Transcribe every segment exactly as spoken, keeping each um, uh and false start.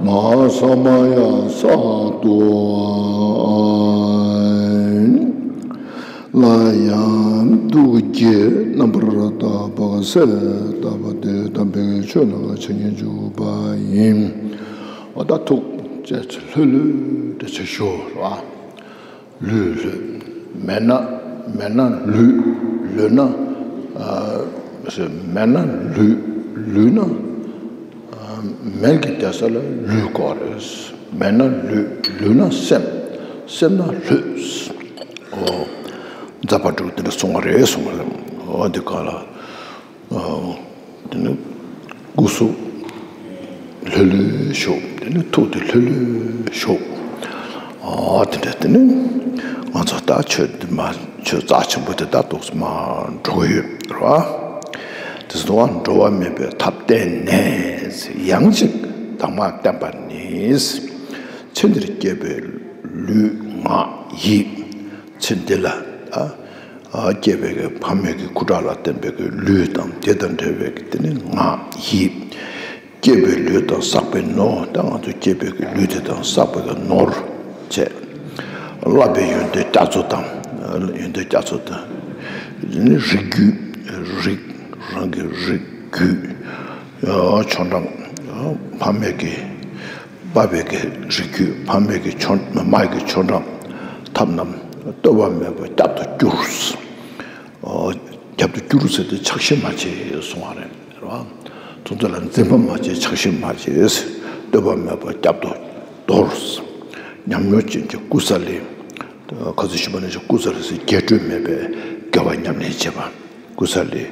མ་ས་མ་ཡ་ས་ཏོ། ལ་ཡང་ཐུགས་རྗེ་རྣམ་པར་དག་པ་གསལ་དག་པ་དེ་དམ་པའི་ཆོས་ལ་ཆ་ཉན་འཇུག་པ་ཡིན། འོ་ད་ཐུགས་རྗེ་ཆེ་ལྷོད་ལྷོད་དེ་ཆེ་ཞུ་ར། ལུས་ལུས། མེད་ན་མེད་ན་ལུས། ལུས་ན། ཨ། མེད་ན་ལུས། ལུས་ན། ཨ། མེད་ཀྱི་བསྡད་ས་ལ་ལུས་དགོས་རེད། མེད་ན་ལུས། ལུས་ན་སེམས། སེམས་ན་ལུས། ཨོ། རྫ་དཔལ་སྤྲུལ་དེ་འདྲ་གསུང་བ་རེད་གསུང་བ་རེད། ཨོ་འདི་ག་ལ། ཨོ། དེ་ནི་སྐུ་གཟུགས་ལྷོད་ལྷོད་ཞོག་དེ་ནི་ཐུགས་དེ་ལྷོད་ལྷོད་ཞོག་ཨོ་དེ་འདྲ་དེ་ནི་ང་ཚོ་ད་ཆོས་འདི་མ་ཆོས་རྩ་ཆེན་པོ་དེ་ད་ཏོག་ཙམ་འགྲོ་གི་ཡོད་རེད་བ། དེ་ཚོ་འགྲོ་བ་མེད་པའི་ཐབས་བསྟན་ནས་ཡང་ཅིག་དྭངས་མ་བསྟན་པ་ནི། ཚེ་འདིར་སྐྱེས་པའི་ལུས་ངག་ཡིད། ཚེ་འདི་ལ་ད། སྐྱེས་པའི་གི་ཕ་མའི་གི་སྐུ་དྲག་ལ་བརྟེན་པའི་གི་ལུས་དང་དེ་དང་འབྲེལ་བའི་གི་དེ་ནི་ངག་ཡིད། སྐྱེས་པའི་ལུས་དང་བསགས་པའི་ནོར། ད་ང་ཚོ་སྐྱེས་པའི་གི་ལུས་དེ་དང་བསགས་པའི་གི་ནོར་བཅས། བསླབ་པའི་ཡོན་ཏན་རྒྱ་མཚོ་དང་། ཡོན་ཏན་རྒྱ་མཚོ་དང་། དེ་ནི་རིགས་རྒྱུད། རིགས་རང་གི་རིགས་རྒྱུད། ཆོས་འབྲང་། ཕ་མའི་གི། པ་ཕའི་གི་རིགས་རྒྱུད། ཕ་མའི་གི་ཆོས། མའི་གི་ཆོས་འབྲང་ཐབས་རྣམས་སྟོར་བ་མེད་པར་བསྐྱབ་ཏུ་གྱུར། ཨོ། བསྐྱབ་ཏུ་གྱུར་ཟེར་ཏེ་ཆགས་ཞེན་མ་བྱེད་གསུང་བ་རེད། རེད་བ། ཐུགས་རྗེ་ལ་འཛིན་པ་མ་བྱེད། ཆགས་ཞེན་མ་བྱེད། སྟོར་བ་མེད་པར་བསྐྱབ་ཏུ་དོར། ཉམས་མྱོང་ཅན་གྱི་ཀུ་ས་ལི། ཁ་ཚུ་ཞུས་པ་ནང་བཞིན་ཀུ་ས་ལི་ཟེར་རྒྱས་སྤྲོས་མེད་པའི་དགེ་བ་ཉམས་ལེན་བྱེད་པ། ཀུ་ས་ལི།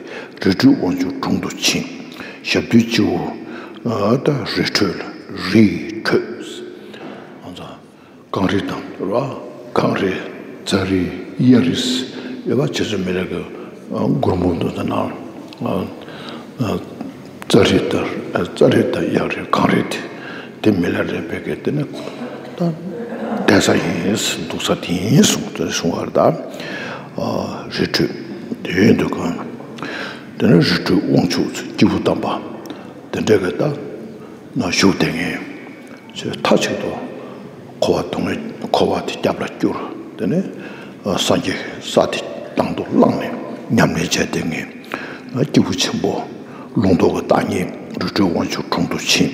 རི་ཁྲོད་དབང་ཕྱུག་དྲུང་དུ་ཕྱིན། ཞབས་རྡུལ་སྤྱི་བོ། ཨ། ད་རི་ཁྲོད་ལ། རི་ཁྲོད། ང་ཚོ་གངས་རི་དང་ར། གངས་རི། རྫ་རི། གཡའ་རི། ཡོད་པ་བྱེད་ཚུལ་མི་རེ་གི་མགུར་འབུམ་དུ་ད་ནང་། རྫ་རི་དང་། རྫ་རི་དང་གཡའ་རི། གངས་རི་དེ། དེ་མི་ལ་རས་པའི་གི་དེ་ནི་ད་བསྡད་ས་ཡིན། འདུག་ས་དེ་ཡིན་གསུངས་ཏེ་གསུང་བར་ད། རི་ཁྲོད་དེ་ཡོད་འདུག་ག་དེ་ནི་རི་ཁྲོད་དབང་ཕྱུག་སྐྱེས་བུ་དམ་པ་དེ་འདྲ་གི་ད་ན་བཞུགས་བསྡད་མཁན་ཚོས་མཐའ་གཅིག་ཏུ་འཁོར་བ་སྡུག་བསྔལ། འཁོར་བ་དེ་རྒྱབ་ལ་བསྐྱུར། དེ་ནས་སངས་རྒྱས་ས་དེ་དང་དུ་བླངས་ནས་ཉམས་ལེན་བྱས་བསྡད་མཁན་སྐྱེས་བུ་ཆེན་པོ། ལུང་རྟོགས་ཀྱི་བདག་ཉིད་རི་ཁྲོད་དབང་ཕྱུག་དྲུང་དུ་ཕྱིན།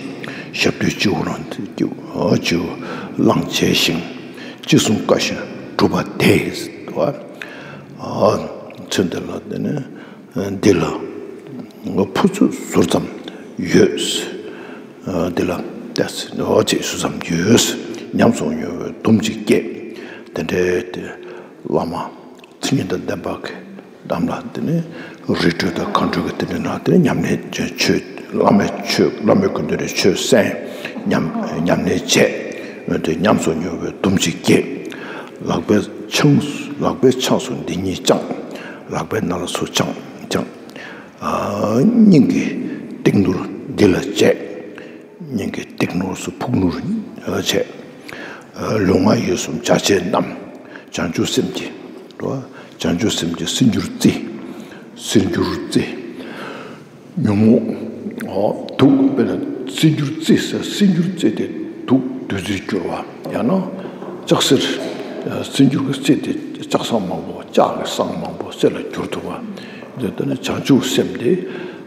ཞབས་རྡུལ་སྤྱི་བོ་རང་སྤྱི་བོ་བླངས་བྱས་ཤིང་། ཅི་གསུང་བཀའ་བཞིན་བསྒྲུབས་པ་དེས། ཚེ་འདི་ལ་དེ་ནས་འདི་ལ་ཕུ་ཚུགས་ཟུར་ཙམ་ཡོད། འདི་ལ་ཏོག་ཙམ་ཟུར་ཙམ་ཡོད། ཉམས་སུ་མྱོང་བའི་འདུན་ཅིག་སྐྱེས། དེ་འདྲའི་དེ་བླ་མ། མཚན་ཉིད་དང་ལྡན་པ་གི་དམ་ལ་དེ་ནས་རི་ཁྲོད་དང་གངས་ཁྲོད་ཀྱི་དེ་ནས་ན་དེ་ནས་ཉམས་ལེན་བྱས། ཆོས་བླ་མའི་ཆོས། བླ་མའི་སྐུ་མདུན་ནས་ཆོས་གསན། ཉམས་ཉམས་ལེན་བྱས། འོན་ཏེ་ཉམས་སུ་མྱོང་བའི་འདུན་ཅིག་སྐྱེས། ལག་པས་ཆང་། ལག་པས་ཆང་སོ་འདི་ཉིད་བཅངས། ལག་པས་ན་ལ་སོ་བཅངས་བཅངས། སྙིང་གི་ཏིག་ནོར་འདི་ལ་བཅས། སྙིང་གི་ཏིག་ནོར་སོ་ཕུག་ནོར་བྱས། ལུས་ངག་ཡིད་གསུམ་བྱ་བྱེད་རྣམས། བྱང་ཆུབ་སེམས་ཀྱི། བྱང་ཆུབ་སེམས་ཀྱི་སྲིད་འགྱུར་རྩི། སྲིད་འགྱུར་རྩི། ཉོན་མོངས། དུག་དཔེར་ན་སྲིད་འགྱུར་རྩི་ཟེར། སྲིད་འགྱུར་རྩི་དེ་དུག་བདུད་རྩིར་གྱུར་པ། ཡང་ན་ལྕགས་སྲེད། སྲིད་འགྱུར་གྱི་རྩི་དེ་ལྕགས་ཟངས་མང་པོ། ལྕགས་ཀྱི་ཟངས་མང་པོ་རྩི་ལ་གྱུར་ཐུབ་པ། དེ་ལྟར་ན་བྱང་ཆུབ་སེམས་དེ་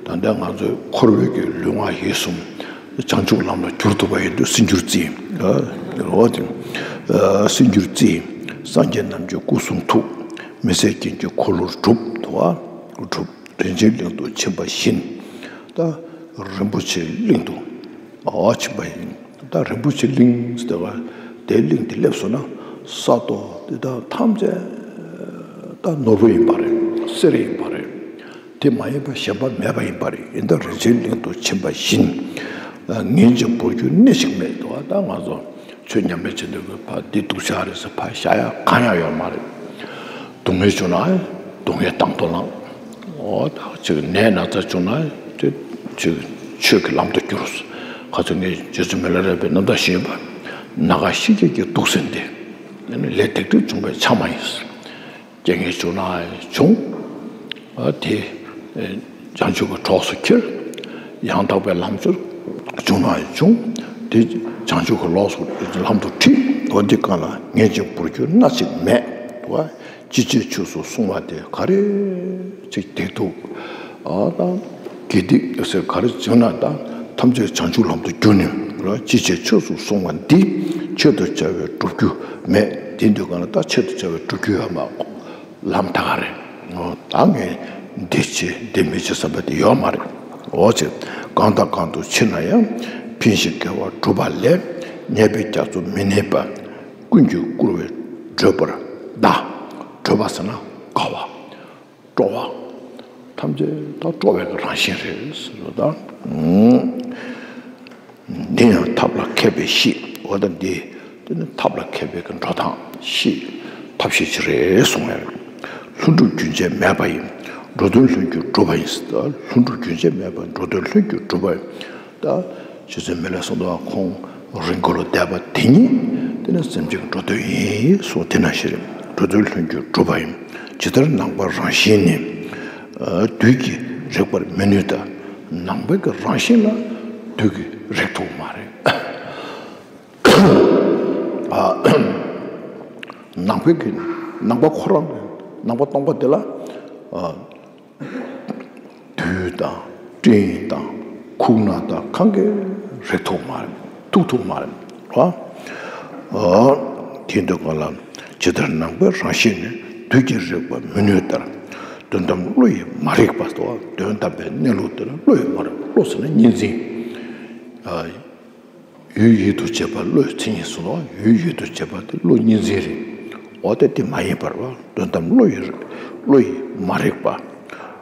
ད་ལྟ་ང་ཚོའི་འཁོར་བའི་གི་ལུས་ངག་ཡིད་གསུམ་བྱང་ཆུབ་ལམ་ལ་བསྒྱུར་ཐུབ་པ་ཡིན་དུས་སྲིད་འགྱུར་རྩི། རོ་དེ། སྲིད་འགྱུར་རྩི། སངས་རྒྱས་རྣམས་ཀྱི་སྐུ་གསུང་ཐུགས། མི་ཟད་རྒྱན་གྱི་འཁོར་ལོར་གྲུབ། དུ་བ། གྲུབ། རིན་ཆེན་གླིང་དུ་ཕྱིན་པ་བཞིན། ད་རིན་པོ་ཆེའི་གླིང་དུ་ཨ་ཕྱིན་པ་ཡིན། ད་རིན་པོ་ཆེའི་གླིང་ཟེར་བ་དེ་གླིང་དེ་སླེབས་སོང་ན་ས་རྡོ་དེ་དག་ཐམས་ཅད་ད་ནོར་བུ་ཡིན་པ་རེད། གསེར་ཡིན་པ་རེད། དེ་མ་ཡིན་པ་གཞན་པ་མེད་པ་ཡིན་པ་རེད། ཡིན་ད་རིན་ཆེན་གླིང་དུ་ཕྱིན་པ་བཞིན། ངན་ཅིང་འབོར་རྒྱུ་གནས་ཤིག་མེད་དོ། ད་ང་ཚོ་ཆོས་ཉམས་ལེན་བྱེད་འདོད་ཀྱི་ཕ་འདི་སྡུག་ཤ་རེད་ཟེར་ཕ་བཤའ་ཡ་གང་ཡང་ཡོད་མ་རེད། སྡུག་བསྔལ་བྱུང་ན་སྡུག་བསྔལ་དང་དུ་བླངས། འོ་ད་ཅིག་ནད་ན་ཚ་བྱུང་ན་དེ་ཅིག་ཆོས་ཀྱི་ལམ་དུ་བསྒྱུར། ཁ་ཚོ་ངས་རྗེ་བཙུན་མི་ལ་རས་པའི་རྣམ་ཐར་ཞུས་པ། ན་རྒ་ཤི་རྒྱས་ཀྱི་དུག་སེལ་འདི་ལས་སྡིག་སྒྲིབ་བྱུང་བའི་ཆ་མ་ཡིན། རྐྱེན་ངན་བྱུང་ན་བྱུང་། དེ་བྱང་ཆུབ་ཀྱི་གྲོགས་སུ་འཁྱེར། ཡང་དག་པའི་ལམ་སྦྱོར་བྱུང་ན་བྱུང་། དེ་བྱང་ཆུབ་ཀྱི་ལོགས་སུ་ལམ་དུ་ཁྲིད། འོ་འདི་གང་ལ་ངེས་ཅན་བོར་རྒྱུ་སྣ་གཅིག་མེད། ཅི་བྱས་ཆོས་སུ་གསུངས་པ་དེ་ག་རེ་ཅིག་དེ་འདུག་ཨ་དང་། དགེ་སྡིག་ཟེར་ག་རེ་བྱུང་ན་ད་ཐམས་ཅད་བྱང་ཆུབ་ལམ་དུ་བསྒྱུར་ནས། ཅི་བྱས་ཆོས་སུ་གསུངས་པ་འདི་ཆེད་དུ་བྱ་བའི་བསྒྲུབ་རྒྱུ་མེད། དེ་འདུག་གང་ལ་ད་ཆེད་དུ་བྱ་བའི་བསྒྲུབ་རྒྱུ་ཡོད་མ། ལམ་ད་ག་རེད། ད་ངས་འདི་བྱེད་འདི་མི་བྱེད་བསམ་པ་དེ་ཡོད་མ་རེད། འོ་ཚེ་གང་དང་གང་དུ་ཕྱིན་ན་ཡང་། ཕན་ཞིང་དགེ་བ་སྒྲུབ་པ་ལས། ཉེས་པའི་རྒྱ་མཚོ་མི་གནས་པ། ཀུན་གྱིས་བཀུར་བས་བགྲོད་པར་གདའ། བགྲོད་པ་ཟེར་ན་དགའ་བ། སྤྲོ་བ། ཐམས་ཅད་ད་སྤྲོ་བའི་རང་བཞིན་རེད་ཟེར་བ་དང་། འདི་ཡང་ཐབས་ལ་མཁས་པས་ཤེས། འོ་ད་འདི་དེ་ནི་ཐབས་ལ་མཁས་པའི་གི་འགྲོ་སྟངས་ཤེས། ཐབས་ཤེས་ཅིག་རེད་གསུངས་ཡ། ལྷུན་གྲུབ་རྒྱུན་ཆད་མེད་པ་ཡིན། འགྲོ་དོན་ལྷུན་གྱིས་གྲུབ་པ་ཡིན། ལྷུན་གྲུབ་རྒྱུན་ཆད་མེད་པ་འགྲོ་དོན་ལྷུན་གྱིས་གྲུབ་པ་ཡིན། ད་ཆོས་ཚན་མི་ལ་གསུངས་དོན་ཁོང་རིང་གོ་ལ་བསྡད་པ་དེ་ཉིད་དེ་ནི་སེམས་ཅན་འགྲོ་དོན་ཡིན་གསུངས་དེ་ན་ཞིག་རེད། འགྲོ་དོན་ལྷུན་གྱིས་གྲུབ་པ་ཡིན། ཇི་ལྟར་ནམ་མཁའི་རང་བཞིན་ནི། དུས་ཀྱིས་རེག་པར་མི་ནུས་ལྟར། ནམ་མཁའི་གི་རང་བཞིན་ལ་དུས་ཀྱིས་རེག་ཐུབ་མ་རེད། ཨ། ནམ་མཁའི་གི་ནམ་མཁའ་ཁོ་རང་གི་ནམ་མཁའ་སྟོང་པ་དེ་ལ། ཨ། དུས་དང་སྤྲིན་དང་ཁུག་རྣ་དང་གང་གིས་རེག་ཐུབ་མ་རེད། ཐུག་ཐུབ་མ་རེད། ཨ། ཨ། དེ་འདུག་གང་ལ་ཇི་ལྟར་ནམ་མཁའི་རང་བཞིན་ནི། དུས་ཀྱིས་རེག་པར་མི་ནུས་ལྟར། དོན་དམ་བློ་ཡིས་མ་རིག་པ་དོ། དོན་དམ་པའི་གནས་ལུགས་དེ་ལ་བློ་ཡིས་མ་རིག་བློ་ཟེར་ན་གཉིས་འཛིན། ཨ། ཡུལ་ཡུལ་དུ་བྱེད་པ་བློའི་མཚན་ཉིད་སོ། ཡུལ་ཡུལ་དུ་བྱེད་པ་དེ་བློ་གཉིས་འཛིན་རེད། འོ་དེ་དེ་མ་ཡིན་པར་བ་དོན་དམ་བློ་ཡི་བློ་ཡིས་མ་རིག་པ།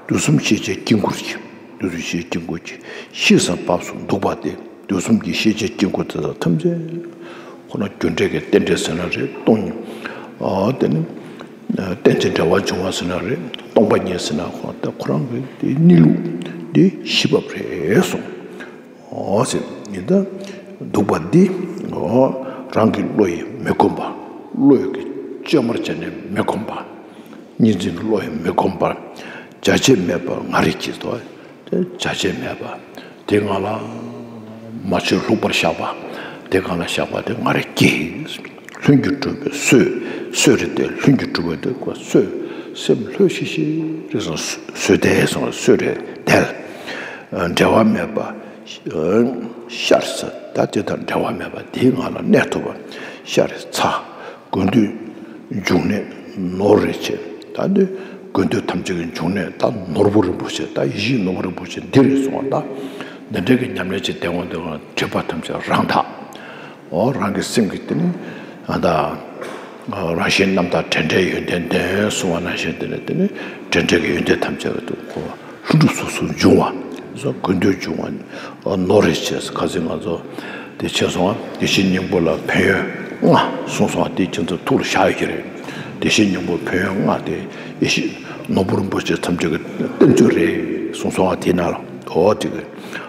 དུས་གསུམ་ཤེས་བྱའི་དཀྱིལ་འཁོར་གྱི། དུས་གསུམ་ཤེས་བྱའི་དཀྱིལ་འཁོར་གྱི་ཤེས་སུ་བབས་སུ་འདུག་པ་དེ། དུས་གསུམ་གྱི་ཤེས་བྱའི་དཀྱིལ་འཁོར་དེ་དག་ཐམས་ཅད་ཁོ་ན་རྒྱུ་འབྲས་ཀྱི་རྟེན་འབྲེལ་ཟེར་ན་རེད། སྟོང་ཉིད། ཨ་དེ་ནི་རྟེན་ཅིང་འབྲེལ་བར་འབྱུང་བ་ཟེར་ན་རེད། སྟོང་པ་ཉིད་ཟེར་ན་ཁོ་ད་ཁོ་རང་གི་དེ་གནས་ལུགས་དེ་ཤེས་བབ་རེད་གསུངས། འོ་ཟེར་ཡིན་ད་འདུག་པ་འདི། འོ་རང་གི་བློ་ཡིས་མི་ཁོམ་པ། བློ་ཡི་གི་བཅོས་མར་བྱས་ནས་མི་ཁོམ་པ། གཉིས་འཛིན་གྱི་བློ་ཡིས་མི་ཁོམ་པར། བྱ་བྱེད་མེད་པར་ང་རེ་སྐྱེས་སོ། དེ་བྱ་བྱེད་མེད་པ། དེ་ང་ལ་མ་བྱོས་ལྷུག་པར་བཞག་པ། དེ་གང་ལ་བཞག་པ་དེ་ང་རེ་སྐྱེས། ལྷུན་གྱིས་གྲུབ་པའི་གསོས། གསོས་རེད་དེ་ལྷུན་གྱིས་གྲུབ་པ་དེ་ཀོ་གསོས། སེམས་ལྷོད་ཤིག་ཤིག་རེད་སོང་གསོས་དེ་སོང་གསོས་རེད་དལ། འབྲལ་བ་མེད་པ། ཤར་ས་ད་དེ་དང་འབྲལ་བ་མེད་པ་དེའི་ངང་ལ་གནས་ཐུབ་པ། ཤར་ས་དགོས་འདོད་འབྱུང་གནས་ནོར་རེ་ཆེ། ད་འདི་དགོས་འདོད་ཐམས་ཅད་ཀྱི་འབྱུང་གནས་ད་ནོར་བུ་རིན་པོ་ཆེ་ད་ཡེ་ཤེས་ནོར་བུ་རིན་པོ་ཆེ་འདི་རེད་སོང་བ། ད་འདི་འདྲའི་གི་ཉམས་ལེན་བྱེད་བསྡད་འོང་དེ་གང་སྒྲིབ་པ་ཐམས་ཅད་རང་དག་འོ་རང་གི་སེམས་ཀྱི་དེ་ནི་ཨ་ད་རང་བཞིན་རྣམ་དག་འབྲེལ་འབྲེལ་ཡོན་ཏན་ལྡན་གསུང་བ་ནང་བཞིན་དེ་ནི་དེ་ནི་འབྲེལ་འབྲེལ་གྱི་ཡོན་ཏན་ཐམས་ཅད་ཀྱི་དུ་གོ་ལྷུན་གྲུབ་སོ་སོར་འབྱུང་བ། སོ་དགོས་འདོད་འབྱུང་བ། ནོར་རེ་ཆེ་ཁ་སང་ང་ཚོ་དེ་ཆེ་སོང་བ་དེ་བཞིན་སྙིང་པོ་ལ་ཕན་ཡོན་ལྔ་གསུངས་སོང་བ་དེ་ཁྱེད་ཚོ་ཐུགས་ལ་བཞག་ཡོད་ཀྱི་རེད། དེ་བཞིན་སྙིང་པོ་ཕན་ཡོན་ལྔ་དེ་ཡེ་ཤེས་ནོར་བུ་རིན་པོ་ཆེ་ཐམས་ཅད་ཀྱི་བསྟན་བཅོས་རེད་གསུངས་སོང་བ་དེ་ན་ལ་འོ་དེ་གི་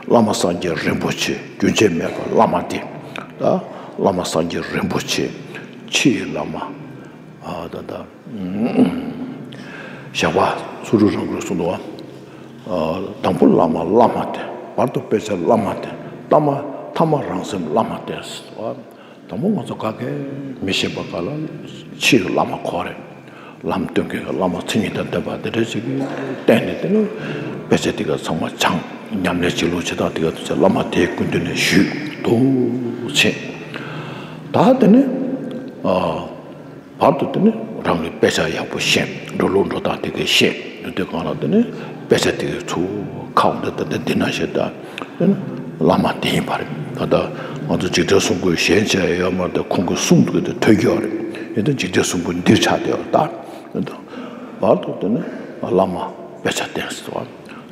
བླ་མ་སངས་རྒྱས་རིན་པོ་ཆེ་རྒྱུན་ཆད་མེད་པ་བླ་མ་དེ། ད་བླ་མ་སངས་རྒྱས་རིན་པོ་ཆེ་ཕྱི་ཡི་བླ་མ། ཨ་ད་ད་ཞག་པ་སུ་རུ་རང་གུར་གསུངས་འདུག་བ། དང་པོ་བླ་མ་བླ་མ་སྟེ། བར་དུ་དཔེ་ཆ་བླ་མ་སྟེ། ཐ་མ་ཐ་མ་རང་སེམས་བླ་མ་སྟེ། དང་པོ་ང་ཚོ་ག་གེ་མི་ཤེས་པ་ག་ལ་ཕྱི་ཡི་བླ་མ་གོ་རེད། ལམ་སྟོན་མཁན་གྱི་བླ་མ་མཚན་ཉིད་དང་ལྡན་པ་དེ་འདྲ་ཞིག་གིས་བསྟན་ནས་དེ་ནི་དཔེ་ཆ་དེ་ག་ཚང་མ་སྦྱངས་ཉམས་ལེན་བྱེད་ལུགས་བྱེད་སྟངས་དེ་ག་དུ་ཆ་བླ་མ་དེའི་སྐུ་མདུན་ནས་ཞུས་འདུག་ཆེ། ད་དེ་ནི་ཨ། བར་དུ་དེ་ནི་རང་གི་དཔེ་ཆ་ཡག་པོ་ཤེས། འགྲོ་ལུགས་འགྲོ་སྟངས་དེ་གའི་ཤེས་ཡོད་དུས་གང་ལ་དེ་ནི་དཔེ་ཆ་དེ་གའི་ཚུར་ཁ་འོང་དེ་ད་ལྟ་འདི་ན་ཞེས་ད་དེ་ནི་བླ་མ་དེ་ཡིན་པ་རེད། ད་ལྟ་ང་ཚོ་འཇིག་རྟེན་གསུམ་པོའི་གཞན་ཆ་ཡོད་མ་རེད། ཁོང་གི་གསུང་དུ་དེ་ཐོས་རྒྱུ་རེད། ཡིན་ད་འཇིག་རྟེན་གསུམ་པོ་འདིར་ཆགས་བསྡད་པ་ད་ཡིན་ད་བར་དུ་དེ་ནི་བླ་མ་དཔེ་ཆ་བསྟན་ཟེར་བ།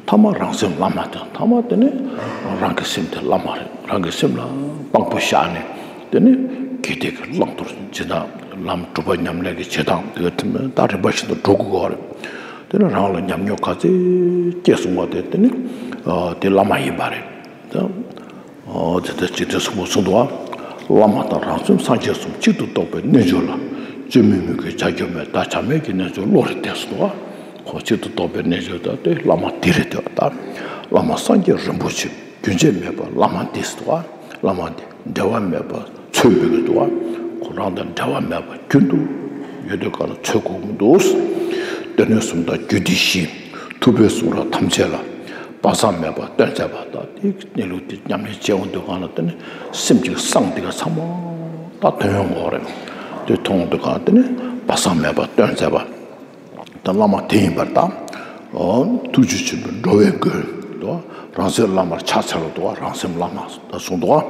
ཐ་མ་རང་སེམས་བླ་མ་དང་ཐ་མ་དེ་ནི་རང་གི་སེམས་དེ་བླ་མ་རེད། རང་གི་སེམས་ལ་དཔང་པོ་བཞག་ནས་དེ་ནི་དགེ་སྡིག་གི་བླང་དོར་བྱེད་སྟངས་ལམ་སྒྲུབ་པ་ཉམས་ལེན་གྱི་བྱེད་སྟངས་དེ་ག་ཐིམ་ད་རིམ་པ་བཞིན་དུ་འགྲོ་དགོས་ཀྱི་རེད། དེ་ནི་རང་ལ་ཉམས་མྱོང་ག་ཚད་སྐྱེས་སོང་བ་དེ་དེ་ནི་དེ་བླ་མ་ཡིན་པ་རེད། ད་དེ་ལྟར་ཇི་ལྟར་གསུངས་པ་གསུངས་འདུག་བ། བླ་མ་དང་རང་སེམས་སངས་རྒྱས་གསུམ་གཅིག་ཏུ་རྟོགས་པའི་རྣལ་འབྱོར་ལ། སྤྱོད་མིན་མོས་གུས་བྱ་རྒྱུ་མེད། ད་བྱ་མེད་ཀྱི་རྣལ་འབྱོར་བློ་རེ་གཏད་སོང་འདུག་བ། ཁོ་གཅིག་ཏུ་རྟོགས་པའི་རྣལ་འབྱོར་ད་དེ་བླ་མ་དེ་རེད་དེ། ད་བླ་མ་སངས་རྒྱས་རིན་པོ་ཆེ་རྒྱུན་ཆད་མེད་པ་བླ་མ་འདི་སོ། བླ་མ་འདི་ འབྲལ་བ་མེད་པ་འཚོལ་དགོས་ཀྱི་འདུག་བ། ཁོ་རང་དང་འབྲལ་བ་མེད་པ་རྒྱུན་དུ་ཡོད་དུས་གང་ལ་འཚོལ་དགོས་ཀྱི་འདུག། སྡེ་སྣོད་གསུམ་དང་རྒྱུད་སྡེ་བཞི། ཐུབ་པའི་གསུང་རབ་ཐམས་ཅད་ལ་སྦ་གསང་མེད་པར་སྟོན་མཛད་པ་དང་། དེ་གནས་ལུགས་དེ་ཉམས་ལེན་བྱེད་འོང་དུས་གང་ལ་དེ་ནི་སེམས་ཀྱི་གསང་དེ་ག་ཚང་མ་ད་ཐོན་ཡོང་གི་རེད། དེ་མཐོང་དུས་གང་དེ་ནི་སྦ་གསང་མེད་པར་སྟོན་མཛད་པ། ད་བླ་མ་དེ་ཡིན་པར་ཐལ། ཨོ། ཐུགས་རྗེ་ཆེན་པོས་འགྲོ་བའི་མགོན་དུ་རང་སེམས་བླ་མར་ཕྱག་འཚལ་ལོ་དུ་བ། རང་སེམས་བླ་མ་ད་གསུངས་དུ་བ།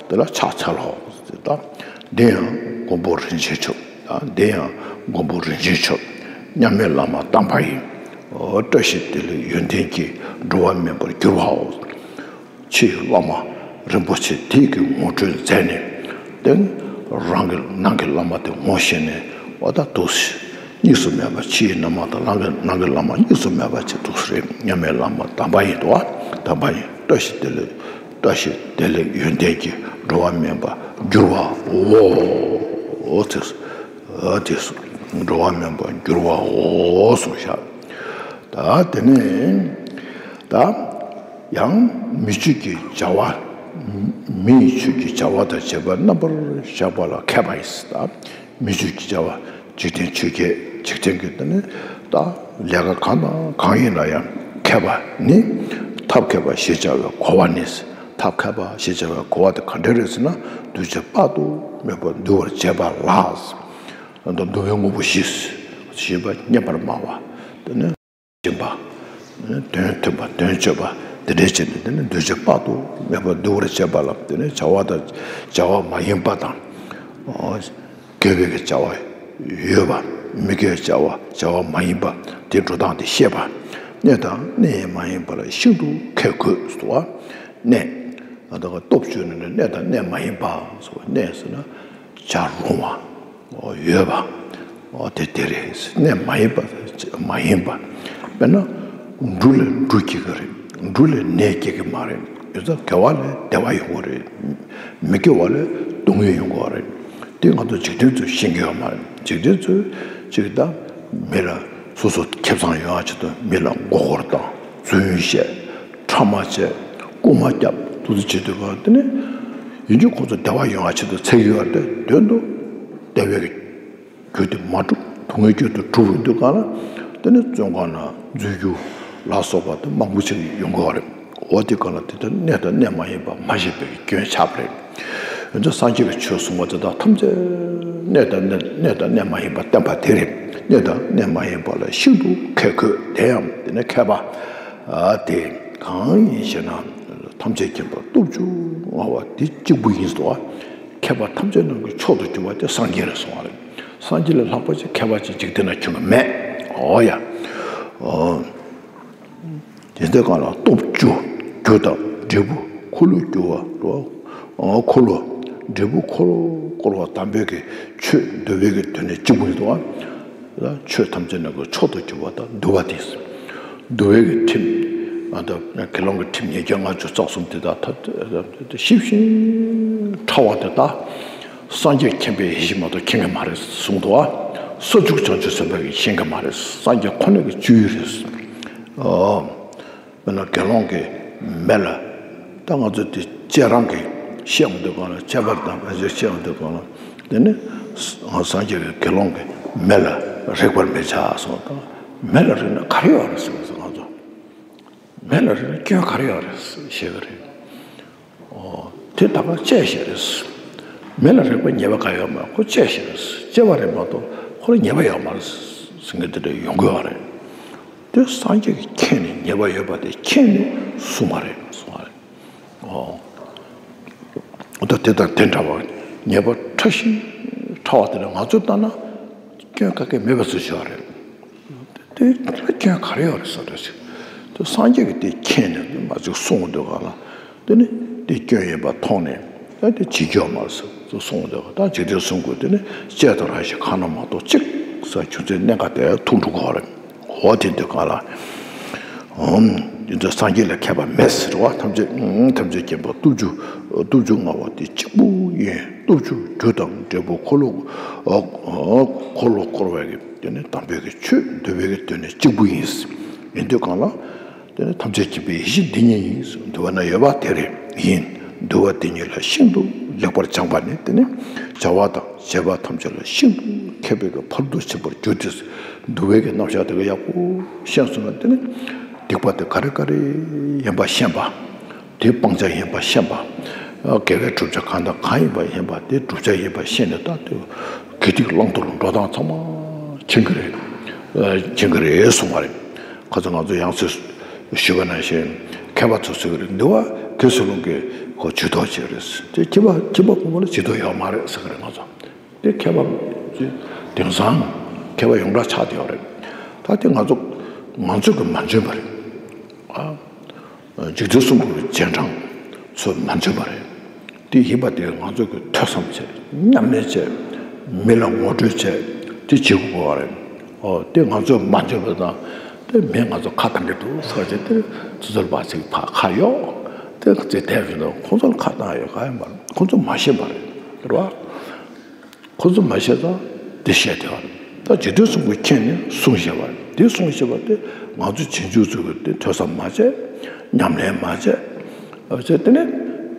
དེ་ལ་ཕྱག་འཚལ་ལོ། ད་འདི་ཡང་མགོན་པོ་རིན་ཆེན་མཆོག། ད་འདི་ཡང་མགོན་པོ་རིན་ཆེན་མཆོག། མཉམ་མེད་བླ་མ་དམ་པ་ཡི། ཨོ། བཀྲ་ཤིས་བདེ་ལེགས་ཡོན་ཏན་གྱིས། འགྲོ་བ་མིན་པར་འགྱུར་བའོ། ཕྱིའི་བླ་མ་རིན་པོ་ཆེ་དེ་གིས་ངོ་སྤྲོད་མཛད་ནས། དེ་རང་གི་ནང་གི་བླ་མ་དེ་ངོ་ཤེས་ནས། འོ་ད་འདུག་སེ། གཉིས་སུ་མེད་པ། ཕྱིའི་བླ་མ་དང་ནང་གི་ནང་གི་བླ་མ་གཉིས་སུ་མེད་པ་ཅིག་འདུག་སེ་རེད། མཉམ་མེད་བླ་མ་དམ་པ་ཡིན་དུ་བ། དམ་པ་ཡིན། བཀྲ་ཤིས་བདེ་ལེགས། བཀྲ་ཤིས་བདེ་ལེགས་ཡོན་ཏན་གྱིས། འགྲོ་བ་མིན་པར་འགྱུར་བའོ། དེ་སོ། འགྲོ་བ་མིན་པར་འགྱུར་བའོ་གསུངས་ཤག། ད་དེ་ནས་ད་ཡང་མི་ཆོས་ཀྱི་བྱ་བ། མིའི་ཆོས་ཀྱི་བྱ་བ་དང་བྱེད་པ་རྣམ་པར་གཞག་པ་ལ་མཁས་པ་ཡིས། ད་མི་ཆོས་ཀྱི་བྱ་བ། འཇིག་རྟེན་ཆོས་བརྒྱད། འཇིག་རྟེན་གྱི་དེ་ནི་ད་ལས་ཀ་གང་དང་གང་ཡིན་ལ་ཡང་མཁས་པ་ནི། ཐབས་མཁས་པ་ཞེས་བྱ་བའི་གོ་བ་ནི། ཐབས་མཁས་པ་ཞེས་བྱ་བའི་གོ་བ་དེ་ག་འདྲ་རེད་ཟེར་ན། འདུས་བྱས་དཔག་ཏུ་མེད་པ་འདུལ་བར་བྱེད་པ་ལ། འདུལ་བའི་དངོས་པོ་བཞི། ཞེས་པ་སྙན་པར་སྨྲ་བ། དེ་ནི་སྦྱིན་པ། དོན་མཐུན་པ། དོན་སྤྱོད་པ། དེ་འདྲའི་བྱས་ནས། དེ་ནི་འདུས་བྱས་དཔག་ཏུ་མེད་པ་འདུལ་བར་བྱེད་པ་ལ། དེ་ནི་བྱ་བ་དང་བྱ་བ་མ་ཡིན་པ་དང་། དགེ་བའི་བྱ་བ་ཡོད་པ། མི་དགེ་བའི་བྱ་བ། བྱ་བ་མ་ཡིན་པ་དེ་འགྲོ་སྟངས་དེ་ཤེས་པ། གནས་དང་གནས་མ་ཡིན་པ་ལ་ཤིན་ཏུ་མཁས་དགོས་སོ། གནས། ད་ག་སྟོབས་བཅུ་ནི་གནས་དང་གནས་མ་ཡིན་པ་སོ། གནས་ཟེར་ན་བྱ་རུང་བ། ཨོ། ཡོད་པ། ཨོ། དེ་དེ་རེད། གནས་མ་ཡིན་པ། མ་ཡིན་པ། དཔེར་ན་འབྲུ་ལས་འབྲུ་སྐྱེ་གི་རེད། འབྲུ་ལས་ནས་སྐྱེ་གི་མ་རེད། ཡོད་ཙང་དགེ་བ་ལས་བདེ་བ་ཡོང་གི་རེད། མི་དགེ་བ་ལས་སྡུག་བསྔལ་ཡོང་གི་རེད། དེ་ང་ཚོ་འཇིག་རྟེན་ཚོས་ཤེས་ཀྱི་ཡོད་མ་རེད། འཇིག་རྟེན་ཚོས་ཅིག་ད་མི་ལ་སོ་སོ་ཁེ་བཟང་ཡོང་ཡ་ཆེད་དུ་མི་ལ་མགོ་སྐོར་བཏང་། རྫུན་བཤད། ཕྲ་མ་བྱས། རྐུ་མ་བརྒྱབ། དེ་ཚོ་བྱེད་དུས་གང་དེ་ནི་ཡིན་རྒྱུ་ཁོ་ཚོ་བདེ་བ་ཡོང་བ་ཆེད་དུ་འཚོལ་གྱི་ཡོད་རེད་དེ། དོན་དུ་བདེ་བའི་རྒྱུ་དེ་མ་གྲུབ། སྡུག་བསྔལ་རྒྱུ་དེ་གྲུབ་ཡོང་དུས་གང་ལ། དེ་ནི་བཙོན་ཁང་ནང་འཛུལ་རྒྱུ་ལ་སོགས་པ་དེ་མང་པོ་ཞིག་ཡོང་གི་ཡོད་རེད། འོ་དེ་གང་ལ་དེ་ལྟར་གནས་དང་གནས་མ་ཡིན་པ་མ་ཤེས་པའི་སྐྱོན་ཆགས་པ་རེད། འོན་ཀྱང་སངས་རྒྱས་ཀྱིས་ཆོས་གསུངས་པ་དེ་དག་ཐམས་ཅད་གནས་དང་གནས་གནས་དང་གནས་མ་ཡིན་པ་བསྟན་པ་དེ་རེད། གནས་དང་གནས་མ་ཡིན་པ་ལ་ཤིན་ཏུ་མཁས་དགོས། དེ་ཡང་དེ་ནི་མཁས་པ། ཨ། དེ་གང་ཡིན་ཞེ་ན། ཐམས་ཅད་མཁྱེན་པ་སྟོབས་བཅུ་མངའ་བ་དེ་གཅིག་པུ་ཡིན་སོ། མཁས་པ་ཐམས་ཅད་རྣམས་ཀྱི་མཆོག་ཏུ་གྱུར་པ་དེ་སངས་རྒྱས་རེད་གསུངས་པ་རེད། སངས་རྒྱས་ལས་ལྷག་པ་ཅིག་མཁས་པ་ཅིག་འཇིག་རྟེན་ན་བྱུང་གི་མེད། འོ་ཡ། ཨོ། དེ་ལྟའི་སྒང་ལ་སྟོབས་བཅུ། རྒྱུ་དང་འབྲས་བུ་འཁོར་ལོས་སྒྱུར་བ་རོ། ཨོ། འཁོར་ལོ། འབྲས་བུ་འཁོར་ལོ་བསྐོར་བ་དམ་པའི་གི་ཆོས་འདུལ་བའི་གི་དོན་ནི་གཅིག་པུ་ཡིན་ཏོ། ཆོས་ཐམས་ཅད་རྣམས་ཀྱི་མཆོག་ཏུ་གྱུར་པ་དང་འདུལ་བ་དེ། འདུལ་བའི་གི་ཁྲིམས། ཨ། ད་དགེ་སློང་གི་ཁྲིམས་ཉེས་བརྒྱ་ལྔ་བཅུ་རྩ་གསུམ་དེ་དག་ཐ་ཞིབ་ཅིང་ཕྲ་བ་དེ་དག་སངས་རྒྱས་མཁྱེན་པའི་ཡེ་ཤེས་མ་གཏོགས་མཁྱེན་གྱི་མ་རེད་གསུངས་འདུག། ཨ། སོ་བཅུ་བྱང་ཆུབ་སེམས་དཔའ་གིས་ཤེས་ཀྱི་མ་རེད། སངས་རྒྱས་ཁོ་ན་གི་སྤྱོད་ཡུལ་རེད། ཨོ། དཔེར་ན་དགེ་སློང་གི་མེ་ལ། ད་ང་ཚོ་དེ་བཅས་རང་གིས་བཤད་འོང་དུས་གང་ལ། བཅས་པ་དང་ཕན་ཚུན་བཤད་འོང་དུས་གང་ལ། དེ་ནི་སངས་རྒྱས་ཀྱི་དགེ་སློང་གི་མེ་ལ་རེག་པར་མི་བྱ་གསུངས་དང་། མེ་ལ་རེག་ན་ག་རེ་ཡོད་རེད་ཟེར་བ་ང་ཚོ། མེ་ལ་རེག་ན་སྐྱོན་ག་རེ་ཡོད་རེད་ཟེར་བཤད་ཀྱི་རེད། ཨོ། དེ་ད་ག་བཅས་ཤིག་རེད། མེ་ལ་རེག་པའི་ཉེས་པ་ག་ཡོད་མ་རེད། ཁོ་བཅས་ཤིག་རེད། བཅས་པ་རེད་མ་གཏོགས་ཁོ་ལ་ཉེས་པ་ཡོད་མ་རེད་ཟེར་མཁན་དེ་འདྲ་ཡོང་གི་ཡོད་རེད། དེ་སངས་རྒྱས་ཀྱིས་མཁྱེན་ནས་ཉེས་པ་ཡོད་པ་དེ་མཁྱེན་ནས་གསུངས་པ་རེད་གསུངས་པ་རེད། ཨོ། ད་དེ་དང་དེ་འདྲ་བ་ཉེས་པ་ཕྲ་ཞིང་ཕྲ་བ་དེ་ལ་ང་ཚོས་ལྟ་ན་སྐྱོན་ག་གེ་མེད་པ་ཚོད་ཆེ་བ་རེད། དེ་ལ་སྐྱོན་ག་རེ་ཡོད་རེད་ཟེར་འདྲ་ཞིག། དེ་སངས་རྒྱས་ཀྱིས་དེ་མཁྱེན་ནས་མ་ཅིག་གསུངས་འདུག་ག་ལ། དེ་ནི་དེ་སྐྱོན་ཡིན་པ་མཐོང་ནས། ད་དེ་བྱེད་རྒྱུ་མ་ཟད་གསུངས་འདུག། ད་འཇིག་རྟེན་གསུམ་མགོན་དེ་ནི་བཅས་དང་རང་བཞིན་གང་ན་མ་གཏོགས་གཅིག་ཟེར་རྒྱུ་མཚན་གནད་འགག་དེ་ཐུག་འགྲོ་གི་རེད། འོ་དེ་འདུག་ག་ལ། ཨོམ། དེ་ཚོ་སངས་རྒྱས་ལས་མཁས་པ་མེད་ཟེར་བ། ཐམས་ཅད་ཐམས་ཅད་མཁྱེན་པ་སྟོབས་བཅུ་སྟོབས་བཅུ་མངའ་བ་དེ་གཅིག་པུ་ཡིན། སྟོབས་བཅུ་རྒྱུ་དང་འབྲས་བུ་འཁོར་ལོ། འཁོར་ལོ་བསྐོར་བའི་གི་དེ་ནི་དམ་པའི་གི་ཆོས་འདུལ་བའི་གི་དོན་ནི་གཅིག་པུ་ཡིན། ཡིན་དུས་གང་ལ། དེ་ནི་ཐམས་ཅད་མཁྱེན་པའི་ཡེ་ཤེས་འདི་ཉིད་ཡིན། འདུལ་བ་ན་ཡོད་པ་དེ་རེད་ཡིན། འདུལ་བ་འདི་ཉིད་ལ་ཤིན་ཏུ་ལེགས་པར་སྦྱངས་པ་ནི་དེ་ནི་བྱ་བ་དང་བྱེད་པ་ཐམས་ཅད་ལ་ཤིན་ཏུ་མཁས་པའི་གི་ཕ་རོལ་ཏུ་ཕྱིན་པར་འགྱུར་ཏེ། འདུལ་བའི་གི་རྣམ་གཞག་དེ་ག་ཡག་པོ་ཤེས་སོང་ན་དེ་ནི་སྡིག་པ་དེ་ག་རེ་ག་རེ་ཡིན་པ་ཤེས་པ། དེ་སྤང་བྱ་ཡིན་པ་ཤེས་པ། དགེ་བའི་བསྒྲུབ་བྱ་གང་དང་གང་ཡིན་པ་ཤེས་པ། དེ་བསྒྲུབ་བྱ་ཡིན་པ་ཤེས་ནས་ད་དེ་དགེ་སྡིག་བླང་དོར་འགྲོ་སྟངས་ཚང་མ་མཁྱེན་གི་རེད། མཁྱེན་གི་རེད་གསུངས་པ་རེད། ཁ་ཚ་ང་ཚོ་ཡང་སེ་ཞུས་པ་ནང་བཞིན་མཁས་པ་ཚོ་ཟེར་གི་རེད། འདི་བ་དགེ་སློང་གི་ཁོ་ཇུས་གཏོགས་བྱེད་རེད། དེ་ཁྱི་པ་ཁྱི་པ་ཁོ་མོ་ལ་ཇུས་གཏོགས་ཡོད་མ་རེད་ཟེར་གི་རེད། ང་ཚོ་དེ་མཁས་པ་དེང་སང་མཁས་པ་ཡོངས་གྲགས་ཆགས་བསྡད་ཡོད་རེད། ད་དེ་ང་ཚོ་ང་ཚོ་གི་མ་འཇོན་པ་རེད། ཨ། འཇིག་རྟེན་གསུམ་པོའི་རྗེས་འབྲང་ཚོ་མ་འཇོན་པ་རེད། དེ་ཡིན་པ་དེ་ང་ཚོ་གི་ཐོས་བསམ་བྱས། ཉམས་ལེན་བྱས། མི་ལ་ངོ་སྤྲོད་བྱས། དེ་བྱེད་དགོས་པ་རེད། ཨོ་དེ་ང་ཚོ་མ་འཇོན་པ་དང་། དེ་མི་ང་ཚོ་ཁ་བཏང་གི་འདུག་ཟེར་བྱས། དེ་ཚོ་ཚོར་བ་ཅིག་ཕ་ཁ་ཡོག་དེ་ཚེ་དེ་བཞིན་དུ་ཁོང་ཚོ་ལ་ཁ་བཏང་ཡོད་ག་ཡིན་པ། ཁོང་ཚོ་མ་ཤེས་པ་རེད། རེད་བ། ཁོ་ཚོ་མ་ཤེས་ཙང་དེ་བཤད་དེ་བ་རེད། ད་འཇིག་རྟེན་གསུམ་པོ་མཁྱེན་ནས་གསུང་བཤད་པ་རེད། དེ་གསུང་བཤད་པ་དེ་ང་ཚོ་རྗེས་འཇུག་ཚོ་གི་དེ་ཐོས་བསམ་མ་བྱས། ཉམས་ལེན་མ་བྱས། བྱས་དེ་ནས་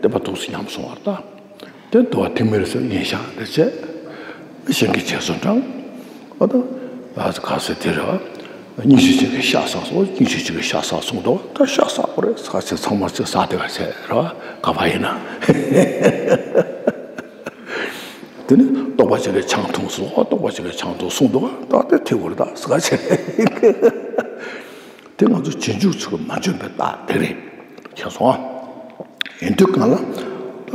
བསྟན་པ་ཐུགས་སུ་ཉམས་སོང་བ་རེད། ད་དེ་འདུལ་བ་ཐེག་དམན་སོགས་ཡིན་ཤག་དེ་བྱས། གཞན་གྱི་རྗེས་སུ་འབྲང་། ཨ་ད་ག་ཚོད་དེ་རེད་བ། སྙིང་རྗེ་ཅན་གྱི་ཤ་ཟ་སོང་། སྙིང་རྗེ་ཅན་གྱི་ཤ་ཟ་སོང་འདུག་ད་ཤ་ཟ་དགོས་རེད་ཟ་ཚེ་ཚང་མ་ཚེ་ཟ་དེ་ག་བྱས་རེད་བ། ག་པ་ཡིན་ན། དེ་ནི་རྟོགས་པ་ཅན་གྱི་ཆང་འཐུང་སོང་། རྟོགས་པ་ཅན་གྱི་ཆང་འཐུང་སོང་འདུག་ད་དེ་ཐེག་དགོས་རེད་ད་ཟ་བྱས། དེ་ང་ཚོ་རྗེས་འཇུག་ཚོས་མ་འཇོན་པའི་རྟགས་དེ་རེད། མཁྱེན་སོང་ཨ། ཡིན་དུས་གང་ལ། ད་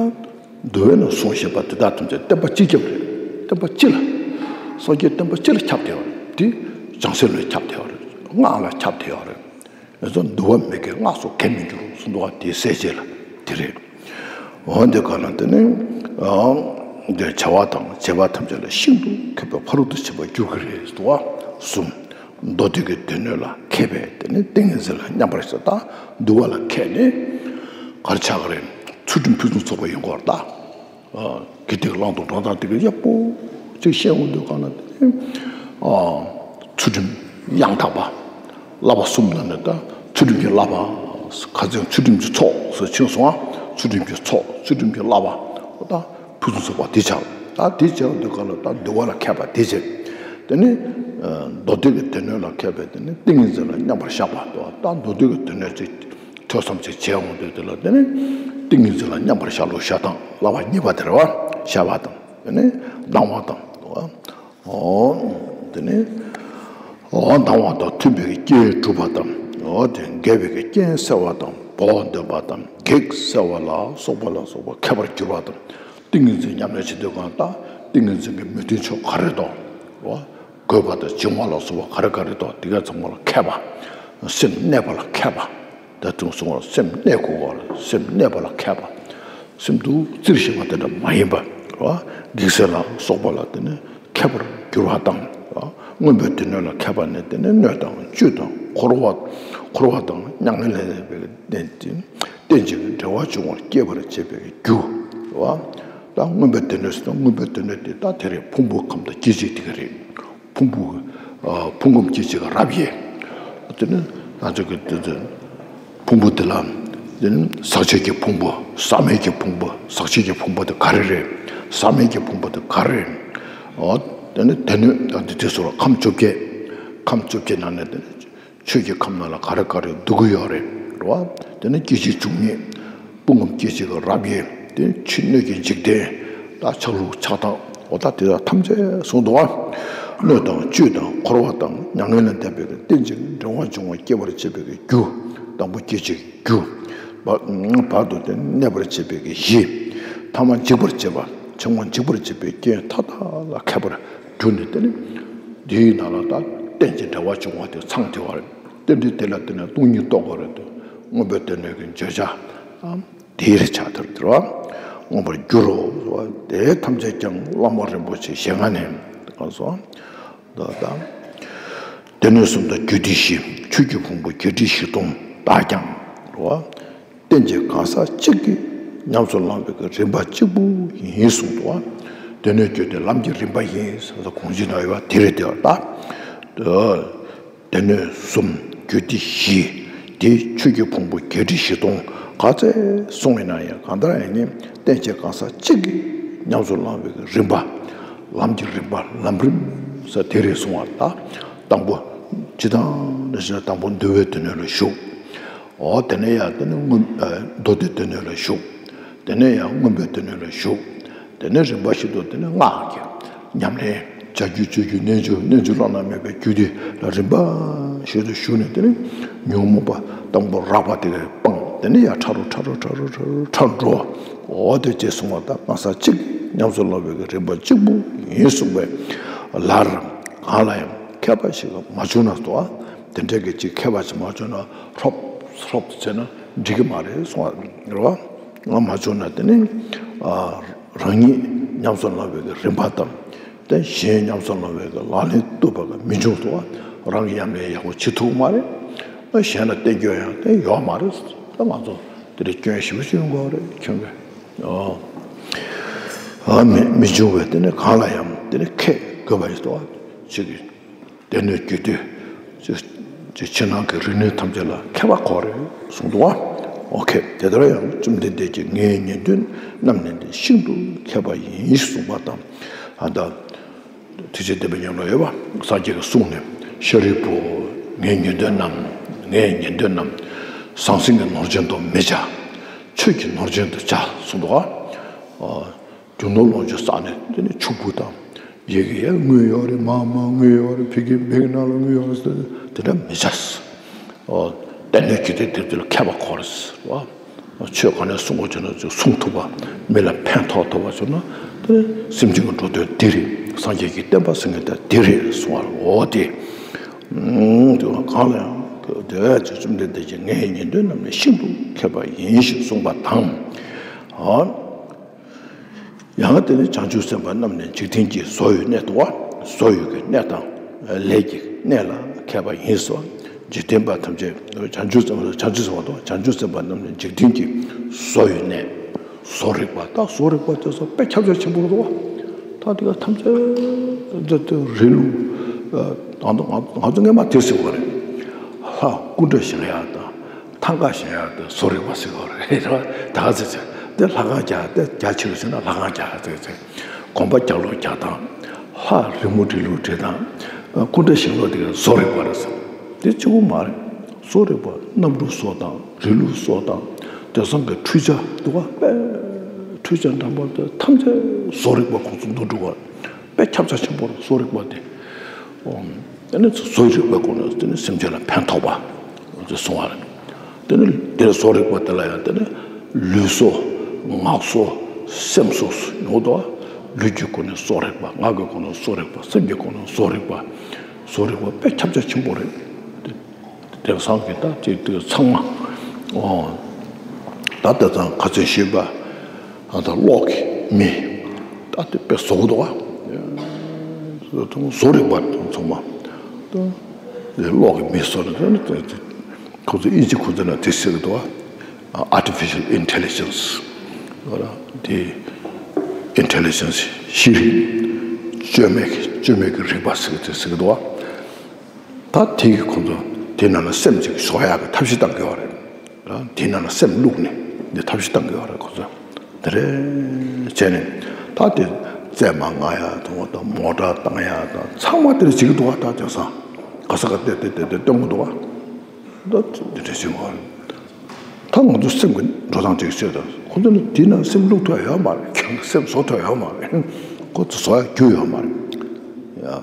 འདུལ་བའི་ནང་གསུངས་བཞིན་པ་དེ་དག་ཐམས་ཅད་བསྟན་པ་སྤྱི་ཁྱབ་རེད། བསྟན་པ་སྤྱི་ལ། སངས་རྒྱས་བསྟན་པ་སྤྱི་ལ་ཁྱབ་བསྡད་པ་རེད། དེ་བྱང་སེམས་ལ་ཁྱབ་བསྡད་པ་རེད། སྔགས་ལ་ཁྱབ་བསྡད་པ་རེད། ང་ཚོ་འདུལ་བ་མེད་མཁན་སྔགས་སུ་གང་མི་འགྱུར་གསུངས་འདུག་བ། དེའི་གསལ་བྱེད་ལ་དེ་རེད། འོན་ཏེ་གང་ལ་དེ་ནི། འདིར་བྱ་བ་དང་བྱེད་པ་ཐམས་ཅད་ལ་ཤིན་ཏུ་མཁས་པའི་ཕ་རོལ་ཏུ་ཕྱིན་པར་འགྱུར་གྱི་རེད་འདུག་བ། གསུམ། མདོ་སྡེ་གི་སྡེ་སྣོད་ལ་མཁས་པས་དེ་ནི་ཏིང་ངེ་འཛིན་ལ་མཉམ་པར་བཞག་ད་འདུལ་བ་ལ་མཁས་ནས་ག་རེ་ཆགས་ཀྱི་རེད། ཚུལ་ཁྲིམས་ཕུན་སུམ་ཚོགས་པ་ཡོང་གི་རེད་ད། དགེ་སྡིག་བླང་དོར་འགྲོ་སྟངས་དེ་ག་ཡག་པོ་ཅིག་ཤེས་འོང་དུས་གང་ལ་དེ་ནི། ཚུལ་ཁྲིམས་ཡང་དག་པ། བསླབ་པ་གསུམ་ནང་ནས་ད་ཚུལ་ཁྲིམས་ཀྱི་བསླབ་པ། ཁ་ཚིག་ཚུལ་ཁྲིམས་ཀྱི་ཚོགས་སུ་ཕྱིན་སོང་ང་། ཚུལ་ཁྲིམས་ཀྱི་ཚོགས་ཚུལ་ཁྲིམས་ཀྱི་བསླབ་པ་ད་ཕུན་སུམ་ཚོགས་པ་དེ་ཆགས། ད་དེ་བྱས་དུས་གང་ལ་ད་འདུལ་བ་ལ་མཁས་པ་དེ་བྱས། དེ་ནི་མདོ་སྡེ་གི་སྡེ་སྣོད་ལ་མཁས་པས་དེ་ནི་ཏིང་ངེ་འཛིན་ལ་མཉམ་པར་བཞག་པ་དང་། ད་མདོ་སྡེ་གི་སྡེ་སྣོད་ཅིག་ཐོས་བསམ་ཅིག་བྱས་འོང་དུས་དེ་ལ་དེ་ནི་ཏིང་ངེ་འཛིན་ལ་མཉམ་པར་བཞག་ལུགས་བཞག་སྟངས། བསླབ་པ་གཉིས་པ་དེ་རེད་བ། བཤད་པ་དང་དེ་ནི་གཏང་བ་དང་། འོ། དེ་ནི། འོ་གཏང་བ་དང་མཐུན་པའི་རྐྱེན་སྒྲུབ་པ་དང་། འོ་དེ་འགལ་བའི་རྐྱེན་སེལ་བ་དང་། བོགས་འདོན་པ་དང་། བགེགས་བསལ་བ་ལ་སོགས་པ་ལ་སོགས་པ་མཁས་པར་གྱུར་པ་དང་། ཏིང་ངེ་འཛིན་ཉམས་ལེན་བྱེད་དུས་གང་ལྟར་ཏིང་ངེ་འཛིན་གྱི་མི་མཐུན་ཕྱོགས་ག་རེ་འདུག་འོ། རྒོད་པ་དང་འཇིགས་པ་ལ་སོགས་པ་ག་རེ་ག་རེ་འདུག་དེ་ག་ཚང་མ་ལ་མཁས་པ། སེམས་གནས་པ་ལ་མཁས་པ། ད་དུང་གསུངས་པ་སེམས་གནས་དགོས་པ་རེད། སེམས་གནས་པ་ལ་མཁས་པ། སེམས་འདུ་བཙིར་ཤེས་པ་དེ་འདྲ་མ་ཡིན་པ། རེད་བ། བགེགས་བསལ་ལ་སོགས་པ་ལ་དེ་ནི་མཁས་པར་གྱུར་པ་དང་། རེད་བ། མངོན་པའི་སྡེ་སྣོད་ལ་མཁས་པ་ནི་དེ་ནི་སྣོད་དང་བཅུད་དང་འཁོར་བ། འཁོར་བ་དང་མྱ་ངན་ལས་འདས་པའི་རྟེན་ཅིང་རྟེན་ཅིང་འབྲེལ་བར་འབྱུང་བར་སྐྱེད་པར་བྱེད་པའི་རྒྱུ། རེད་བ། ད་མངོན་པའི་སྡེ་སྣོད་ཟེར་ན་མངོན་པའི་སྡེ་སྣོད་དེ་ད་དེ་རེད། ཕུང་པོ་ཁམས་དང་སྐྱེ་མཆེད་དེ་ག་རེད། ཕུང་པོ། ཕུང་ཁམས་སྐྱེ་མཆེད་ཀྱི་རབ་དབྱེ། དེ་ནི་ང་ཚོ་གི་དེ་ཚོ་ཕུང་པོ་དེ་ལ། དེ་ནི་ཟག་བཅས་ཀྱི་ཕུང་པོ། ཟག་མེད་ཀྱི་ཕུང་པོ། ཟག་བཅས་ཀྱི་ཕུང་པོ་དེ་ག་རེ་རེད། ཟག་མེད་ཀྱི་ཕུང་པོ་དེ་ག་རེ་རེད། འོ། དེ་ནི་སྡེ་སྣོད་དང་དེ་དུས་སུ་ལ་ཁམས་བཅོ་བརྒྱད། ཁམས་བཅོ་བརྒྱད་ནང་ནས་དེ་ནི། ཆོས་ཀྱི་ཁམས་ནང་ལ་ག་རེ་ག་རེ་འདུ་གི་ཡོད་རེད། རེད་བ། དེ་ནི་སྐྱེ་མཆེད་བཅུ་གཉིས། ཕུང་ཁམས་སྐྱེ་མཆེད་ཀྱི་རབ་དབྱེ། དེ་ཕྱི་སྣོད་ཀྱི་འཇིག་རྟེན། ད་ཆགས་ལུགས་ཆགས་སྟངས། འོ་ད་དེ་དག་ཐམས་ཅད་གསུངས་འདུག་བ། སྣོད་དང་བཅུད་དང་འཁོར་བ་དང་མྱ་ངན་ལས་འདས་པའི་རྟེན་ཅིང་འབྲེལ་བར་འབྱུང་བར་སྐྱེད་པར་བྱེད་པའི་རྒྱུ། དང་པོ་སྐྱེ་མཆེད་ཀྱི་རྒྱུ། བར་དུ་དེ་གནས་པར་བྱེད་པའི་གཞི། ཐ་མ་འཇིག་པར་བྱེད་པ། ཕྱིར་མ་འཇིག་པར་བྱེད་པའི་རྐྱེན་མཐའ་དག་ལ་མཁས་པར་གྱུར་ནས་དེ་ནི། དེའི་ནང་ལ་ད་རྟེན་ཅིང་འབྲེལ་བར་འབྱུང་བ་དེ་ཚང་བསྡད་པ་རེད། རྟེན་འབྲེལ་དེ་ལ་བརྟེན་ནས་སྟོང་ཉིད་རྟོགས་པ་རེད་དོ། མངོན་པའི་སྡེ་སྣོད་ཀྱི་བརྗོད་བྱ། དེའི་རིགས་ཆགས་ཐུབ་འགྱུར་བ། མངོན་པར་འགྱུར་རོ། དེ་ཐམས་ཅད་ཀྱང་བླ་མ་རིན་པོ་ཆེའི་ཞལ་སྔ་ནས་གང་སོང་། ད་ལྟ། སྡེ་སྣོད་གསུམ་དང་རྒྱུད་སྡེ་བཞི། ཆོས་ཀྱི་ཕུང་པོ་བརྒྱད་ཁྲི་བཞི་སྟོང་དག་ཀྱང་། རེད་བ། རྟེན་ཅིང་གང་ཟག་གཅིག་གིས་ཉམས་སུ་བླངས་པའི་གི་རིམ་པ་གཅིག་པུ་ཡིན་གསུངས་འདུག་བ། སྡེ་སྣོད་བརྒྱད་དེ་ལམ་གྱི་རིམ་པ་ཡིན་ཟེར་ན་གོང་བཞིན་དུ་ཡོད་པ་དེ་རེད་དེ། ད་སྡེ་སྣོད་གསུམ། རྒྱུད་སྡེ་བཞི། དེ་ཆོས་ཀྱི་ཕུང་པོ་བརྒྱད་ཁྲི་བཞི་སྟོང་ ག་ཚད་གསུངས་ཡིན་ན་ཡང་གང་ལྟར་ཡང་ནི་བསྟན་བཅོས་གང་ཟག་གཅིག་གིས་ཉམས་སུ་བླང་བའི་རིམ་པ། ལམ་གྱི་རིམ་པ་ལམ་རིམ་ཟེར་དེ་རེད་གསུང་བ་ལ། དང་པོ་ཇི་ལྟར་ན་ཞེ་ན། དང་པོ་འདུལ་བའི་སྡེ་སྣོད་ལ་ཞུགས། འོ་དེ་ནས་ཡང་དེ་ནས་མངོན་མདོ་སྡེའི་སྡེ་སྣོད་ལ་ཞུགས། དེ་ནས་ཡང་མངོན་པའི་སྡེ་སྣོད་ལ་ཞུགས། དེ་ནས་རིམ་པ་བཞིན་དུ་དེ་ནས་སྔགས་ཀྱི་ཉམས་ལེན། བྱ་རྒྱུད་སྤྱོད་རྒྱུད་རྣལ་འབྱོར། རྣལ་འབྱོར་བླ་ན་མེད་པའི་རྒྱུད་སྡེ་ལ་རིམ་པ་བཞིན་དུ་ཞུགས་ནས། དེ་ནས་ཉོན་མོངས་པ་དང་པོ་རགས་པ་དེ་ག་སྤངས། དེ་ནས་ཡང་ཕྲ་རུ་ཕྲ་རུ་ཕྲ་རུ་ཕྲ་རུ་ཕྲ་རུ་འགྲོ། འོ་དེ་ཅེས་གསུངས་པ་དང་། གང་ཟག་གཅིག་ཉམས་སུ་བླང་བའི་རིམ་པ་གཅིག་པུ་ཡིན་གསུངས་པས། ལར་གང་ལ་ཡང་མཁས་པ་ཞིག་མ་བྱུང་ན་དོ། དེ་འདྲའི་གི་ཅིག་མཁས་པ་ཞིག་མ་བྱུང་ན་ཧྲོབ་ཧྲོབ་བྱས་ན་འགྲིག་གི་མ་རེད་གསུང་བ་རེད་བ། ང་མ་བྱུང་ན་དེ་ནི་ཨ་རང་ཉིད་ཉམས་སུ་བླང་བའི་གི་རིམ་པ་དང་། དེ་གཞན་ཉམས་སུ་བླང་བའི་གི་ལག་ལེན་བསྟོད་པ་གི་མི་འབྱུང་དོ། རང་གི་ཉམས་ལེན་ཡག་པོ་བྱེད་ཐུབ་མ་རེད། ཨ་གཞན་ལ་བསྟན་རྒྱུ་ཡང་དེ་ཡོད་མ་རེད། ད་ང་ཚོ་དེ་འདྲའི་སྐྱོན་ཞེ་པོ་ཅིག་ཡོང་གི་རེད་ཁྱོད་ཀྱི། ཨ་མི་མི་འབྱུང་བས་དེ་ནི་གང་ལ་ཡང་དེ་ནི་མཁས་དགོས་པ་ཡིན་དོ། ཅིག་གི་སྡེ་སྣོད་རྒྱུད་སྡེ། ཕྱི་ནང་གི་རིག་གནས་ཐམས་ཅད་ལ་མཁས་པ་ཁོ་རེད་གསུངས་འདུག་བ། ཨོ་ཁེ། དེ་ལྟར་ཡང་བཅོམ་ལྡན་འདས་ཀྱིས་ངའི་ཉན་ཐོས་རྣམས་ནི་ཤིན་ཏུ་མཁས་པ་ཡིན་གསུངས་པ་དང་། ཨ་ད་ཐུགས་རྗེ་བདེ་བའི་ཉམས་ལ་ཡོད་པ་སངས་རྒྱས་ཀྱིས་གསུངས་ནས། ཤཱ་རིའི་བུ། ངའི་ཉན་ཐོས་རྣམས། ངའི་ཉན་ཐོས་རྣམས་ཟང་ཟིང་གི་ནོར་ཅན་དུ་མི་བྱ། ཆོས་ཀྱི་ནོར་ཅན་དུ་བྱ་གསུངས་འདུག་བ། རྒྱུ་ནོར་ལོངས་སྤྱོད་བསགས་ནས་དེ་ནས་ཕྱུག་པོ་དང་། ཡ་གི་ཡ་དངུལ་ཡོད་རེད། མ་མ་དངུལ་ཡོད་རེད། ཕ་གི་བེང་ནང་ལ་དངུལ་ཡོད་རེད་ཟེར་དེ་འདྲ་མི་བྱ། ཨོ། དེ་ནས་ཇི་སྟེ་དེ་དུས་ལ་མཁས་པ་ཁོ་རེད་ཟེར་བ། ཆོས་ག་ནས་གསུང་དགོས་བྱུང་ན་ཅིག་གསུང་ཐུབ་པ། མི་ལ་ཕན་ཐོགས་ཐུབ་པ་བྱུང་ན་དེ་སེམས་ཅན་གྱི་འགྲོ་དོན་དེ་རེད། སངས་རྒྱས་ཀྱི་བསྟན་པ་ཟེར་མཁན་དེ་དེ་རེད་གསུང་བ་རེད། འོ་དེ། ཨང་དེ་གང་ལ་ཡང་དེ་བས་ཅིག་བཅོམ་ལྡན་འདས་ཀྱིས་ངའི་ཉན་ཐོས་རྣམས་ནི་ཤིན་ཏུ་མཁས་པ་ཡིན་ཞེས་གསུངས་པ་དང་། ཨ། ཡང་དེ་ནི་བྱང་ཆུབ་སེམས་དཔའ་རྣམས་ནི་འཇིག་རྟེན་གྱི་བཟོ་བོའི་གནས་དུ་བ། བཟོ་བོའི་གི་གནས་དང་ལས་ཀྱི་གནས་ལ་མཁས་པ་ཡིན་ཟེར་བ། འཇིག་རྟེན་པ་ཐམས་ཅད་བྱང་ཆུབ་སེམས། བྱང་ཆུབ་སེམས་དཔའ་དང་བྱང་ཆུབ་སེམས་དཔའ་རྣམས་ནི་འཇིག་རྟེན་གྱི་བཟོ་བོའི་གནས། བཟོ་རིག་པ་དང་བཟོ་རིག་པ་དེ་ཚོ་དཔེ་ཁྱབ་ཆ་ཆེན་པོ་འདུག་བ། ད་དེ་ག་ཐམས་ཅད་འདི་ལྟ་རི་ལུ། ད་ང་ང་ཚོ་སྔས་མ་དེ་ཟེར་བ་རེད། ལྷ་སྐུ་འདྲ་བཞེངས་ཡག་དང་། ཐང་ག་བཞེངས་ཡག་དེ་བཟོ་རིག་པ་ཟེར་བ་རེད། ད་ག་ཟེར་ཆེ་དེ་ལྷ་ཁང་རྒྱག་དེ་རྒྱ་ཆེ་རུ་ཕྱིན་ན་ལྷ་ཁང་རྒྱག་ཟེར་ཟེར། དགོན་པ་རྒྱག་ལོག་རྒྱག་དང་། ལྷ་རི་མོ་འབྲི་ལུགས་འབྲི་དང་། སྐུ་འདྲ་བཞེངས་ལོག་དེ་ག་བཟོ་རིག་པ་རེད་ཟེར། དེ་གཅིག་པུ་མ་རེད། བཟོ་རིག་པ་གནམ་གྲུ་བཟོ་དང་རི་ལུ་བཟོ་དང་། དེང་སང་གི་འཕྲུལ་ཆས་འདུག་བ། དཔེ་འཕྲུལ་ཆས་འདྲ་མོ་དེ་ཐམས་ཅད་བཟོ་རིག་པ་ཁོང་ཚོ་འདུག་འགྲོ་བ། དཔེ་ཁྱབ་ཆ་ཆེན་པོ་རེད་བཟོ་རིག་པ་དེ། ཨོ། དེ་ནི་བཟོ་རིག་པའི་སྒོ་ནས་དེ་ནི་སེམས་ཅན་ལ་ཕན་ཐོགས་པ་དེ་གསུང་བ་རེད། དེ་ནི་དེར་བཟོ་རིག་པ་དེ་ལ་ཡང་དེ་ནི་ལུས་གསོ། ངག་གསོ། སེམས་གསོ་ཡོང་དོ། ལུས་ཀྱི་སྒོ་ནས་བཟོ་རིག་པ། ངག་གི་སྒོ་ནས་བཟོ་རིག་པ། སེམས་ཀྱི་སྒོ་ནས་བཟོ་རིག་པ། བཟོ་རིག་པ་དཔེ་ཁྱབ་ཆ་ཆེན་པོ་རེད། དེང་སང་གི་ད་ཅིག་དེ་ཚང་མ། ཨོ། ད་དེ་ཚང་ཁ་ཚོན་ཞིབ་པ། ད་ད་གློག་གི་མེ། ད་དེ་དཔེ་བཟོ་གི་འདུག་བ། བཟོ་རིག་པ་ཚང་མ། ད་གློག་གི་མེ་བཟོ་ནས་ད་ནི་ཁོ་ཚོ་ཨིན་ཇི་ཁོ་ཚོ་ན་དེ་ཟེར་གི་འདུག་བ། Artificial Intelligence། དེ་Intelligence ཤེས་རིག་བཅོས་མའི་བཅོས་མའི་གི་རིག་པ་ཟེར་གི་དེ་ཟེར་གི་འདུག་བ། ད་དེ་གི་ཁོ་ཚོ་དེ་ནང་ལ་སེམས་ཅིག་བཟོ་ཡག་གི་ཐབས་ཤེས་བཏང་གི་ཡོད་རེད། དེ་ནང་ལ་སེམས་བླུགས་ནས་འདི་ཐབས་ཤེས་བཏང་གི་ཡོད་རེད་ཁོ་ཚོ། དེ་རེད་བྱས་ནས་ད་དེ་རྫས་མ་མངགས་ཡག་དང་། ད་མོ་ཊ་བཏང་ཡག་དང་ཚང་མ་དེ་རེད་བྱེད་ཀྱི་འདུག་བ། ད་དེང་སང་ག་ས་ག་བལྟས་བལྟས་བལྟས་བལྟས་སྟོན་གྱི་འདུག་བ། ད་དེ་འདྲ་བྱེད་དགོས་རེད། ད་ང་ཚོ་སེམས་ཀྱི་འགྲོ་སྟངས་ཅིག་བཤད་དང་། ཁོ་ཚོ་ནི་དེ་ནང་སེམས་བླུགས་ཐུབ་ཡོད་མ་རེད། ཁྱོད་ཀྱི་སེམས་བཟོ་ཐུབ་ཡོད་མ་རེད། ཁོ་ཚོ་བཟོ་ཡག་རྒྱུ་ཡོད་མ་རེད། ཡ།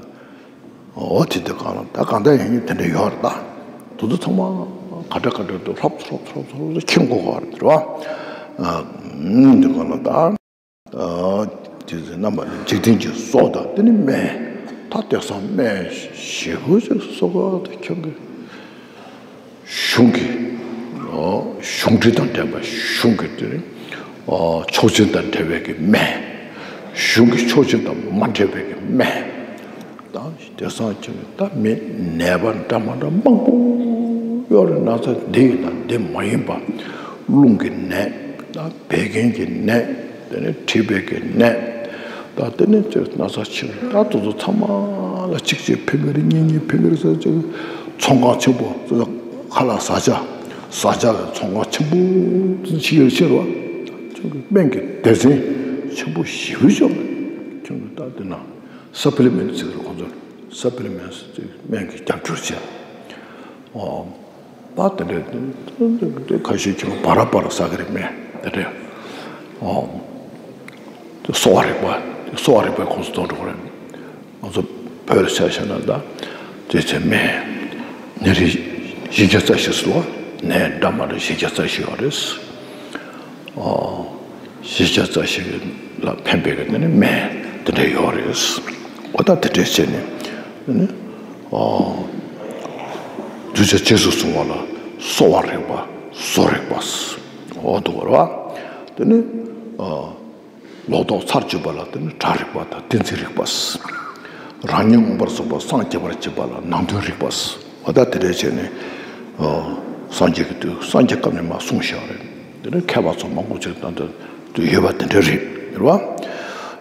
འོ་དེ་དེ་གང་ལ་ད་གང་ལྟར་ཡིན་ཡིན་དེ་འདྲ་ཡོད་རེད། ད་དེ་ཚོ་ཚང་མ་ག་འདྲ་ག་འདྲ་དུ་ཧྲོབ་ཧྲོབ་ཧྲོབ་ཧྲོབ་ཁྱེར་དགོས་ག་རེད་རེད་བ། ཨ། ཨ། དེ་གང་ལ་ད། ཨ། དེ་ཚོ་རྣམ་པ་ནི་འཇིག་རྟེན་གྱི་སྲོག་དང་དེ་ནི་སྨན། ད་དེང་སང་སྨན་ཞེ་པོ་ཅིག་གསོག་ག་དེ་ཁྱོད་ཀྱི། གཞུང་གི། ཨོ། གཞུང་འབྲེལ་དང་འབྲེལ་བ། གཞུང་གི་དེ་རིང་། ཨོ། ཆོག་མཆན་དང་འབྲེལ་བའི་གི་སྨན། གཞུང་གི་ཆོག་མཆན་དང་མ་འབྲེལ་བའི་གི་སྨན། ད་དེང་སང་ཁྱོད་ད་མི་ནད་པ་འདྲ་མ་འདྲ་མང་པོ་ཡོད་རེད། ན་ཚ་འདི་ཡིན་དང་འདི་མ་ཡིན་པ། རླུང་གི་ནད། ད་བད་ཀན་གྱི་ནད། དེ་ནས་མཁྲིས་པའི་གི་ནད། ད་དེ་ནས་ཅིག་ན་ཚ་ཆེ་བ། ད་དེ་ཚོ་ཚང་མ་ལ་གཅིག་གཅིག་ཕན་གི་རེད། གཉིས་གཉིས་ཕན་གི་རེད་ཟེར་ཅིག་ཚོང་ཁང་ཆེན་པོ་ཁ་ལག་ཟ་ཆ། བཟའ་བཅའ་བའི་ཚོང་ཁང་ཆེན་པོ་ཅིག་ཡོད་ཕྱིར་བ། ཁྱོད་ཀྱི་སྨན་གྱི་སྡེ་ཚན་ཆེན་པོ་ཞེ་པོ་ཅིག་ཡོད། ཁྱོད་ཀྱི་ད་དེ་ན་སབ་ལི་མེན་ཊི་ཟེར་གི་རེད། ཁོང་ཚོ་སབ་ལི་མེན་ཊི་ཟེར་སྨན་གྱི་རྒྱབ་སྐྱོར་བྱས། ཨོ། ད་དེ་འདྲའི་དེ་ཁ་ཤས་ཁྱོད་བ་ར་བ་ར་ཟ་གི་རེད། སྨན་དེ་འདྲའི། ཨོ། གསོ་བ་རིག་པ། གསོ་བ་རིག་པའི་ཁོངས་སུ་གཏོགས་འགྲོ་གི་རེད། ང་ཚོ་བོད་ལ་ཆ་བཞག་ན་ད་དེ་ཚོའི་སྨན་ནད་རིགས་བཞི་བརྒྱ་རྩ་བཞི་ཟེར་བ། ནད་འདྲ་མི་འདྲ་བཞི་བརྒྱ་རྩ་བཞི་ཡོད་རེད། ཨོ། བཞི་བརྒྱ་རྩ་བཞི་ལ་ཕན་པའི་གི་དེ་ནི་སྨན་དེ་འདྲ་ཡོད་རེད། འོ་ད་དེ་འདྲ་བྱས་ནས་དེ་ནི། ཨོ། གདུལ་བྱ་རྗེས་སུ་བཟུང་བ་ལ་གསོ་བ་རིག་པ། བཟོ་རིག་པ། འོ་འདུག་བ་རེད་བ། དེ་ནི། ཨོ། ལོག་རྟོག་ཚར་གཅོད་པ་ལ་དེ་ནི་སྒྲ་རིག་པ་དང་གཏན་ཚིགས་རིག་པ། རང་ཉིད་མངོན་པར་རྫོགས་པར་སངས་རྒྱས་པར་བྱེད་པ་ལ་ནང་དོན་རིག་པ། འོ་ད་དེ་འདྲ་བྱས་ནས། ཨོ། སངས་རྒྱས་ཀྱི་དུས་སངས་རྒྱས་སྐབས་ནས་མར་གསུངས་བཞག་རེད། དེ་ནི་མཁས་པ་ཚོ་མང་པོ་ཅིག་ད་ལྟ་དུ་ཡོད་པ་དེ་འདྲ་རེད། རེད་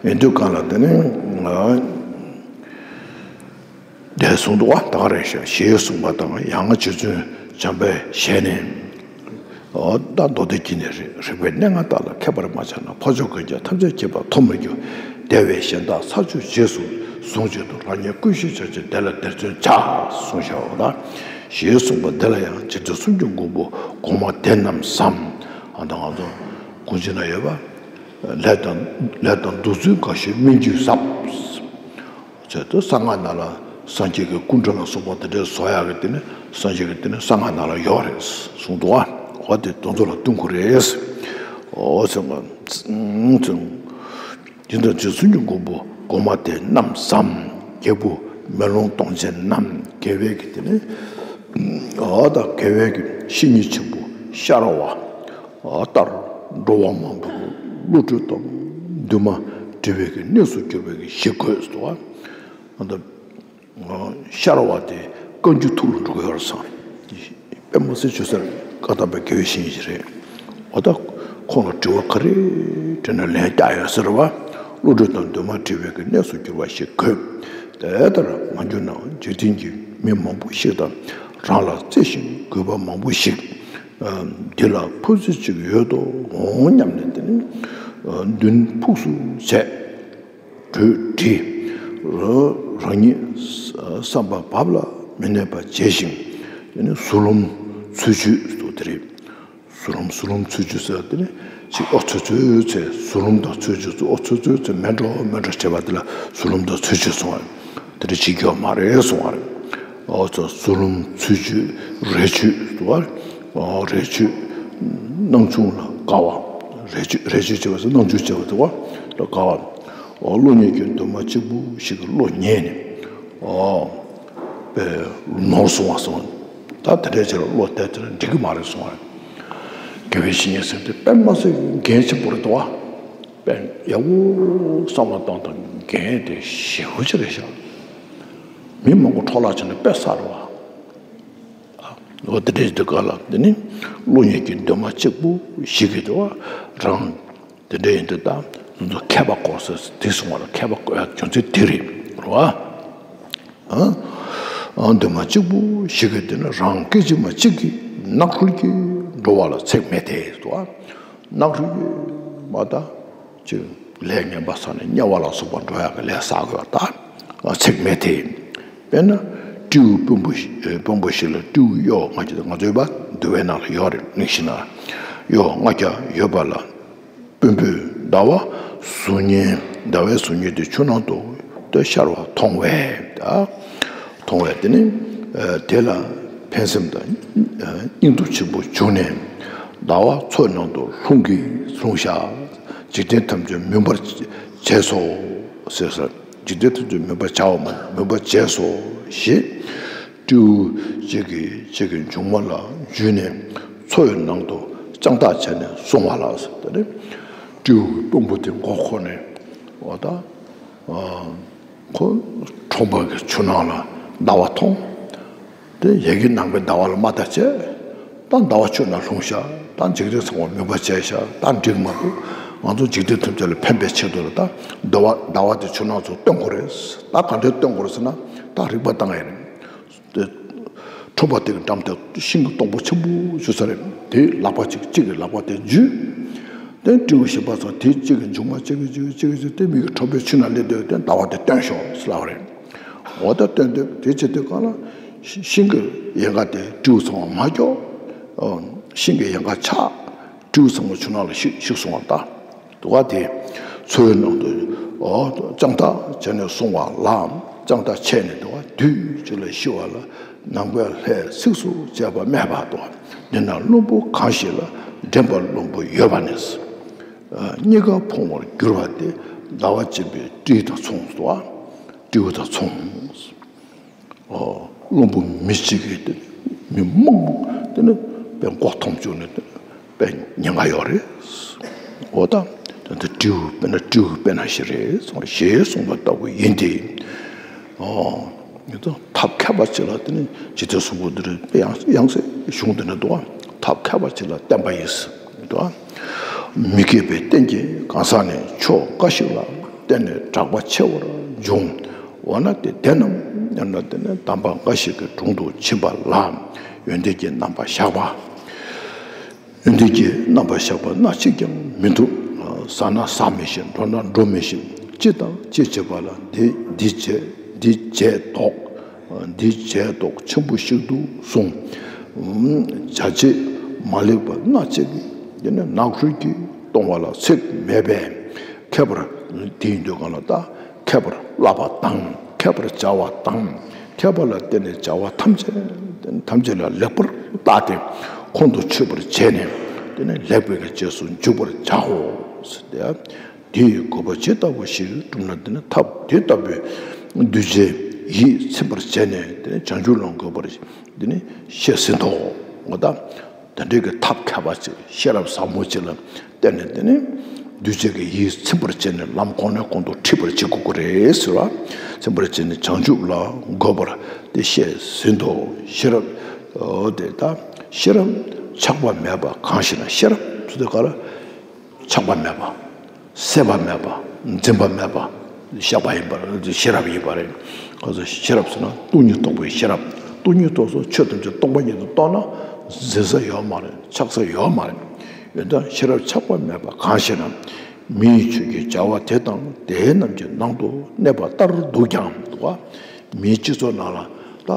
བ། ཡིན་དུས་གང་ལ་དེ་ནི། དེ་གསུངས་འདུག་བ། ད་ག་རེ་ཞེས་གསུངས་པ་དང་། ཡང་རྗེ་བཙུན་བྱམས་པས་ཞལ་ནས། ཨོ། ད་མདོ་སྡེ་དཀྱིལ་ནས་རིག་རིག་པའི་གནས་ལྔ་དག་ལ་མཁས་པར་མ་བྱས་ན། འཕགས་མཆོག་དཀོན་ཀྱང་ཐམས་ཅད་མཁྱེན་པར་ཐོབ་མི་འགྱུར། དེ་བས་གཞན་དག་ཚར་གཅོད་རྗེས་སུ་བཟུང་བྱེད་དུ། རང་ཉིད་ཀུན་ཤེས་ཆ་ཅན་དེ་ལ་དེར་བརྩོན་བྱ། གསུངས་བཞག་པ་དང་། ཞེས་གསུངས་པ་འདི་ལ་ཡང་རྗེ་བཙུན་སུམ་ཅུ་མགོན་པོ་གོང་མ་དེ་རྣམས་སམ། ཨ་ད་ང་ཚོ་གུང་ཆེན་ན་ཡོད་པ། ལས་དང་ལས་དང་གདུག་རྩུབ་འགའ་ཞིག་སྨན་གྱིས་ཟབ། ཚོད་དུ་གསང་སྔགས་ནང་ལ་སངས་རྒྱས་ཀྱི་སྐུ་འདྲ་ལ་སོགས་པ་དེ་འདྲའི་བཟོ་ཡག་གི་དེ་ནི་སངས་རྒྱས་ཀྱི་དེ་ནི་གསང་སྔགས་ནང་ལ་ཡོད་རེད་གསུངས་འདུག་བ། འོ་དེ་དེ་ཚོ་ལ་བསྟུན་དགོས་རེད། འོ་ཚང་མ་ཚང་། དེ་ལྟར་རྗེ་བཙུན་གྱི་མགོན་པོ་གོང་མ་དེ་རྣམས་སམ། རྒྱལ་བུ་མེ་ལོང་སྟོང་ཆེན་རྣམས། རྒྱལ་བའི་གི་དེ་ནི། འོ་ད་རྒྱལ་བའི་གི་བཤེས་གཉེན་ཆེན་པོ་ཤ་ར་བ། ལྟར་འགྲོ་བ་མང་པོ་བློ་གྲོས་དང་འདུན་མ་འབྲེལ་བའི་གི་གནས་སུ་གྱུར་པའི་གི་ཞིག་དགོས་སོ། ཨ་ད་ཤར་བ་དེ་བཀའ་འགྱུར་ཐུགས་ལ་འགྲོ་གི་ཡོད་རེད་བསམ། དཔེ་མ་སྲིད་ཆོས་ཟེར་བཀའ་གདམས་པའི་དགེ་བའི་བཤེས་གཉེན་ཞིག་རེད། འོ་ད་ཁོང་ལ་དྲི་བ་ག་རེ་དྲིས་ན་ལན་རྒྱག་ཡོད་ཟེར་བ། བློ་གྲོས་དང་འདུན་མ་འབྲེལ་བའི་གི་གནས་སུ་གྱུར་པ་ཞིག་དགོས། དེ་ལྟར་མ་གྱུར་ན་འཇིག་རྟེན་གྱི་མི་མང་པོ་ཞིག་དང་རང་ལ་བརྩེ་ཞིང་གུས་པ་མང་པོ་ཞིག་འདི་ལ་ཕོག་ཚོད་ཅིག་ཡོད་དོ་འོང་སྙམ་ནས་དེ་ནི་མདུན་ཕུགས་སུ་བྱས། གྲོས་དྲིས། རང་ཉིད་བསམ་པ་བབ་ལ་མི་གནས་པ་བྱས་ཤིང་། དེ་ནི་གཟུ་ལུམ་ཚུལ་འཆོས་སུ་དེ་རེད། གཟུ་ལུམ་གཟུ་ལུམ་ཚུལ་འཆོས་ཟེར་བ་དེ་ནི་ཅིག་ཨོ་ཚོད་ཚོད་ཚེ་གཟུ་ལུམ་དང་ཚུལ་འཆོས་ཚོ་ཨོ་ཚོད་ཚོད་ཚེ་མེད་འགྲོ་མེད་འགྲོ་བྱས་པ་དེ་ལ་གཟུ་ལུམ་དང་ཚུལ་འཆོས་གསུང་བ་རེད། དེ་འདྲ་བྱེད་རྒྱུ་མ་རེད་གསུང་བ་རེད། ཨོ་ཚོ་གཟུ་ལུམ་ཚུལ་འཆོས་རས་ཆོས་སུ་བ་རས་ཆོས་སྣང་ཆུང་ལ་དགའ་བ། རས་ཆོས་རས་ཆོས་བྱས་པ་ཟེར་སྣང་ཆུང་བྱས་པ་དེ་བ་ལ་དགའ་བ། ཨོ་བློ་ཉེ་གི་འདུན་མ་གཅིག་པུ་ཞིག་གི་བློ་ཉེ་ནས། ཨོ། པའི་ནོར་སོང་བ་སོང་། ད་དེ་འདྲའི་ཕྱིར་བློ་གཏད་དེ་འགྲིག་གི་མ་རེད་གསུང་བ་རེད། དགེ་བའི་བཤེས་གཉེན་ཟེར་དེ་དཔེ་མ་སྲིད་འགན་ཆེན་པོ་རེད་དོ། དཔེ་ཡག་པོ་བསམ་བློ་བཏང་དང་འགན་དེ་ཞེ་པོ་ཅིག་རེད་ཤག་མི་མང་པོ་འཕྲོ་བརླག་བྱས་ནས་དཔེ་ཟ་རེད་བ། འོ་དེ་འདྲའི་དུས་སྐབས་ལ་དེ་ནི་བློ་ཉེ་གི་འདུན་མ་གཅིག་པུ་ཞིག་གིས་དེ་བ་རང་། དེ་འདྲ་ཡིན་དུས་ད་ང་ཚོ་མཁས་པ་དགོས་ཟེར་དེ་གསུང་བ་ལ་མཁས་པ་དགོས་ཡ་རྒྱུ་མཚན་དེ་རེད་རོ། ཨ། འདུན་མ་གཅིག་པུ་ཞིག་གིས་དེ་ནི་རང་སྐད་ཅིག་མ་གཅིག་གིས་ནག་ཁུལ་གྱི་འགྲོ་བ་ལ་ཚེགས་མེད་དེ་སོ། ནག་ཁུལ་གྱི་མ་ད་ཅིག་ལས་ངན་པ་བསགས་ནས་དམྱལ་བ་ལ་སོགས་པ་འགྲོ་ཡག་གི་ལས་བསགས་དགོས་པ་ད་ཚེགས་མེད་དེ། དཔེར་ན་སྤྲེའུ་དཔོན་པོ་ཞིག་དཔོན་པོ་ཞིག་ལ་སྤྲེའུ་གཡོག་ང་ཚོས་ང་ཚོའི་བ་འདུལ་བའི་ནང་ལ་ཡོད་རེད། གླེང་གཞི་ན་གཡོག་ལྔ་བརྒྱ་ཡོད་པ་ལ། དཔོན་པོས་ཟླ་བ་གཟུགས་བརྙན་ཟླ་བའི་གཟུགས་བརྙན་དེ་ཆུ་ནང་དུ་ཏོ་ཤར་བ་མཐོང་བས། ད་མཐོང་བས་དེ་ནི་དེ་ལ་ཕན་སེམས་དང་སྙིང་སྟོབས་ཆེན་པོ་བྱུང་ནས་ཟླ་བ་མཚོའི་ནང་དུ་ལྷུང་གིས་ལྷུང་ཤག་འཇིག་རྟེན་ཐམས་ཅད་མུན་པར་བྱས་སོ་ཟེར་ཟེར། འཇིག་རྟེན་ཐམས་ཅད་མུན་པར་བྱ་བ་མ་མུན་པར་བྱས་སོ་ཞེས། སྤྲེའུ་གཅིག་གིས་གཅིག་གི་མཇུག་མ་ལ་འཇུས་ནས་མཚོ་ཡི་ནང་དུ་དཔྱང་ཐག་བྱས་ནས་སོང་བ་ལ་ཟེར། དེ་ནས་སྤྲེའུ་གི་དཔོན་པོ་དེ་མགོ་འཁོར་ནས་འོ་ད་ཁོ་གྲོང་པ་གི་ཆུ་ནང་ལ་ཟླ་བ་མཐོང་། དེ་ཡ་གི་ནང་པའི་ཟླ་བ་ལ་མ་ལྟ་བྱས། ད་ཟླ་བ་ཆུ་ནང་ལྷུང་ཤག་ད་འཇིག་རྟེན་ཚང་མ་མུན་པ་བྱས་ཤག་ད་འགྲིག་མ་འདུག་ང་ཚོ་འཇིག་རྟེན་ཐམས་ཅད་ལ་ཕན་པའི་ཆེད་དུ་ལ་ད་ཟླ་བ་ཟླ་བ་དེ་ཆུ་ནང་ཚུར་བཏོན་དགོས་རེད། ད་ག་འདྲས་བཏོན་དགོས་རེད་ཟེར་ན་ད་རིག་པ་བཏང་ཡ་རེད། དེ་ ཁྲོ་བ་དེ་གི་འགྲམ་དེ་ཤིང་གི་སྡོང་པོ་ཆེན་པོ་བཞུགས་ས་རེད། དེའི་ལག་པ་གཅིག་གཅིག་གི་ལག་པ་དེ་འཇུས། དེ་སྤྲེའུ་གཞན་པ་ཚོ་དེ་གཅིག་གི་མཇུག་མ་གཅིག་གི་གཅིག་གི་གཅིག་གི་གཅིག་དེ་མི་གི་ཁྲོ་བའི་ཆུ་ནང་སླེབས་དུས་དེ་ཟླ་བ་དེ་བཏོན་ཤོག་ཟེར་ལབ་པ་རེད། འོ་ད་བཏོན་དུས་དེ་བྱེད་དུས་གང་ལ་ཤིང་གི་ཡལ་ག་དེ་སྤྲེའུ་ཚང་མ་མ་སྐྱོ། ཤིང་གི་ཡལ་ག་ཆག་སྤྲེའུ་ཚང་མ་ཆུ་ནང་ལ་ཤི་ཤི་སོང་བ་ད། དུ་བ་དེ་འཚོའི་ནང་དུ་ཨོ་ལྕང་ཐག་བྱས་ནས་སོང་བ་ལ། ལྕང་ཐག་ཆད་ནས་དུ་བ་དུས་གཅིག་ལ་ཤི་བ་ལ་ནམ་མཁའི་ལྷས་ཚིགས་སུ་བཅད་པ་སྨྲས་པ་དང་། འདི་ན་བླུན་པོ་གང་ཞིག་ལ་འདྲེན་པར་བླུན་པོ་ཡོད་པ་ནི། གཉིས་ཀ་ཕུང་བར་འགྱུར་བ་སྟེ། ཟླ་བ་གཅིག་པའི་སྤྲེའུ་དང་མཚུངས་སོ། སྤྲེའུ་དང་མཚུངས། ཨོ། བླུན་པོ་མི་གཅིག་གིས་དེ་མི་མང་པོ་དེ་ནི་དཔེ་མགོ་འཐོམ་བཅུག་ནས་དེ་དཔེ་ཉེན་ཁ་ཡོད་རེད། འོ་ད་དེ་འདྲ་སྤྲེའུ་དཔེར་ན་སྤྲེའུ་དཔེར་ན་ཞིག་རེད་གསུངས་རེད་ཞེས་གསུངས་པ་ལྟ་བུ་ཡིན་ཏེ། ཨོ། ངེད་ཚོ་ཐབས་མཁས་པ་ཅིག་ལ་དེ་ནི་ཇི་ལྟར་གསུངས་པ་འདི་རེད། དཔེ་ཡང་ཡང་སེ་གཞུང་འདི་ནི་འདུག་བ། ཐབས་མཁས་པ་ཅིག་ལ་བསྟན་པ་ཡིན་ཟེར་འདུག་བ། མི་དགེ་བའི་རྟེན་གྱི་གང་ཟག་ནི་ཕྱོགས་འགའ་ཞིག་ལ་བརྟེན་ནས་དྲག་པ་ཆེ་བར་འབྱུང་། འོ་ན་དེ་དེ་རྣམས་ཉམས་ན་དེ་ནི་དམ་པ་འགའ་ཞིག་གི་དྲུང་དུ་ཕྱིན་པ་ལ་ཡོན་ཏན་གྱི་རྣམ་པ་བཞག་པ། ཡོན་ཏན་གྱི་རྣམ་པ་བཞག་པ་སྣ་གཅིག་ཀྱང་མི་འདུག་ཟ་ན་ཟ་མི་ཤེས། འགྲོ་ན་འགྲོ་མི་ཤེས། ཅི་དང་ཅི་བྱེད་པ་ལ་འདི་འདི་བྱས་འདི་བྱས་དོགས། འདི་བྱས་དོགས་ཆེན་པོ་ཞིག་ཏུ་གསུངས། བྱ་བྱེད་མ་ལེགས་པ་སྣ་གཅིག་གིས་དེ་ནི་ནག་ཁུལ་གྱིས་གཏོང་བ་ལ་ཚེགས་མེད་པས། ཁྱད་པར་དེ་ཡིན་དུས་གང་ལ་ད་ཁྱད་པར་བསླབ་པ་དང་ཁྱད་པར་བྱ་བ་དང་ཁྱད་པར་ལ་བརྟེན་ནས་བྱ་བ་ཐམས་ཅད་ཐམས་ཅད་ལ་ལེགས་པར་བརྟགས་ཏེ་ཁོང་དུ་ཆུད་པར་བྱས་ནས་དེ་ནི་ལེགས་པའི་གི་རྗེས་སུ་འཇུག་པར་བྱའོ་ཟེར་ཏེ། དེའི་དགོས་པ་ཇི་ལྟ་བུ་ཞིག་བསྒྲུབས་ན་དེ་ནི་ཐབས་དེ་ལྟ་བུའི་གདུལ་བྱའི་ཡིད་ཚིམ་པར་བྱས་ནས་དེ་ནི་བྱང་ཆུབ་ལ་འགོད་པར་དེ་ནི་བཤད་ཟིན་ཏོ། འོ་ད། དེ་འདྲའི་གི་ཐབས་མཁས་པ་ཅིག་ཤེས་རབ་ཟབ་མོ་ཅིག་ལ་བརྟེན་ནས་དེ་ནི་གདུལ་བྱའི་གི་ཡིད་ཚིམ་པར་བྱས་ནས་ལམ་གོང་ནས་གོང་དུ་འཁྲིད་པར་བྱེད་དགོས་ཀྱི་རེད་ཟེར་བ། ཚིམ་པར་བྱས་ནས་བྱང་ཆུབ་ལ་འགོད་པར་དེ་བཤད་ཟིན་ཏོ། ཤེས་རབ། འོ་དེ་ད་ཤེས་རབ་ཆགས་པ་མེད་པ་གང་ཞིག་ན་ཤེས་རབ་ཟེར་དུས་ག་ལ། ཆགས་པ་མེད་པ། སྲེད་པ་མེད་པ། འཛིན་པ་མེད་པ། བཤགས་པ་ཡིན་པ་རེད། ཤེས་རབ་ཡིན་པ་རེད། ཁོ་ཚོ་ཤེས་རབ་ཟེར་ན་སྟོང་ཉིད་རྟོགས་པའི་ཤེས་རབ། སྟོང་ཉིད་རྟོགས་སོ་ཆོས་ཐམས་ཅད་སྟོང་པ་ཉིད་དུ་རྟོགས་ན་འཛིན་ས་ཡོད་མ་རེད། ཆགས་ས་ཡོད་མ་རེད། ཡོན་ཏན་ཤེས་རབ་ཆགས་པ་མེད་པ་གང་ཞེ་ན། མིའི་ཆོས་ཀྱི་བྱ་བ་དེ་དང་དེ་རྣམས་ཀྱི་ནང་དུ་གནས་པ་ལྟར་འདུག་ཀྱང་འདུག་བ། མིའི་སྤྱི་ཚོགས་ནང་ལ་ད།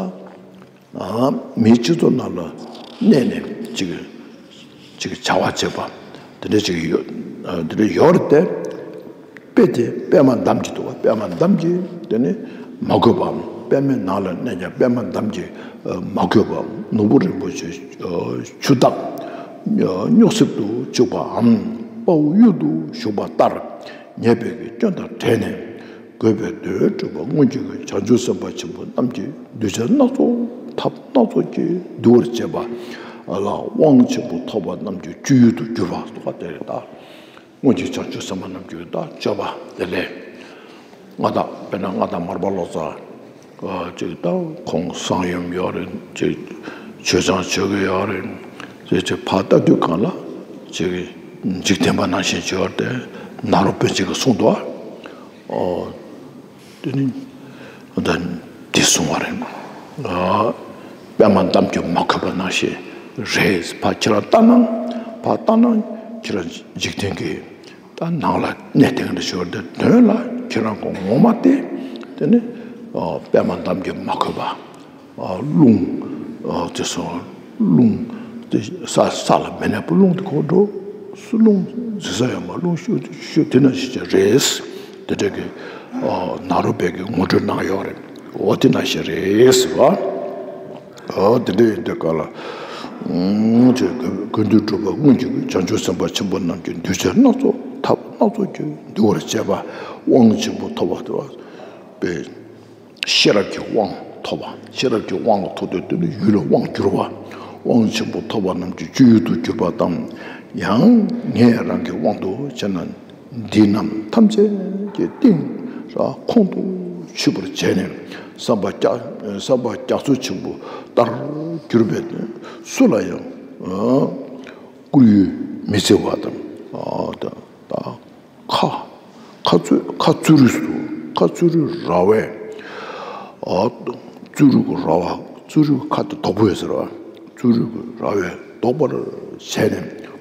མིའི་སྤྱི་ཚོགས་ནང་ལ་གནས་ནས་ཅིག་ཅིག་བྱ་བ་བྱེད་པ་དེ་འདྲ་ཅིག་ཡོད། དེ་འདྲ་ཡོད་རེད་དེ། དཔེ་དེ་པད་མ་འདམ་གྱི་འདུག་བ། པད་མ་འདམ་གྱི་དེ་ནི་མ་གོས་པའམ་པད་མའི་ནང་ལ་གནས་ཀྱང་པད་མ་འདམ་གྱི་མ་གོས་པའམ་ནོར་བུ་རིན་པོ་ཆེ་ཆུ་བདག་རྙོག་སེབ་ཏུ་བཅུག་པའམ་དཔའ་བོ་གཡུལ་དུ་ཞུགས་པ་ལྟར་ཉེས་པའི་སྐྱོན་དང་བྲལ་ནས། དགོས་པའི་དོན་སྒྲུབ་པ་སྔོན་གྱི་བྱང་ཆུབ་སེམས་དཔའ་ཆེན་པོ་རྣམས་ཀྱིས་གདུལ་བྱ་སྣ་ཚོགས་ཐབས་སྣ་ཚོགས་ཀྱིས་འདུལ་བར་བྱེད་པ་ལ་དབང་ཆེན་པོ་ཐོབ་པ་རྣམས་ཀྱི་སྤྱོད་ཡུལ་དུ་གྱུར་པ་སོགས་པ་དེ་རེད་ད། སྔོན་གྱི་བྱང་ཆུབ་སེམས་དཔའ་རྣམས་ཀྱི་ད་སྤྱོད་པ་དེ་ལས། མངའ་བདག་དཔེར་ན་མངའ་བདག་མར་པ་ལོ་ཙཱ། ཅིག་ད་ཁོང་གསང་ཡུམ་ཡོད་རེད། ཅིག་ཆོས་ཚང་ཆོས་གི་ཡོད་རེད། ཅིག་ཅིག་ཕར་ལྟ་དུས་གང་ལ་ཅིག་འཇིག་རྟེན་པ་ནང་བཞིན་བྱས་ཏེ་ནཱ་རོ་པཎ་ཆེན་གྱིས་གསུངས་འདུག་ཨ། ཨོ། དེ་ནི་ད་འདི་གསུང་བ་རེད། ཨ། པད་མ་འདམ་གྱིས་མ་གོས་པ་ནང་བཞིན་རེད། ཕར་ཁྱེད་རང་ལྟ་ན། ཕར་ལྟ་ན་ཁྱེད་རང་འཇིག་རྟེན་གྱི་ད་ནང་ལ་གནས་དེ་འདྲ་ཞོར་དེ་དོན་ལ་ཁྱེད་རང་གི་ངོ་མ་དེ་དེ་ནི་ཨ་པད་མ་འདམ་གྱིས་མ་གོས་པ། ཨ་རླུང་ཨ་དེ་སོང་རླུང་དེ་ས་ས་ལ་མི་གནས་པ་རླུང་དེ་ཁོ་འགྲོ། སུ་རླུང་འཛིན་ས་ཡོད་མ་རླུང་ཤུགས་ཤུགས་དེ་ན་ཞིག་ཅིག་རེད། དེ་འདྲ་གི་ཨ་ནཱ་རོ་པཎ་གྱིས་ངོ་སྤྲོད་གནང་ཡོད་རེད། འོ་དེ་ན་ཞིག་རེད་ཟེར་བ། ཨ་དེ་འདྲ་ཡིན་དུས་ག་ལ་ཨུམ་ཅེས་དགེ་འདུན་གྲུབ་པ་སྔོན་གྱི་བྱང་ཆུབ་སེམས་དཔའ་ཆེན་པོ་རྣམས་ཀྱིས་གདུལ་བྱ་སྣ་ཚོགས་ཐབས་སྣ་ཚོགས་ཀྱིས་འདུལ་བར་བྱེད་པ་དབང་ཆེན་པོ་ཐོབ་པ་དེ་བ་པའི། ཤེས་རབ་ཀྱི་དབང་ཐོབ་པ། ཤེས་རབ་ཀྱི་དབང་ཐོབ་སྟེ་དེ་ནི་ཡུལ་ལ་དབང་བསྒྱུར་བ། དབང་ཆེན་པོ་ཐོབ་པ་རྣམས་ཀྱི་སྤྱོད་ཡུལ་དུ་གྱུར་པ་དང་། ཡང་ངས་རང་གི་དབང་དུ་བྱས་ན་འདི་རྣམས་ཐམས་ཅད་ཀྱི་གཏིང་ར་ཁོང་དུ་ཆུད་པར་བྱས་ནས་བསམ་པ་རྒྱ་བསམ་པ་རྒྱ་མཚོ་ཆེན་པོ་ལྟར་གྱུར་པས་སུ་ལ་ཡང་བསྐུར་ཡུལ་མི་བརྩི་བ་དང་། ད་ཁ་ཁ་རྩོད་ཁ་རྩོད་རུས་སུ་ཁ་རྩོད་རུས་ར་བས། ཨ་རྩོད་རུས་ཀྱི་ར་བ་ གཙུག་རུས་ཁ་དེ་དོག་པོ་ཡོད་ཟེར་བ། གཙུག་རུས་ཀྱི་ར་བས་དོག་པར་བྱས་ནས་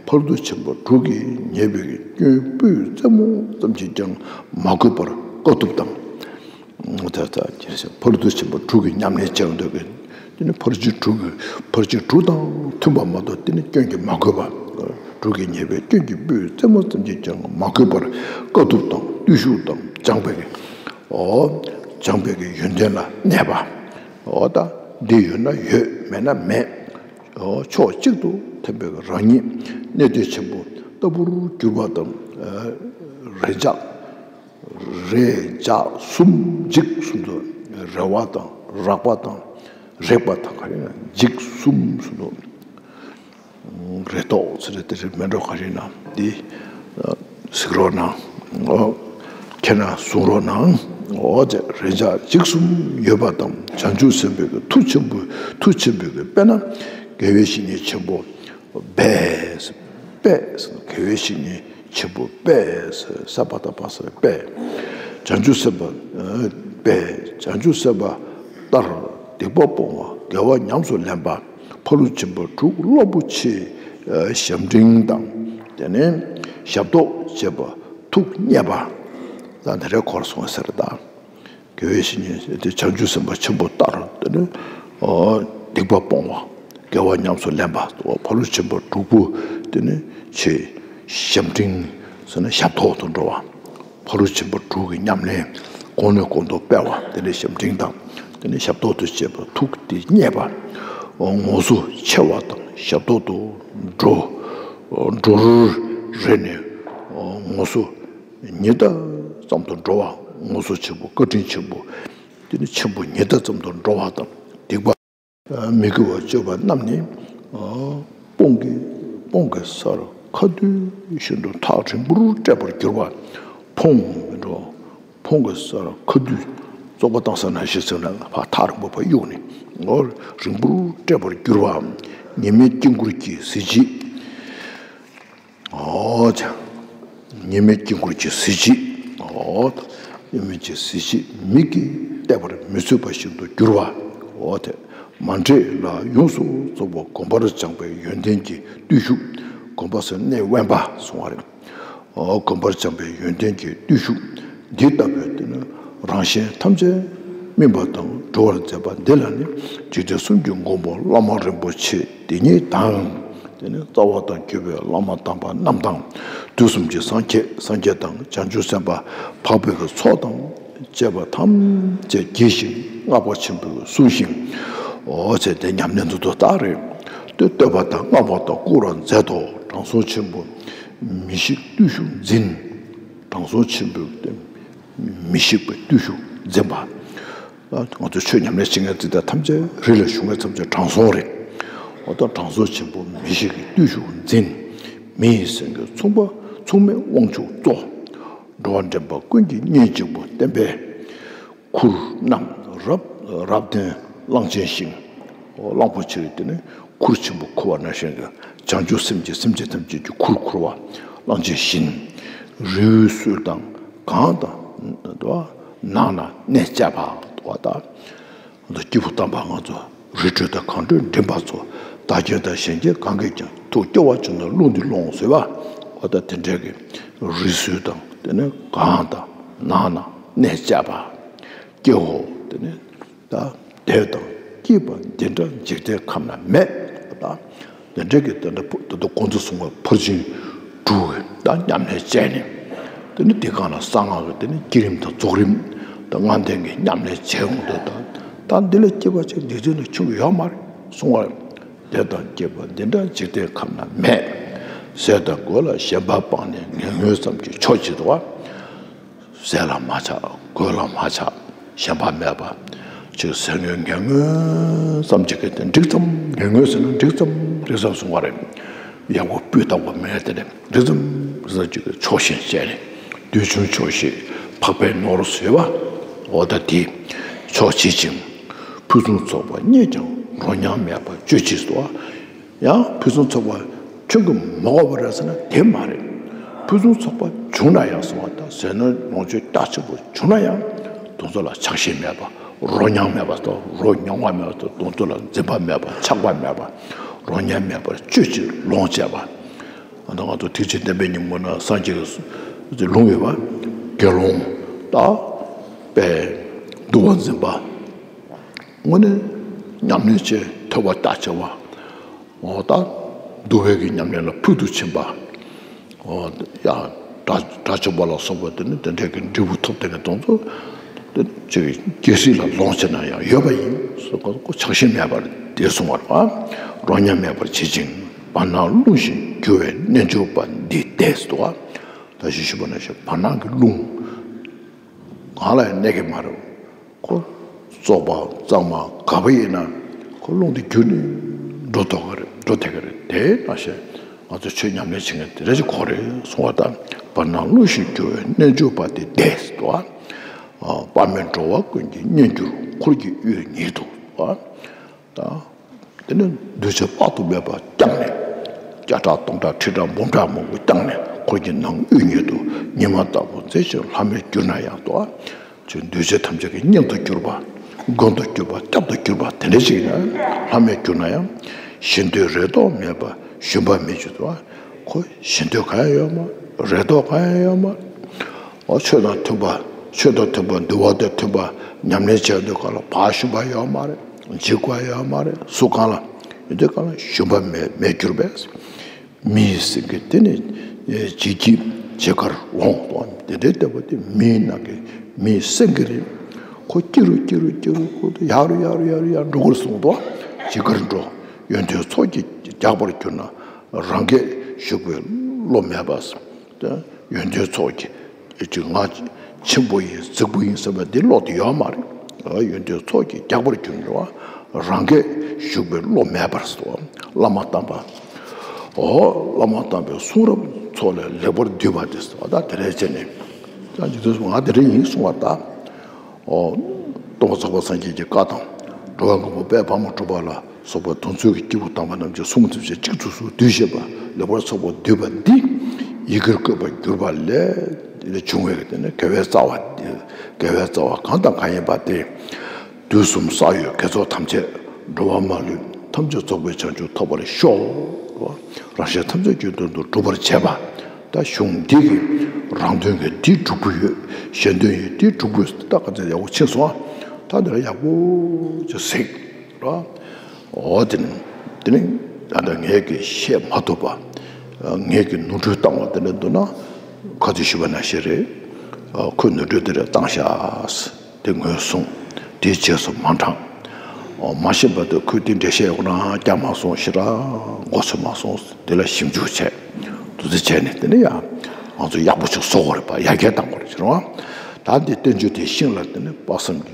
ཕ་རོལ་ཏུ་ཕྱིན་པ་དྲུག་གིས་ཉེས་པའི་སྐྱོན་སྤུའི་རྩེ་མོ་ཙམ་གྱིས་ཀྱང་མ་གོས་པར་དཀའ་ཐུབ་དང་། ད་ལྟ་ཕ་རོལ་ཏུ་ཕྱིན་པ་དྲུག་གི་ཉམས་ལེན་བྱས་འདོད་ཀྱི། དེ་ནི་ཕར་ཕྱིན་དྲུག་གི་ཕར་ཕྱིན་དྲུག་དང་མཐུན་པ་མ་གཏོགས་དེ་ནི་སྐྱོན་གྱིས་མ་གོས་པ། དྲུག་གི་ཉེས་པའི་སྐྱོན་གྱི་སྤུའི་རྩེ་མོ་ཙམ་གྱིས་ཀྱང་མ་གོས་པར་དཀའ་ཐུབ་དང་བརྟུལ་ཞུགས་དང་སྦྱངས་པའི་གི། འོ། སྦྱངས་པའི་གི་ཡོན་ཏན་ལ་གནས་པ། འོ་ད། འདི་ཡོད་ན་ཡོད། མེད་ན་མེད། འོ་ཕྱོགས་གཅིག་ཏུ་ཐིམ་པའི་གི་རང་ཉིད་གནས་བརྟན་ཆེན་པོ་ལྟ་བུར་གྱུར་པ་དང་། རེག་བྱ། རེག་བྱ་གསུམ་འཇིག་གསུམ་དུ། རེག་པ་དང་རེག་པ་དང་། རེག་པ་དང་ག་རེ་ན་འཇིག་གསུམ་གསུམ་དུ། རེག་དོགས་ཟེར་དེ་རེད་མེད་འགྲོ་ག་རེ་ན་འདི་གཟིགས་རོགས་གནང་། འོ། ཁྱེད་རང་གསུང་རོགས་གནང་། འོ་དེ་རེག་བྱ་འཇིག་གསུམ་ཡོད་པ་དང་བྱང་ཆུབ་སེམས་དཔའི་གི་མཐུ་ཆེན་པོའི་མཐུ་ཆེན་པོའི་གི་དཔེར་ན་དགེ་བའི་བཤེས་གཉེན་ཆེན་པོ། པས། པས། དགེ་བའི་བཤེས་གཉེན་ཆེན་པོ་པས། ས་པ་ཏ་པ་ས་པས། བྱང་ཆུབ་སེམས་དཔའ་པས། བྱང་ཆུབ་སེམས་དཔའ་ལྟར་སྡིག་པ་སྤོང་བ་དགེ་བ་ཉམས་སུ་ལེན་པ་ཕ་རོལ་ཕྱིན་པ་དྲུག་སློབ་པོ་ཆེའི་ཞབས་འབྲིང་དང་། དེ་ནས་ཞབས་ཏོག་བྱེད་པ་ཐུགས་མཉེས་པ། ད་དེ་འདྲའི་སྐོར་གསུངས་ཟེར་ད། དགེ་བའི་བཤེས་གཉེན་དེ་བྱང་ཆུབ་སེམས་དཔའ་ཆེན་པོ་ལྟར་དེ་ནི། སྡིག་པ་སྤོང་བ། དགེ་བ་ཉམས་སུ་ལེན་པ། ཕ་རོལ་ཕྱིན་པ་དྲུག་པོ་དེ་ནི་ཆེ། ཞབས་འབྲིང་ཟེར་ན་ཞབས་ཐོག་ཏུ་འགྲོ་བ། ཕ་རོལ་ཕྱིན་པ་དྲུག་གི་ཉམས་ལེན་གོང་ནས་གོང་དུ་སྤེལ་བ་དེ་ནི་ཞབས་འབྲིང་དང་། དེ་ནི་ཞབས་ཐོག་ཏུ་བྱེད་པ་ཐུགས་དེ་མཉེས་པ། ངོ་སོ་ཆེ་བ་དང་ཞབས་ཐོག་ཏུ་འགྲོ། འགྲོ་རུ་རེ་ནས་ངོ་སོ། ཉི་ཟླ་ཙམ་དུ་འགྲོ་བ། ངོ་སོ་ཆེན་པོ་བཀའ་དྲིན་ཆེན་པོ། དེ་ནི་ཆེན་པོ་ཉི་ཟླ་ཙམ་དུ་འགྲོ་བ་དང་སྡིག་པ་མི་དགེ་བ་སྤྱོད་པ་རྣམས་ནི། སྤོང་གི་སྤོང་གི་སར་ཁ་བསྡུས་བཞིན་དུ་ཐག་རིང་པོར་བསྐྲད་པར་འགྱུར་བ། ཕོངས་མི་འགྲོ། ཕོངས་གི་སར་ཁ་བསྡུས། བཙོག་པ་བཏང་ས་ན་ཤི་ཟེར་ན་ཕར་ཐག་རིང་པོ་ཕར་གཡུགས་ནས། འོ་རིང་པོར་བསྐྲད་པར་འགྱུར་བའམ། ཉི་མའི་དཀྱིལ་འཁོར་གྱི་གཟི་བརྗིད། འོ་ཅག་ཉི་མའི་དཀྱིལ་འཁོར་གྱི་གཟི་བརྗིད། འོ་ད། ཉི་མའི་གི་གཟི་བརྗིད་མིག་གིས་བལྟས་པར་མི་བཟོད་པ་ཞིག་ཏུ་འགྱུར་བ། འོ་དེ། མ་འདྲེས་ལ་ཡོངས་སུ་རྫོགས་པ་གོམས་པར་བྱང་བའི་ཡོན་ཏན་གྱི་བརྟུལ་ཞུགས། གོམས་པ་ཟེར་གནས་དབེན་པ་གསུང་བ་རེད། འོ་གོམས་པར་བྱང་བའི་ཡོན་ཏན་གྱི་བརྟུལ་ཞུགས། འདི་ལྟ་བུའི་དེ་ནི་རང་གཞན་ཐམས་ཅད་སྨིན་པ་དང་གྲོལ་བར་མཛད་པ་འདི་ལ་ནི་འཇིག་རྟེན་གསུམ་གྱི་མགོན་པོ་བླ་མ་རིན་པོ་ཆེ་འདི་ཉིད་དང་། དེ་ནི་རྩ་བ་དང་གྱུར་པའི་བླ་མ་དམ་པ་རྣམས་དང་། དུས་གསུམ་གྱི་སངས་རྒྱས་སངས་རྒྱས་དང་བྱང་ཆུབ་སེམས་དཔའ་འཕགས་པའི་གི་ཚོགས་དང་བཅས་པ་ཐམས་ཅད་དགྱེས་ཤིང་བསྔགས་པ་ཆེན་པོས་བསུ་ཞིང་། འོ་ཚེ་འདི་ཉམས་ལེན་དུ་དུ་ལྟ་རེ། བསྟོད་པ་དང་བསྔགས་པ་དང་བསྐུལ་བར་མཛད་དོ། དྲང་སྲོང་ཆེན་པོ་མི་ཤིགས་བརྟུལ་ཞུགས་འཛིན། དྲང་སྲོང་ཆེན་པོའི་མི་ཤིགས་པའི་བརྟུལ་ཞུགས་འཛིན་པ། ང་ཚོ་ཆོས་ཉམས་ལེན་བྱེད་མཁན་འཛིན་གྲྭ་ཐམས་ཅད་རི་ལ་བཞུགས་མཁན་ཐམས་ཅད་དྲང་སྲོང་རེད། འོ་ད་དྲང་སྲོང་ཆེན་པོ་མི་ཤིགས་ཀྱི་བརྟུལ་ཞུགས་འཛིན། མི་ཡི་སེམས་ཀྱི་མཚུངས་པ་མཚུངས་མེད་དབང་ཕྱུག་གཙོ། འགྲོ་བ་འདྲེན་པ་ཀུན་གྱི་གཉེན་གཅིག་པུ་བསྟན་པའི་ཁུར་རྣམས་རབ་རབ་བརྟན་གླང་ཆེན་ཞིང་། གླང་པོ་ཆེ་རེད་དེ་ནི་ཁུར་ཆེན་པོ་འཁུར་བ་ནང་བཞིན་གྱི་བྱང་ཆུབ་སེམས་ཀྱི་སེམས་ཅན་ཐམས་ཅད་ཀྱི་ཁུར་འཁུར་བ་གླང་ཆེན་བཞིན། རི་བོའི་སུལ་དང་གངས་དང་ནགས་ན་གནས་བཅས་པ་དོ་བ་དང་། སྐྱེས་བུ་དམ་པ་ང་ཚོ་རི་ཁྲོད་དང་གངས་ཁྲོད་འགྲིམ་པ་ཚོ་བདག་རྐྱེན་དང་གཞན་རྐྱེན་གང་གིས་ཀྱང་ཐུགས་སྐྱོ་བ་བྱུང་ན་རླུང་འདི་སློང་ཟེར་བ། འོ་ད་དེ་འདྲའི་གི་རི་སུལ་དང་དེ་ནི་གངས་དང་ནགས་ན་གནས་བཅས་པ། སྐྱེ་བོ་དེ་ནི། ད་དེ་དང་སྐྱེས་པ་འདི་འདྲ་འཇིག་རྟེན་ཁམས་ན་མེད། ད་དེ་འདྲ་གི་དེ་འདྲ་ཕུ་ད་ལྟ་ཁོང་ཚོ་གསུང་བ་ཕར་ཕྱིན་དྲུག་གི་ད་ཉམས་ལེན་བྱས་ནས། དེ་ནི་དེ་གང་ལ་གསང་སྔགས་ཀྱི་དེ་ནི་བསྐྱེད་རིམ་དང་རྫོགས་རིམ་དང་ལྔ་ལྡན་གྱི་ཉམས་ལེན་བྱས་འོང་དུས་ད་ད་འདི་ལས་སྐྱེས་པ་ཅིག་འཇིག་རྟེན་ན་བྱུང་གི་ཡོད་མ་རེད་གསུང་བ་རེད། དེ་དང་སྐྱེས་པ་འདི་འདྲ་འཇིག་རྟེན་ཁམས་ན་མེད། ཟས་དང་གོས་ལ་ཞེན་པ་སྤངས་ནས་ངན་ངོན་ཙམ་གྱིས་ཆོག་ཅེས་དང་། ཟས་ལ་མ་ཆགས། གོས་ལ་མ་ཆགས། ཞེན་པ་མེད་པ། ཅིག་ཟས་ངན་ངན་ངོན་ཙམ་ཅིག་གིས་དེ་འགྲིག་ཙམ། ངན་ངོན་ཟེར་ན་འགྲིག་ཙམ་འགྲིག་ཙམ་གསུང་བ་རེད། ཡག་པོ་སྤུས་དག་པོ་མེད་དེ་ནས་འགྲིག་ཙམ་འགྲིག་ཙམ་ཅིག་གིས་ཆོག་ཤེས་བྱས་ནས་དུས་ཆུང་ཆོག་ཤེས་འཕགས་པའི་ནོར་ཟོས་པ། འོ་ད་དེ་ཆོག་བྱེད་ཅིང་། ཕུན་སུམ་ཚོགས་པ་རྙེད་ཀྱང་རོ་མྱང་མེད་པར་སྤྱོད་ཅེས་སོ། ཡང་ཕུན་སུམ་ཚོགས་པ་ཁྱོད་ཀྱིས་མ་དགོས་པ་རེད་ཟེར་ན་དེ་མ་རེད། ཕུན་སུམ་ཚོགས་པ་བྱུང་ན་ཡང་གསུང་བ་དང་ཟས་ནོར་ལོངས་སྤྱོད་རྒྱ་ཆེན་པོ་བྱུང་ན་ཡང་དེ་ཚོ་ལ་ཆགས་ཞེན་མེད་པ་ རོ་མྱང་མེད་པ་དང་། རོ་མྱང་བ་མེད་པ་དང་། དོན་དུ་ལ་འཛིན་པ་མེད་པ། ཆགས་པ་མེད་པ། རོ་མྱང་མེད་པར་སྤྱོད་ཅིང་ལོངས་སྤྱད་པ། ད་ང་ཚོ་ཐེག་ཆེན་བསྟན་པའི་ཉིན་མོ་ན་སངས་རྒྱས་ཀྱི་ལུང་ཡོད་པ། དགེ་སློང་དང་པའི་འདུལ་བ་འཛིན་པ། དངོས་གནས་ཉམས་ལེན་བྱེད་ཐོས་པ་ལྟ་བྱེད་པ། འོ་ད་འདུལ་བའི་གི་ཉམས་ལེན་ལ་ཕུལ་དུ་ཕྱིན་པ། འོ་ཡ་དགྲ་དགྲ་བཅོམ་པ་ལ་སོགས་པ་དེ་ནི་དེ་འདྲའི་གི་འབྲས་བུ་ཐོབ་དེ་ནི་དོན་ཚོ་དེ་ཅིག་རྒྱལ་སྲིད་ལ་ལོངས་སྤྱད་ན་ཡང་ཡོད་པ་ཡིན། སོ་ཁོ་ཆགས་ཞེན་མེད་པར་དེ་གསུང་བར་བ། རོ་མྱང་མེད་པར་བྱེད་ཅིང་བར་སྣང་རླུང་བཞིན་རྒྱུ་བའི་རྣལ་འབྱོར་པ་འདི་བདེ་སྟོ། ད་ཞུ་ཞུ་བ་ན་ཞེས་བར་སྣང་གི་རླུང་གང་ལ་ཡང་གནས་ཀྱི་མ་རེད། ཁོ་བཙོག་པ་གཙང་མ་ག་པ་ཡིན་ན་ཁོ་རླུང་དེ་རྒྱུ་ནི་འགྲོ་ཐུབ་ཀྱི་རེད། འགྲོ་ཐུབ་ཀྱི་རེད། དེ་ནང་བཞིན་ང་ཚོ་ཆོས་ཉམས་ལེན་བྱེད་མཁན་དེ་འདྲ་ཞིག་ཁོ་རེད་གསུང་བ་དང་། བར་སྣང་རླུང་བཞིན་རྒྱུ་བའི་རྣལ་འབྱོར་པ་དེ་བདེ་སྟོ། དཔག་མེད་འགྲོ་བ་ཀུན་གྱི་གཉེན་གྱུར་འཁོར་གྱི་དབུས་ཉིད་དུ། དང་། དེ་ནས་འདུས་བྱས་དཔག་ཏུ་མེད་པ་བརྐྱངས་ནས། བརྒྱ་ཕྲག་སྟོང་ཕྲག་ཁྲི་ཕྲག་འབུམ་ཕྲག་མང་པོ་བརྐྱངས་ནས་འཁོར་གྱི་ནང་དབུས་ཉིད་དུ་ཉི་མ་ལྟ་བུ་མཛེས་ཤིང་ལྷམ་མེར་གྱུར་ན་ཡང་དོ། ཅིག་འདུས་བྱས་ཐམས་ཅད་ཀྱི་གཉེན་དུ་གྱུར་པ། མགོན་དུ་གྱུར་པ། སྐྱབས་སུ་གྱུར་པ་དེ་འདྲ་ཞིག་ཡིན་ན་ལྷམ་མེར་གྱུར་ན་ཡང་། ཞེ་འདོད་རེ་དོགས་མེད་པ་ཞུམ་པར་མི་འགྱུར་ཏོ། ཁོ་ཞེ་འདོད་གང་ཡང་ཡོད་མ། རེ་དོགས་གང་ཡང་ཡོད་མ། འོ་ཆོས་དང་མཐུན་པ། ཆོས་དང་མཐུན་པ། འདུལ་བ་དང་མཐུན་པ། ཉམས་ལེན་བྱས་དུས་གང་ལ་བག་ཞུམ་པ་ཡོད་མ་རེད། འཇིགས་པ་ཡོད་མ་རེད། སུ་གང་ལ་ཡོད་དུས་གང་ལ་ཞུམ་པ་མེད་མེད་གྱུར་པས། མི་ཡི་སེང་གེ་དེ་ནི་འཇིགས་ཀྱི་ཇི་དགར་འོང་དོ། དེ་འདྲའི་ལྟ་བུ་དེ་མིའི་ནང་གི་མིའི་སེང་གེ་རེད། ཁོ་སྐྱིད་རུ་སྐྱིད་རུ་སྐྱིད་རུ་ཁོ་ཡར་རུ་ཡར་རུ་ཡར་རུ་ཡར་འགྲོ་དགོས་སོང་དོ། ཇི་དགར་འགྲོ། ཡོན་ཏན་ཚོགས་ཀྱིས་རྒྱགས་པར་གྱུར་ན། རང་སྐད་ཞུགས་པའི་བློ་མེད་པ། ཡོན་ཏན་ཚོགས་ཀྱིས་ཅིག་ང་ཆེན་པོ་ཡིན། རྫིག་པོ་ཡིན་ཟེར་བ་འདི་བློ་དེ་ཡོད་མ་རེད། ཡོན་ཏན་ཚོགས་ཀྱིས་རྒྱགས་པར་གྱུར་ན། རང་སྐད་ཞུགས་པའི་བློ་མེད་པར་སོ། བླ་མ་དམ་པ། འོ་བླ་མ་དམ་པའི་གསུང་རབ་ཚོགས་ལས་ལེགས་པར་བསྡུས་པ་དེ་སོ། ད་དེ་འདྲ་བྱས་ནས་ཀྱང་ཇི་ལྟར་ང་དེ་འདྲ་ཡིན་གསུང་བ་ད། འོ། སྟོན་པ་ཚོགས་པ་སངས་རྒྱས་ཀྱི་བཀའ་དང་། འགྲོ་བའི་མགོན་པོ་དཔལ་ཕག་མོ་གྲུ་པ་ལ་སོགས་པ་དེ་ཚོའི་གི་སྐྱེས་བུ་དམ་པ་རྣམས་ཀྱི་གསུང་ཚུལ་བཅས་གཅིག་ཏུ་སོ་བསྡུས་བཞེད་པ་ལེགས་པར་ཚོགས་པ་བསྡུས་པ་འདི་ཡི་གེར་བཀོད་པར་གྱུར་པ་ལས་བྱུང་བའི་དེ་ནི་དགེ་བའི་རྩ་བ། དགེ་བའི་རྩ་བ་གང་དང་གང་ཡིན་པ་དེ། དུས་གསུམ་བསགས་ཡོད་དགེ་ཚོགས་ཐམས་ཅད། འགྲོ་བ་མ་ལུས་ཐམས་ཅད་རྫོགས་པའི་བྱང་ཆུབ་ཐོབ་པར་ཤོག། རང་གཞན་ཐམས་ཅད་ཀྱི་དོན་དུ་སྒྲུབ་པར་བྱེད་པ། ད་གཞུང་འདི་གིས་རང་དོན་གྱི་འདི་སྒྲུབ་ཀྱི་ཡོད། གཞན་དོན་གྱི་འདི་སྒྲུབ་ཀྱི་ཡོད། ད་ག་ཚོད་ཡག་པོ་ཕྱིན་སོང་ཨ། ད་འདི་ལ་ཡག་པོ་ཅིག་གཟིགས་ར། འོ་དེ་ནི་དེ་ནི་ད་ལྟ་ངས་ཀྱིས་བཤད་མ་ཐུབ་པ། ངས་ཀྱིས་ནོར་འཁྲུལ་བཏང་བ་དེ་འདྲ་འདུག་ན། ག་ཚོད་ཞུས་པ་ནང་བཞིན་རེད། ཁོས་ནོར་འཁྲུལ་དེ་འདྲ་བཏང་ཤག། དེ་ངོས་བཟུང་། དེའི་རྗེས་སུ་མ་འབྲངས། མ་ཤེས་པ་དེ་ཁོས་དེ་འགྲེལ་བཤད་ཡོང་ན་རྒྱག་མ་སོང་ཞེ་དྲག་མགོ་ཚོས་མ་སོང་། དེ་ལ་ཞིབ་འཇུག་བྱས། དེ་ཚོ་བྱས་ནས་དེ་ནས་ཡང་ང་ཚོ་ཡག་པོ་ཅིག་བཟོ་དགོས་རེད་པ། ཡར་རྒྱས་གཏང་དགོས་རེད་ཟེར་བ། ད་འདི་བསྟན་བཅོས་དེ་ཤིང་ལ་དེ་ནས་དཔག་བསམ་གྱི་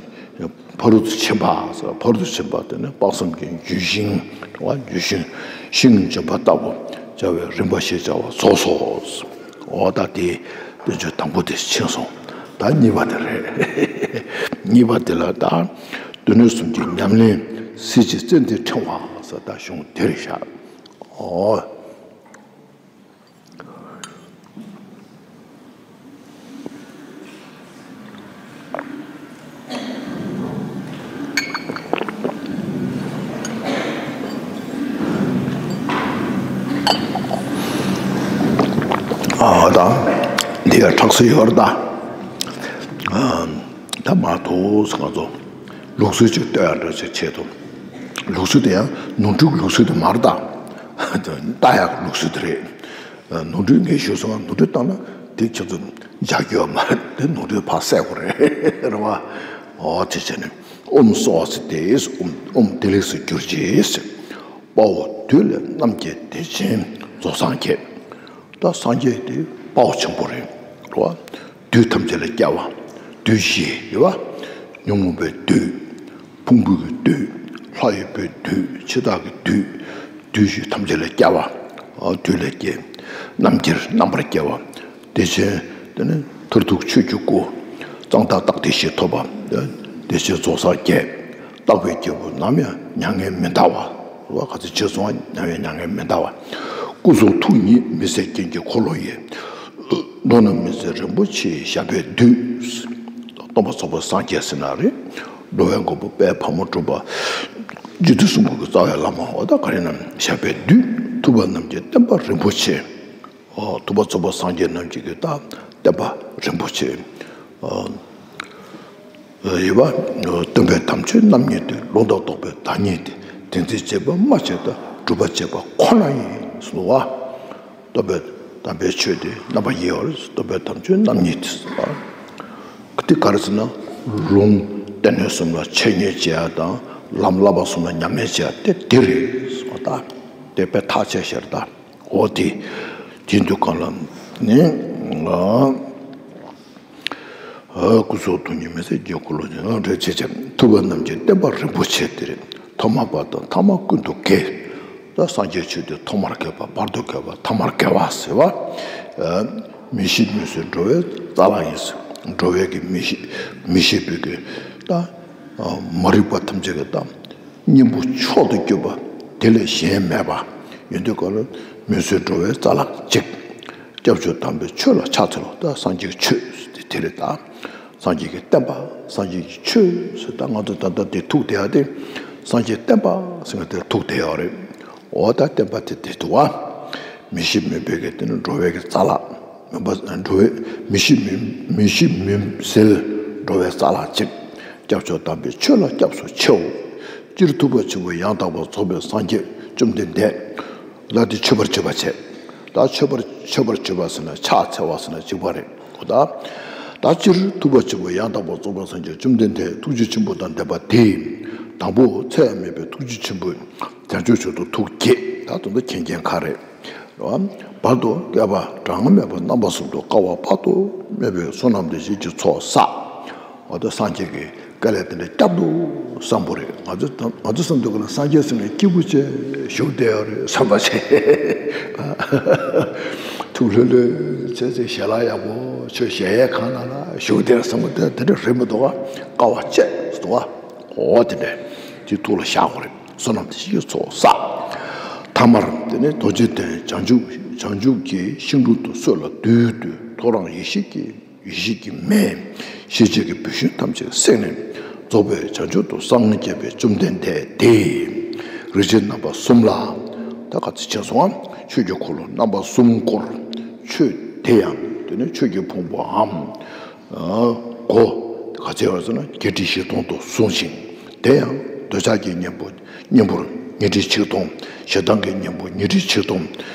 ཕ་རོལ་ཏུ་ཕྱིན་པ་ཟེར། ཕ་རོལ་ཏུ་ཕྱིན་པ་དེ་ནས་དཔག་བསམ་གྱི་ལྗོན་ཤིང་རེད་བ། ལྗོན་ཤིང་ཤིང་ལྗོན་པ་ལྟ་བུ་བྱ་བའི་རིམ་པ་ཞེས་བྱ་བ་རྫོགས་སོ། འོ་ད་དེ་བསྟན་བཅོས་དང་པོ་དེ་ཕྱིན་སོང་། ད་གཉིས་པ་དེ་རེད། གཉིས་པ་དེ་ལ་ད་སྡེ་སྣོད་གསུམ་གྱི་ཉམས་ལེན་གཟི་བརྗིད་ཙན་དན་ཕྲེང་བ་ཟེར། ད་གཞུང་དེ་རེད་ཤག། འོ། ཨ་ད་འདི་ཡ་ཁྲག་སོ་ཡོད་རེད་ད། ཨ་ད་མ་གཏོགས་ང་ཚོ་ལུགས་སྲོལ་ཅིག་ལྟོས་ཡ་འདྲ་ཅིག་བྱེད་དོ། ལུགས་སྲོལ་དེ་ཡང་ནོར་འཁྲུལ་གྱི་ལུགས་སྲོལ་དེ་མ་རེད་ད། ལྟ་ཡག་གི་ལུགས་སྲོལ་དེ་རེད། ནོར་འཁྲུལ་ངས་ཞུས་སོང་། ནོར་འཁྲུལ་བཏང་ན་དེ་ཁྱེད་ཚོ་འཇགས་རྒྱུ་ཡོད་མ་རེད། དེ་ནོར་འཁྲུལ་ཕར་བསལ་དགོས་རེད། རེད་བ། འོ་དེ་བྱས་ནས་ཨོཾ་སྭ་ཧཱ་སིདྡྷེ། ཨོཾ་ཨོཾ་བདེ་ལེགས་སུ་གྱུར་ཅིག། དཔའ་བོ་བདུད་ལས་རྣམ་རྒྱལ་བདེ་ཆེན་རྫོགས་སངས་རྒྱས། ད་སངས་རྒྱས་དེ་དཔའ་བོ་ཆེན་པོ་རེད། རེད་བ། བདུད་ཐམས་ཅད་ལས་རྒྱལ་བ། བདུད་བཞི་རེད་བ། ཉོན་མོངས་པའི་བདུད། ཕུང་པོའི་བདུད། ལྷ་ཡི་བུའི་བདུད། འཆི་བདག་གི་བདུད། བདུད་བཞི་ཐམས་ཅད་ལས་རྒྱལ་བ། ཨ་བདུད་ལས་རྒྱལ། རྣམ་རྒྱལ་རྣམ་པར་རྒྱལ་བ། བདེ་ཆེན་དེ་ནི་མཐར་ཐུག་ཆོས་ཀྱི་སྐུ། གཙང་དག་རྟག་བདེ་ཞིང་ཐོབ་པ། བདེ་ཆེན་རྫོགས་སངས་རྒྱས། རྟག་པའི་རྒྱལ་པོ་ནམ་ཡང་མྱ་ངན་མི་འདའ་བ། རེད་བ། ག་ཚོད་བྱས་སོང་ཡང་མྱ་ངན་མི་འདའ་བ། སྐུ་གསུང་ཐུགས་ཉིད་མི་ཟད་རྒྱན་གྱི་འཁོར་ལོ་ཡི། མདོར་ན་མི་ཟད་རིན་པོ་ཆེའི་ཞབས་པད་བདུད། སྟོན་པ་ཚོགས་པ་སངས་རྒྱས་ཟེར་ན་རེད། འགྲོ་བའི་མགོན་པོ་དཔལ་ཕག་མོ་གྲུ་པ། རྗེ་བཙུན་གསུང་འབུམ་གྱི་རྩ་བའི་བླ་མ། འོ་ད་ག་རེ་རྣམས་ཞབས་པད་བདུད་ཐུབ་པ་རྣམས་ཀྱི་བསྟན་པ་རིན་པོ་ཆེ། འོ་ཐུབ་པ་ཚོགས་པ་སངས་རྒྱས་རྣམས་ཀྱི་གི་ད་བསྟན་པ་རིན་པོ་ཆེ། ཡིན་པ། སྟོན་པའི་དམ་ཆོས་རྣམ་གཉིས་ཏེ། ལུང་དང་རྟོགས་པའི་བདག་ཉིད་དེ། དེ་འཛིན་བྱེད་པ་སྨྲ་བྱེད་དང་། སྒྲུབ་པ་བྱེད་པ་ཁོ་ན་ཡིན་གསུངས་པ། སྟོན་པའི་དམ་པའི་ཆོས་དེ་རྣམ་པ་བཞི་ཡོད་རེད། སྟོན་པའི་དམ་ཆོས་རྣམ་གཉིས་ཏེ། དེ་ག་རེ་ཟེར་ན། ལུང་སྡེ་སྣོད་གསུམ་ལ་འཆད་ཉན་བྱེད་ཡ་དང་། ལམ་བསླབ་པ་གསུམ་ལ་ཉམས་ལེན་བྱེད་ཡ་དེ་དེ་རེད་གསུངས་པ། ད་དེ་དཔེ་ཐག་བཅད་ཤར་ད། འོ་དེ། དེ་འདུག་གང་ལ་ནི། ཨ། ཨ། སྐུ་གསུང་ཐུགས་ཉིད་མི་ཟད་རྒྱལ་འཁོར་ལོ་ཅན། ཨ། འགྲེལ་བྱེད་ཅན། ཐུབ་པ་རྣམས་ཀྱི་བསྟན་པ་རིན་པོ་ཆེ་དེ་རེད། ཐོག་མ་བར་དུ་ཐ་མ་ཀུན་ཏུ་དགེ། ད་སངས་རྒྱས་ཆོས་དེ་ཐོག་མར་དགེ་བ། བར་དུ་དགེ་བ། ཐ་མར་དགེ་བ་ཟེར་བ། ཨ། མི་ཤེས་མུན་སེལ་འགྲོ་བའི་རྩ་ལག་ཡིན་ཟེར། འགྲོ་བའི་གི་མི་ཤེས་མི་ཤེས་པའི་གི་ད། ཨ། མ་རིག་པ་ཐམས་ཅད་ཀྱི་ད། གཉེན་པོ་མཆོག་ཏུ་གྱུར་པ། དེ་ལས་གཞན་མེད་པ། ཡོན་ཏན་གང་ལ། མུན་སེལ་འགྲོ་བའི་རྩ་ལག་གཅིག། སྐྱབས་མཆོག་དམ་པའི་ཆོས་ལ་ཕྱག་འཚལ་ལོ། ད་སངས་རྒྱས་ཆོས་ཟེར་དེ་དེ་རེད་ད། སངས་རྒྱས་ཀྱི་བསྟན་པ། སངས་རྒྱས་ཀྱི་ཆོས་ཟེར་ད་ང་ཚོ་ད་ལྟ་དེ་ཐུག་བསྡད་ཡ་དེ། སངས་རྒྱས་བསྟན་པ་ཟེར་ང་དེ་ཐུག་བསྡད་ཡོད་རེད། འོ་ད་བསྟན་པ་དེ་དེ་འདུག་བ། མི་ཤེས་མུན་པའི་གི་དེ་ནི་འགྲོ་བའི་གི་རྩ་ལག། མུན་པ་འགྲོ་བའི་མི་ཤེས་མུན། མི་ཤེས་མུན་སེལ་འགྲོ་བའི་རྩ་ལག་གཅིག། སྐྱབས་མཆོག་དམ་པའི་ཆོས་ལ་སྐྱབས་སུ་མཆིའོ། སྤྱིར་ཐུབ་པ་ཆེན་པོ་ཡང་དག་པར་རྫོགས་པའི་སངས་རྒྱས་བཅོམ་ལྡན་འདས། ལ་དེ་མཆོད་པར་བརྗོད་པ་བྱས། ད་མཆོད་པར་མཆོད་པར་བརྗོད་པ་ཟེར་ན་ཕྱག་འཚལ་བ་ཟེར་ན་གཅིག་པ་རེད། འོ་ད། ད་སྤྱིར་ཐུབ་པ་ཆེན་པོ་ཡང་དག་པར་རྫོགས་པའི་སངས་རྒྱས་བཅོམ་ལྡན་འདས་ཐུགས་རྗེ་ཆེན་པོ་དང་ལྡན་པ་དེས། དང་པོ་ཚད་ཡང་མེད་པའི་ཐུགས་རྗེ་ཆེན་པོས་བྱང་ཆུབ་མཆོག་ཏུ་ཐུགས་བསྐྱེད། ད་དུང་ད་མཁྱེན་མཁྱེན་ཁ་རེད། བར་དུ་བསྐལ་པ་གྲངས་མེད་པ་རྣམ་པ་གསུམ་དུ་དཀའ་བ་དཔག་ཏུ་མེད་པའི་བསོད་ནམས་བདེ་གཤེགས་ཀྱི་ཚོགས་བསགས། འོ་ད་སངས་རྒྱས་ཀྱི་དཀའ་ལས་དེ་འདྲ་བསྐྱབས་འདུག་བསམ་པོ་རེད། ང་ཚོ་ང་ཚོ་བསམ་དུས་ག་ལ་སངས་རྒྱས་ཟེར་ནས་སྐྱིད་པོ་བྱས་བཞུགས་བསྡད་ཡོད་རེད་བསམ་པ་བྱས། ཐུགས་ལྷོད་ལྷོད་བྱས་བྱས་ཞལ་ལག་ཡག་པོ་མཆོད། གཞལ་ཡས་ཁང་ནང་ལ་བཞུགས་བསྡད་བསམ་པ་དེ་དེ་འདྲ་རེད་མི་འདུག་ག་དཀའ་བ་སྤྱད་འདུག་ག་འོ་དེ་འདྲ་དེ་ཐུགས་ལ་བཞག་དགོས་རེད། བསོད་ནམས་དེ་ཤེས་ཚོགས་བསགས། ཐ་མར་དེ་ནས་རྡོ་རྗེ་གདན་བྱང་ཆུབ་བྱང་ཆུབ་ཀྱི་ཤིང་དྲུང་དུ་སྲོད་ལ་འདུས་ཏེ་ཐོ་རངས་ཡེ་ཤེས་ཀྱི་ཡེ་ཤེས་ཀྱི་མེ་ཤེས་བྱའི་གི་བུད་ཤིང་ཐམས་ཅད་བསྲེགས་ནས་རྫོགས་པའི་བྱང་ཆུབ་ཏུ་སངས་རྒྱས་པའི་བཅོམ་ལྡན་འདས་དེས་རིགས་ཅན་རྣམ་པ་གསུམ་ལ། ད་ག་ཚོད་ཕྱིན་སོང་ང་། ཆོས་ཀྱི་འཁོར་ལོ་རྣམ་པ་གསུམ་བསྐོར། ཆོས་དེ་ཡང་དེ་ནི་ཆོས་ཀྱི་ཕུང་པོའམ། སྒོ་ག་ཚོད་ཡོད་ཟེར་ན་བརྒྱད་ཁྲི་བཞི་སྟོང་དུ་བཟུང་ཞིང་། དེ་ཡང་འདོད་ཆགས་ཀྱི་གཉེན་པོ་གཉེན་པོར་ཉི་ཁྲི་ཆིག་སྟོང་། ཞེ་སྡང་གི་གཉེན་པོ་ཉི་ཁྲི་ཆིག་སྟོང་།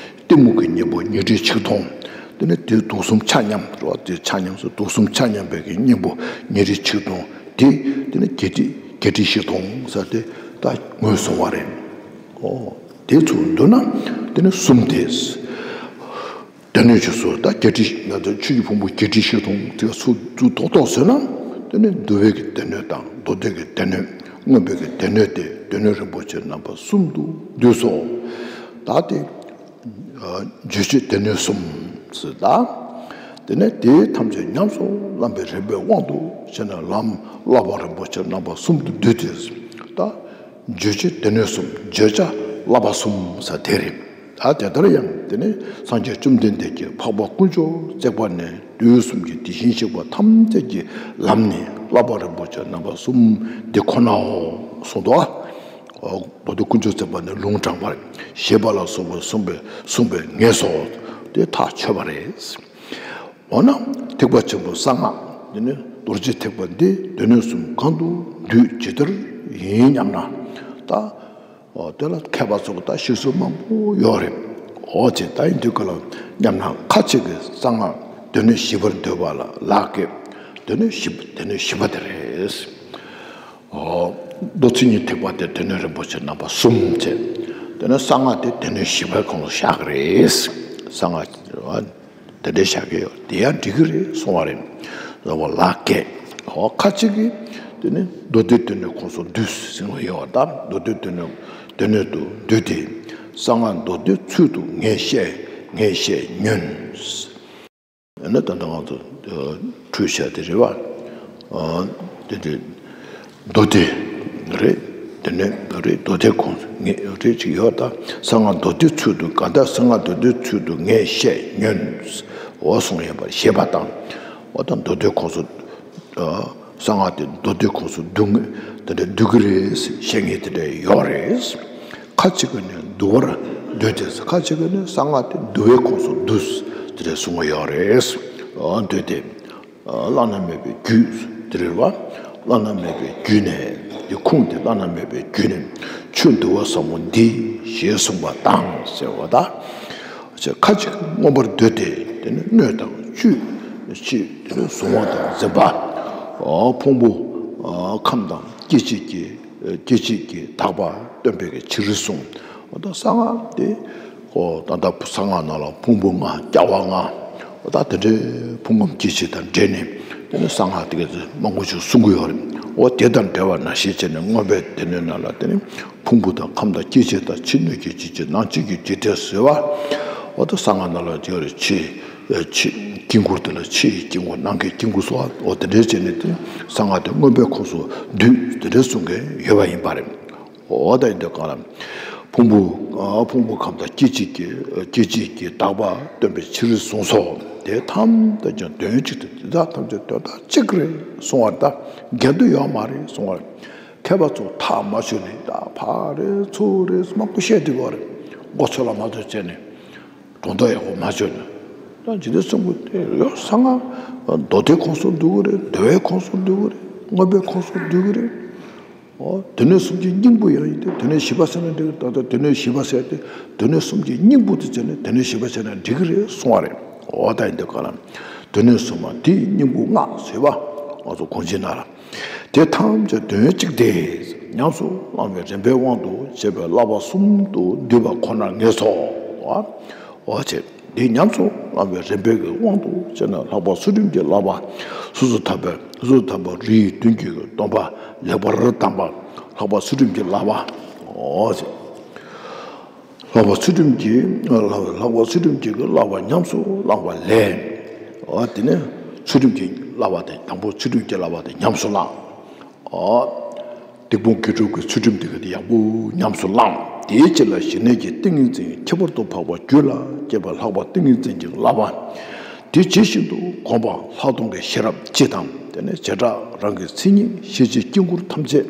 གཏི་མུག་གི་གཉེན་པོ་ཉི་ཁྲི་ཆིག་སྟོང་། དེ་ནས་དེ་དུག་གསུམ་ཆ་མཉམ་རེད་བ། དེ་ཆ་མཉམ་སོ་དུག་གསུམ་ཆ་མཉམ་པའི་གི་གཉེན་པོ་ཉི་ཁྲི་ཆིག་སྟོང་། དེ་དེ་ནས་བརྒྱད་ཁྲི་བརྒྱད་ཁྲི་བཞི་སྟོང་ཟེར་ཏེ་ད་ངོས་བཟུང་བ་རེད། ཨོ། དེ་ཚོ་འདུག་ན་དེ་ནས་གསུམ་དེ། སྡེ་སྣོད་ཀྱི་སོ་ད་བརྒྱད་ཁྲི་ན་ད་ཆོས་ཀྱི་ཕུང་པོ་བརྒྱད་ཁྲི་བཞི་སྟོང་དེ་ཚོ་ཚུར་ཐོག་ཐོག་ཟེར་ན། དེ་ནས་འདུལ་བའི་གི་སྡེ་སྣོད་དང་མདོ་སྡེ་གི་སྡེ་སྣོད། མངོན་པའི་གི་སྡེ་སྣོད་དེ་སྡེ་སྣོད་རིན་པོ་ཆེ་རྣམ་པ་གསུམ་དུ་འདུས་སོ། ད་དེ་རྗོད་བྱེད་སྡེ་སྣོད་གསུམ་ཟེར་ད། དེ་ནས་དེ་ཐམས་ཅད་ཉམས་སུ་བླངས་པའི་རིམ་པའི་དབང་དུ་བྱས་ནས་ལམ་བསླབ་པ་རིན་པོ་ཆེ་རྣམ་པ་གསུམ་དུ་འདུས་ཏེ། ད་རྗོད་བྱེད་སྡེ་སྣོད་གསུམ། བརྗོད་བྱ་བསླབ་པ་གསུམ་ཟེར་དེ་རེད། ད་དེ་ལྟར་ཡང་དེ་ནས་སངས་རྒྱས་བཅོམ་ལྡན་འདས་ཀྱིས་འཕགས་པ་དཀོན་མཆོག་བརྩེགས་པ་ནས་དུས་གསུམ་གྱི་དེ་བཞིན་གཤེགས་པ་ཐམས་ཅད་ཀྱི་ལམ་ནི་བསླབ་པ་རིན་པོ་ཆེ་རྣམ་པ་གསུམ་འདི་ཁོ་ནའོ་གསུངས་ཏོ། མདོ་སྡེ་དཀོན་མཆོག་བརྩེགས་པ་ནས་ལུང་དྲངས་པར་ཞེས་པ་ལ་སོགས་པ་གསུངས་པའི་གསུངས་པའི་ངེས་སོ། དེ་ཐག་ཆོད་པ་རེད། འོ་ན་ཐེག་པ་ཆེན་པོ་གསང་སྔགས་འདི་ནི་རྡོ་རྗེ་ཐེག་པ་འདི་སྡེ་སྣོད་གསུམ་གང་དུ་འདུས་ཇི་ལྟར་ཡིན་སྙམ་ན། ད་འོ་དེ་ལ་མཁས་པ་ཚོ་ད་ཞུ་སྲོལ་མང་པོ་ཡོད་རེད། འོ་ཅེ་ད་ཡིན་དུས་ག་ལ་སྙམ་ན་ཁ་ཅིག་གིས་གསང་སྔགས་སྡེ་སྣོད་བཞི་པར་འདོད་པ་ལ་ལགས་ཀྱི། སྡེ་སྣོད་བཞི་སྡེ་སྣོད་བཞི་པ་དེ་རེད། འོ། མདོ་མཚན་ཉིད་ཐེག་པ་དེ་སྡེ་སྣོད་རིན་པོ་ཆེ་རྣམ་པ་གསུམ་བྱས། དེ་ནས་གསང་སྔགས་དེ་སྡེ་སྣོད་བཞི་པའི་ཁོངས་སུ་བཞག་གི་རེད། གསང་སྔགས་དེ་འདྲ་བཞག་གི་ཡོད། དེ་ཡང་འགྲིག་གི་རེད་གསུང་བ་རེད། ལ་བ་ལགས་ཀྱི། འོ་ཁ་ཅིག་གིས་དེ་ནི་མདོ་སྡེ་སྡེ་སྣོད་ཁོངས་སུ་འདུས་ཟེར་བ་ཡོད་པ་དང་མདོ་སྡེ་སྡེ་སྣོད་སྡེ་སྣོད་དུ་འདུས་ཏེ། གསང་སྔགས་མདོ་སྡེའི་ཚུལ་དུ་ངས་བཤད་ངས་བཤད་ཉོན། ཡང་ན་ད་ལྟ་ང་ཚོ་འཕྲུལ་བྱ་དེ་རེད་བ། དེ་དེ་མདོ་སྡེ་རེད། དེ་ནས་རེད་མདོ་སྡེ་ཁོངས་ངེས་རེད་ཅིག་ཡོད་ད། གསང་སྔགས་མདོ་སྡེའི་ཚུལ་དུ་ག་ད་གསང་སྔགས་མདོ་སྡེའི་ཚུལ་དུ་ངས་བཤད་ཉོན། འོ་གསུངས་ཡོད་པར་བཤད་པ་དང་། འོ་ད་མདོ་སྡེ་ཁོངས་སུ། གསང་སྔགས་དེ་མདོ་སྡེའི་ཁོངས་སུ་འདུ་ངེས་དེ་འདྲ་འདུ་གི་རེད་ཟེར་བཤད་མཁན་དེ་འདྲ་ཡོད་རེད། ཁ་ཅིག་གིས་ནི་འདུ་བར་འདོད་དེ་ཟེར། ཁ་ཅིག་གིས་ནི་གསང་སྔགས་དེ་འདུ་བའི་ཁོངས་སུ་འདུ་དེ་འདྲ་གསུང་གི་ཡོད་རེད། འདོད་དེ། བླ་ན་མེད་པའི་རྒྱུད་དེ་རེད་བ། བླ་ན་མེད་པའི་རྒྱུད་ནས་དེ་ཁུངས་དེ་བླ་ན་མེད་པའི་རྒྱུད་ནས་ཆོས་འདུལ་བ་ཟབ་མོ་འདི་ཞེས་གསུངས་པ་དང་ཟེར་བ་དང་། ཁ་ཅིག་མངོན་པར་འདོད་དེ་དེ་ནི་སྣོད་དང་བཅུད་ཀྱི་དེ་ནི་གཟུང་བ་དང་འཛིན་པ། ཕུང་པོ་ཁམས་དང་སྐྱེ་མཆེད་ཀྱི་སྐྱེ་མཆེད་ཀྱི་དག་པ་སྟོན་པའི་གི་ཕྱི་རོལ་གསུམ། འོ་ད་གསང་སྔགས་དེ། ཨོ་ད་ལྟ་གསང་སྔགས་ནང་ལ་ཕུང་པོ་ལྔ་རྒྱལ་བ་ལྔ། ཨོ་ད་དེ་འདྲའི་ཕུང་ཁམས་སྐྱེ་མཆེད་དང་འབྲེལ་ནས་དེ་ནི་གསང་སྔགས་དེ་ག་ཚོད་མང་པོ་ཞིག་གསུང་གི་ཡོད་རེད། ཨོ་དེ་དང་འབྲེལ་བ་ནང་བཞིན་བྱས་ནས་མངོན་པའི་སྡེ་སྣོད་ནང་ལ་དེ་ནི་ཕུང་པོ་དང་ཁམས་དང་སྐྱེ་མཆེད་དང་ཕྱི་སྣོད་ཀྱི་སྐྱེ་མཆེད་ནང་བཅུད་ཀྱི་སྐྱེ་མཆེད་ཟེར་བ། ཨོ་ད་གསང་སྔགས་ནང་ལ་ཡོད་རེད། ཕྱི་ཕྱི་དཀྱིལ་འཁོར་དེ་ལ་ཕྱི་ཡི་དཀྱིལ་འཁོར་ནང་གི་དཀྱིལ་འཁོར་ཟེར་བ། ཨོ་དེ་འདྲའི་བྱས་ནས་དེ་གསང་སྔགས་དེ་མངོན་པའི་ཁོངས་སུ་འདུས་དེ་འདྲའི་གསུང་མཁན་ཡོད་པ་ཡིན་པ་རེད། འོ་ད་ཡིན་དུས་གང་ལ། ཕུང་པོ། ཕུང་པོ་ཁམས་དང་སྐྱེ་མཆེད་ཀྱི་སྐྱེ་མཆེད་ཀྱི་དག་པ་སྟོན་པའི་ཕྱི་རོལ་གསུམ་སོགས་དེ་ཐམས་ཅད་ཀྱང་དོན་གཅིག་ཏུ་དེ་དག་ཐམས་ཅད་དོན་དག་གཅིག་རེད་གསུང་བ་རེད། ད་འགལ་འདུ་ཡོད་མ་རེད་གསུང་བ་རེད། མཁས་པ་ཚོ་ཐག་མ་ཆོད་ནས་ད་ཕར་རེད་ཚུར་རེད་མང་པོ་བཤད་དུས་གོ་རེད། མགོ་ཚོས་ལ་མ་ཐུག་བྱས་ནས། སྒྲོ་འདོགས་ཡག་པོ་མ་ཆོད་ན། ད་འཇིག་རྟེན་གསུམ་པོ་དེ་ཡོད་གསང་སྔགས་མདོ་སྡེའི་ཁོངས་སུ་འདུ་གི་རེད། འདུལ་བའི་ཁོངས་སུ་འདུ་གི་རེད། མངོན་པའི་ཁོངས་སུ་འདུ་གི་རེད། ཨོ་སྡེ་སྣོད་གསུམ་གྱི་སྙིང་པོ་ཡང་ཡིན་ཏེ་སྡེ་སྣོད་བཞི་པ་ཟེར་ན་འགྲིག་གི་རེད། ད་ལྟ་སྡེ་སྣོད་བཞི་པ་ཟེར་ཏེ་སྡེ་སྣོད་གསུམ་གྱི་སྙིང་པོ་དེ་བྱས་ནས་སྡེ་སྣོད་བཞི་པ་བྱས་ན་འགྲིག་གི་རེད་གསུང་བ་རེད། ཨོ་ད་ཡིན་དུས་ག་ལ་སྡེ་སྣོད་གསུམ་པ་དེའི་སྙིང་པོ་སྔགས་ཟེར་བ་ང་ཚོ་གོང་ཆེན་ན་ལ། དེ་ཐམས་ཅད་དོན་གཅིག་སྟེ། ཉམས་སུ་བླང་བའི་རིམ་པའི་དབང་དུ་བྱས་པའི་བསླབ་པ་གསུམ་དུ་འདུས་པ་ཁོ་ནར་ངེས་སོ། འོ་བྱས། འདི་ཉམས་སུ་བླང་བའི་རིམ་པའི་གི་དབང་དུ་བྱས་ན་ལྷག་པ་ཚུལ་ཁྲིམས་ཀྱི་བསླབ་པ་སོ་སོར་ཐར་པའི་སོ་སོར་ཐར་པ་རིའི་མདུན་གྱི་སྡོམ་པ་ལེགས་པར་བསྡམས་པ་ལྷག་པ་ཚུལ་ཁྲིམས་ཀྱི་བསླབ་པ། འོ་བྱས། ལྷག་པ་ཚུལ་ཁྲིམས་ཀྱི་ལྷག་པ་ཚུལ་ཁྲིམས་ཀྱི་བསླབ་པ་ཉམས་སུ་བླངས་པ་ལས། འོ་དེ་ནས་ཚུལ་ཁྲིམས་ཀྱི་བསླབ་པ་དེ་དང་པོ་ཚུལ་ཁྲིམས་ཀྱི་བསླབ་པ་དེ་ཉམས་སུ་བླངས། འོ། སྡིག་སྤོང་དགེ་སྒྲུབ་ཀྱི་ཚུལ་ཁྲིམས་དེ་ག་དེ་ཡག་པོ་ཉམས་སུ་བླངས། དེའི་རྗེས་ལ་ཞི་གནས་ཀྱི་ཏིང་ངེ་འཛིན་ཁྱད་པར་དུ་འཕགས་པ་རྒྱུད་ལ་སྐྱེས་པ་ལྷག་པ་ཏིང་ངེ་འཛིན་གྱི་བསླབ་པ། དེ་ཇི་བཞིན་དུ་བསྒོམ་པ་ལྷག་མཐོང་གི་ཤེས་རབ་སྤྱི་དང་དེ་ནས་བྱེ་བྲག་རང་གི་མཚན་ཉིད་ཤེས་བྱའི་དཀྱིལ་འཁོར་ཐམས་ཅད་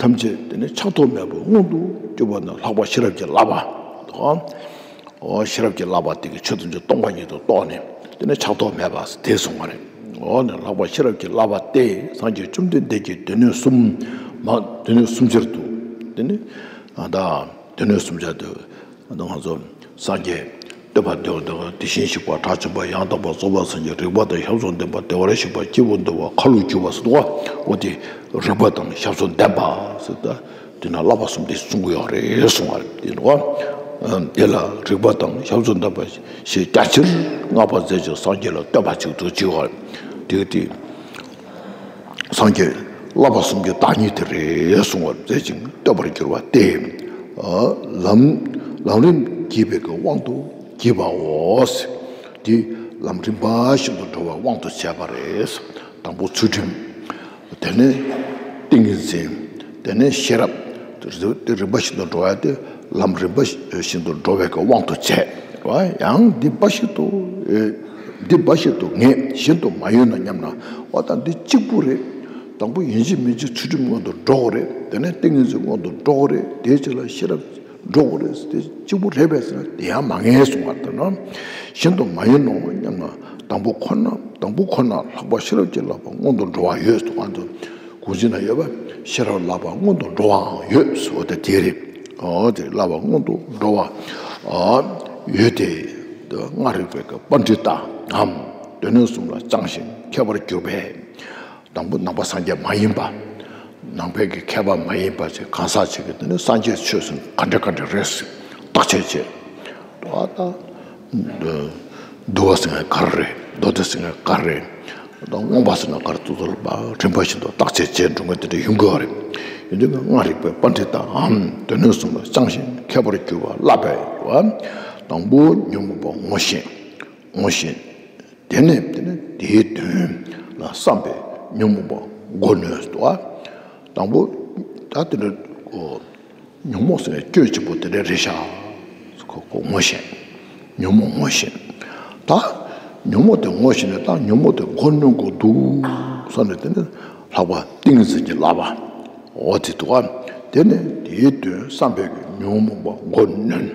ཐམས་ཅད་དེ་ནས་ཆགས་ཐོགས་མེད་པར་མངོན་དུ་གྱུར་པ་ནི་ལྷག་པ་ཤེས་རབ་ཀྱི་བསླབ་པ་དང་། འོ་ཤེས་རབ་ཀྱི་བསླབ་པ་དེ་གིས་ཆོས་ཐམས་ཅད་སྟོང་པ་ཉིད་དུ་རྟོགས་ནས་དེ་ནས་ཆགས་ཐོགས་མེད་པ་དེ་གསུངས་པ་རེད། འོ་ནས་ལྷག་པ་ཤེས་རབ་ཀྱི་བསླབ་པ་སྟེ་སངས་རྒྱས་བཅོམ་ལྡན་འདས་ཀྱིས་སྡེ་སྣོད་གསུམ་མ་སྡེ་སྣོད་གསུམ་ཆར་དུ་དེ་ནི་ད་སྡེ་སྣོད་གསུམ་ཆར་དུ་ང་ཚོ་སངས་རྒྱས་བསྟོད་པ་འདོན་འདོན་དེ་བཞིན་གཤེགས་པ་གྲགས་ཆེན་པ་ཡང་དག་པར་རྫོགས་པར་སངས་རྒྱས་རིག་པ་དང་ཞབས་སུ་ལྡན་པ་བདེ་བར་གཤེགས་པ་སྐྱེས་བུ་འདུལ་བ་ཁ་ལོ་སྒྱུར་བ་ཟེར་འདུག་བ། འོ་དེ་རིག་པ་དང་ཞབས་སུ་ལྡན་པ་ཟེར་ད། དེ་ན་བསླབ་པ་གསུམ་དེ་གསུང་གི་ཡོད་རེད་གསུང་བ་རེད། དེ་ནོ། དེ་ལ་རིག་པ་དང་ཞབས་སུ་ལྡན་པ་ཞེས་རྒྱ་ཆེར་བསྔགས་པར་མཛད་ཅིང་སངས་རྒྱས་ལ་བསྟོད་པ་ཅིག་ཏུ་བྱེད་པ་དེ་དེ་སངས་རྒྱས་བསླབ་པ་གསུམ་གྱི་བདག་ཉིད་དེ་རེད་གསུང་བར་མཛད་ཅིང་བསྟོད་པར་གྱུར་པ་སྟེ། ལམ་ལམ་རིམ་གྱིས་པའི་གི་དབང་དུ་གྱིས་པའོ། དེ་ལམ་རིམ་པ་བཞིན་དུ་འགྲོ་བའི་དབང་དུ་བྱས་པ་རེད། དང་པོ་ཚུལ་ཁྲིམས། དེ་ནས་ཏིང་ངེ་འཛིན། དེ་ནས་ཤེས་རབ། དེ་རིམ་པ་བཞིན་དུ་འགྲོ་ཡ་དེ་ལམ་རིམ་པ་བཞིན་དུ་འགྲོ་བའི་གི་དབང་དུ་བྱས། ཡང་འདི་འབའ་ཞིག་ཏུ། འདི་འབའ་ཞིག་ཏུ་ངེས་གཞན་དུ་མ་ཡོད་ན་སྙམ་ན། འོ་ད་འདི་གཅིག་པུ་རེད། དང་པོ་ཡིན་གཅིག་མིན་གཅིག་ཚུལ་ཁྲིམས་སྔོན་དུ་འགྲོ་དགོས་རེད། དེ་ནས་ཏིང་ངེ་འཛིན་སྔོན་དུ་འགྲོ་དགོས་རེད། དེའི་རྗེས་ལ་ཤེས་རབ། འགྲོ་དགོས་རེད་ཟེར་ཏེ་གཅིག་པུ་རེད་པས་ཟེར་ན་དེ་ཡང་མ་ངེས་གསུང་བ་ལྟར་ན། གཞན་དུ་མ་ཡིན་ནོ་སྙམ་ན་དང་པོ་ཁོ་ན་དང་པོ་ཁོ་ན་ལྷག་པ་ཤེས་རབ་ཀྱི་བསླབ་པ་སྔོན་དུ་འགྲོ་བ་ཡོད་དོ། ང་ཚོ་གོང་ཆེན་ན་ཡོད་པ་ཤེས་རབ་བསླབ་པ་སྔོན་དུ་འགྲོ་བའང་ཡོད་ཟེར་བ་དེ་དེ་རེད། འོ་དེ་བསླབ་པ་སྔོན་དུ་འགྲོ་བ་ཡོད་དེ། ལྔ་རིག་པའི་གི་པཎྜི་ཏའམ་སྡེ་སྣོད་གསུམ་ལ་སྦྱངས་ཤིང་མཁས་པར་གྱུར་པས། དང་པོ་ནང་པ་སངས་རྒྱས་མ་ཡིན་པ། ནང་པའི་གི་མཁས་པ་མ་ཡིན་པ་ཅིག་གང་ཟག་ཅིག་གིས་དེ་ནི་སངས་རྒྱས་ཆོས་ཟེར་ག་འདྲ་ག་འདྲ་རེད་ཟེར་བརྟག་དཔྱད་བྱས། ད་ལྟ་འདུལ་བ་ཟེར་མཁན་ག་རེ་རེད། མདོ་སྡེ་ཟེར་མཁན་ག་རེ་རེད། ད་མངོན་པ་ཟེར་ན་ག་རེ་ཏུ་ཏུ་ལ་རིམ་པ་བཞིན་དུ་བརྟག་དཔྱད་བྱས་འགྲོ་མཁན་དེ་འདྲ་ཡོང་གི་ཡོད་རེད། ཡིན་དུས་ལྔ་རིག་པའི་པཎྜི་ཏའམ་སྡེ་སྣོད་གསུམ་ལ་སྦྱངས་ཤིང་མཁས་པར་གྱུར་པ་བསླབ་པའི་དང་པོ་ཉོན་མོངས་པ་ངོ་ཤེས། ངོ་ཤེས། དེ་ནས་དེ་ནས་དེའི་དོན་ལ་བསམ་པས་ཉོན་མོངས་པ་མགོ་གནོན་ཏོ། དང་པོ་ད་དེ་འདྲ་ཉོན་མོངས་ཟེར་བའི་སྐྱོན་ཆེན་པོ་དེ་འདྲ་རེད་ཤག་ཁོ་ཁོ་ངོ་ཤེས། ཉོན་མོངས་ངོ་ཤེས། ད་ཉོན་མོངས་དེ་ངོ་ཤེས་ནས་ད་ཉོན་མོངས་དེ་མགོ་གནོན་དགོས་འདུག་བསམ་ནས་དེ་ནས་ ལྷག་པ་ཏིང་ངེ་འཛིན་གྱི་བསླབ་པ། འོ་དེ་འདུག་ག། དེ་ནས་དེའི་དོན་བསམ་པའི་གི་ཉོན་མོངས་པ་མགོ་གནོན།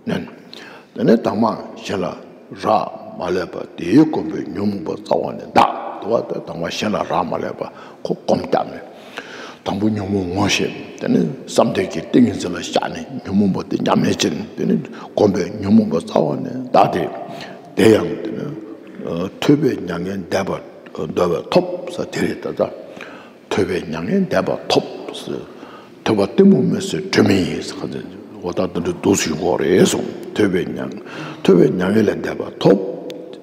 གནོན། དེ་ནས་དྭངས་མ་གཞན་ལ་རག་མ་ལས་པ་དེའི་གོམས་པའི་ཉོན་མོངས་པ་རྩ་བ་ནས་འདག། འདུག་ག། དེ་དྭངས་མ་གཞན་ལ་རག་མ་ལས་པ་ཁོ་སྒོམ་བརྒྱབ་ནས། དང་པོ་ཉོན་མོངས་ངོ་ཤེས། དེ་ནས་བསམ་གཏན་གྱི་ཏིང་ངེ་འཛིན་ལ་བཞག་ནས་ཉོན་མོངས་པ་དེ་ཉམས་ལེན་བྱས་ནས། དེ་ནས་གོམས་པའི་ཉོན་མོངས་པ་རྩ་བ་ནས་འདག་སྟེ། དེ་ཡང་དེ་ནས་ཐོས་པའི་མྱ་ངན་འདས་པ་འདོད་པས་ཐོབ་ཟེར་དེ་རེད་ད་ལྟ། ཐོས་པའི་མྱ་ངན་འདས་པ་ཐོབ་ཟེར། ཐོས་པ་གཏི་མུག་མེད་སའི་སྒྲོན་མེ་ཡིན་ཟེར། ག་ཚོད་འོ་ད་དེ་འདྲ་འདུག་སེ་ཡོང་གི་རེད་གསུངས། ཐོས་པའི་མྱ་ཐོས་པའི་མྱ་ངན་ལས་འདས་པ་ཐོབ།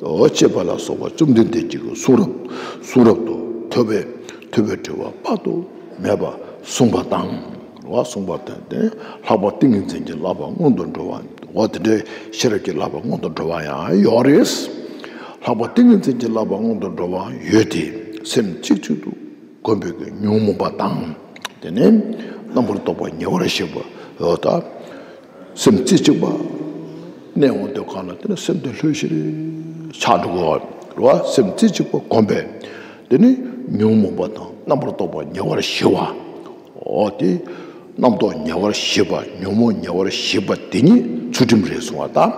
འོ་ཅེས་པ་ལ་སོགས་པ་བཅོམ་ལྡན་འདས་ཀྱིས་གསུང་རབ་གསུང་རབ་ཏུ་ཐོས་པའི་ཐོས་པའི་དྲི་བ་དཔག་ཏུ་མེད་པ་གསུངས་པ་དང་། འོ་གསུངས་པ་དང་། དེ་ལྷག་པ་ཏིང་ངེ་འཛིན་གྱི་བསླབ་པ་སྔོན་དུ་འགྲོ་བ། འོ་དེ་འདྲའི་ཤེས་རབ་ཀྱི་བསླབ་པ་སྔོན་དུ་འགྲོ་བ་ཡང་ཡོད་རེད། ལྷག་པ་ཏིང་ངེ་འཛིན་གྱི་བསླབ་པ་སྔོན་དུ་འགྲོ་བ་ཡོད་དེ། སེམས་གཅིག་གཅིག་ཏུ་གོམས་པའི་གི་ཉོན་མོངས་པ་དང་། དེ་ནས་རྣམ་པར་རྟོག་པ་ཉེ་བར་ཞི་བ། འོ་ད་སེམས་རྩེ་གཅིག་པ་གནས་འོང་དུས་གང་ལ་དེ་ནས་སེམས་དེ་ལྷོད་ཤིག་ཆགས་འགྲོ་གི་རེད་བ། སེམས་རྩེ་གཅིག་པ་གོམས་པས། དེ་ནས་ཉོན་མོངས་པ་དང་རྣམ་པར་རྟོག་པ་ཉེ་བར་ཞི་བ། འོ་དེ་རྣམ་རྟོག་ཉེ་བར་ཞི་བ། ཉོན་མོངས་ཉེ་བར་ཞི་བ་དེ་ཉིད་ཚུལ་ཁྲིམས་རེད་གསུང་བ་དང་།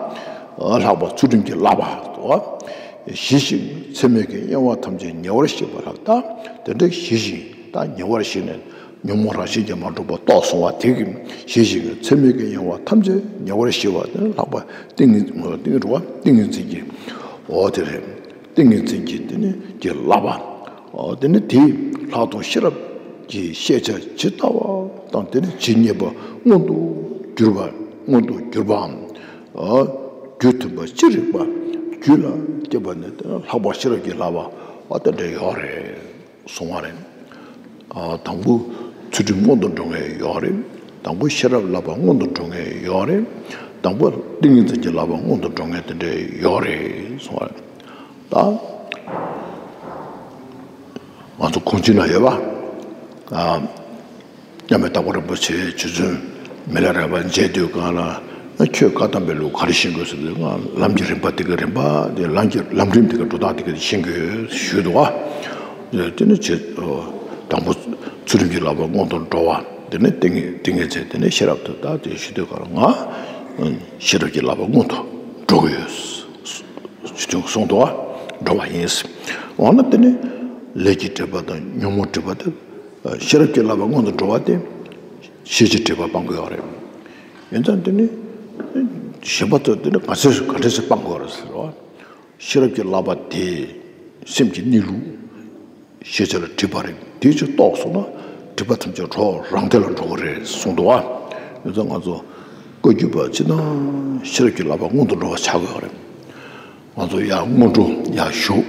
ལྷག་པ་ཚུལ་ཁྲིམས་ཀྱི་བསླབ་པ། ཞི་ཞིང་ཚད་མེད་ཀྱི་གཡེང་བ་ཐམས་ཅད་ཉེ་བར་ཞི་བ་ལ། ད་དེ་འདྲའི་ཞི་ཞིང་ད་ཉེ་བར་ཞི་ནས། ཉོན་མོངས་རང་བཞིན་གྱིས་མ་གྲུབ་པ་རྟོགས་སོང་བ་དེ་གིས་ཞི་ཞིང་ཚད་མེད་ཀྱི་གཡེང་བ་ཐམས་ཅད་ཉེ་བར་ཞི་བ་དེ་ལྷག་པ་ཏིང་ངེ་ཏིང་ངེ་འཛིན་རེད་བ། ཏིང་ངེ་འཛིན་གྱི། འོ་དེ་རེད། ཏིང་ངེ་འཛིན་གྱི་དེ་ནི་གྱི་བསླབ་པ། འོ་དེ་ནི་དེའི་ལྷག་མཐོང་ཤེས་རབ་ཀྱི་ཤེས་བྱ་ཇི་ལྟ་བ་དང་། དེ་ནི་ཇི་སྙེད་པ་མངོན་དུ་གྱུར་པ། མངོན་དུ་གྱུར་པའམ། རྒྱུ་མཐུན་པ་ཅི་རིགས་པ་རྒྱུད་ལ་སྐྱེས་པ་ནི་དེ་ལྷག་པ་ཤེས་རབ་ཀྱི་བསླབ་པ། འོ་དེ་འདྲ་ཡོད་རེད། གསུང་བ་རེད། ཨ། དང་པོ་ཚུལ་ཁྲིམས་སྔོན་དུ་འགྲོ་མཁན་ཡོད་རེད། དང་པོ་ཤེས་རབ་བསླབ་པ་སྔོན་དུ་འགྲོ་མཁན་ཡོད་རེད། དང་པོ་ཏིང་ངེ་འཛིན་གྱི་བསླབ་པ་སྔོན་དུ་འགྲོ་མཁན་དེ་འདྲ་ཡོད་རེད་གསུང་བ་རེད། ད་ང་ཚོ་གོང་ཆེན་ལ་ཡོད་པ། ཨ། མཉམ་མེད་དྭགས་པོ་རིན་པོ་ཆེ་རྗེ་བཙུན་མི་ལ་རས་པ་མཇལ་དུས་སྒང་ལ། ཁྱོད་བཀའ་གདམས་པའི་ལུགས་ག་རེ་ཤེས་དགོས་ཟེར་དུས། ང་ལམ་གྱི་རིམ་པ་དེ་གི་རིམ་པ་དེ། ལམ་གྱི་ལམ་རིམ་དེ་གི་འགྲོ་སྟངས་དེ་གི་ཤེས་དགོས་ཞུས་འདུག་བ། དེ་ནི་ཆེ་དང་པོ་ཚུལ་ཁྲིམས་ཀྱི་བསླབ་པ་སྔོན་དུ་འགྲོ་བ། དེ་ནས་ཏིང་ངེ་ཏིང་ངེ་འཛིན། དེ་ནས་ཤེས་རབ་ཏུ། ད་དེ་ཞུ་དུས་སྒང་ལ་ང་ཤེས་རབ་ཀྱི་བསླབ་པ་སྔོན་དུ་འགྲོ་གི་ཡོད། ཞུ་དུས་གསུངས་འདུག་བ། འགྲོ་བ་ཡིན། འོ་ན་དེ་ནི་ལས་ཀྱི་སྒྲིབ་པ་དང་ཉོན་མོངས་སྒྲིབ་པ་དེ། ཤེས་རབ་ཀྱི་བསླབ་པ་སྔོན་དུ་འགྲོ་བ་དེ་ཤེས་བྱའི་སྒྲིབ་པ་སྤང་དགོས་ཡོད་རེད། ཡིན་ཙང་དེ་ནི་གཞན་པ་ཚོ་དེ་ནི་ག་ཚོད་ག་འདྲ་ཞིག་སྤང་དགོས་རེད་ཟེར་བ། ཤེས་རབ་ཀྱི་བསླབ་པ་དེ་སེམས་ཀྱི་གནས་ལུགས་ཤེས་བྱ་ལ་སྒྲིབ་པ་རེད། དེ་ཅིག་རྟོགས་སོང་ན་སྒྲིབ་པ་ཐམས་ཅད་གྲོལ། རང་བདེ་ལ་འགྲོ་གི་རེད་གསུངས་འདུག་བ། ཡིན་ཙང་ང་ཚོ་བཀའ་བརྒྱུད་པ་སྤྱིར་བཏང་ཤེས་རབ་ཀྱི་བསླབ་པ་སྔོན་དུ་འགྲོ་བ་ཆགས་དགོས་ཡོད་རེད། ང་ཚོ་ཡར་སྔོན་འགྲོ་ཡར་ཞུགས།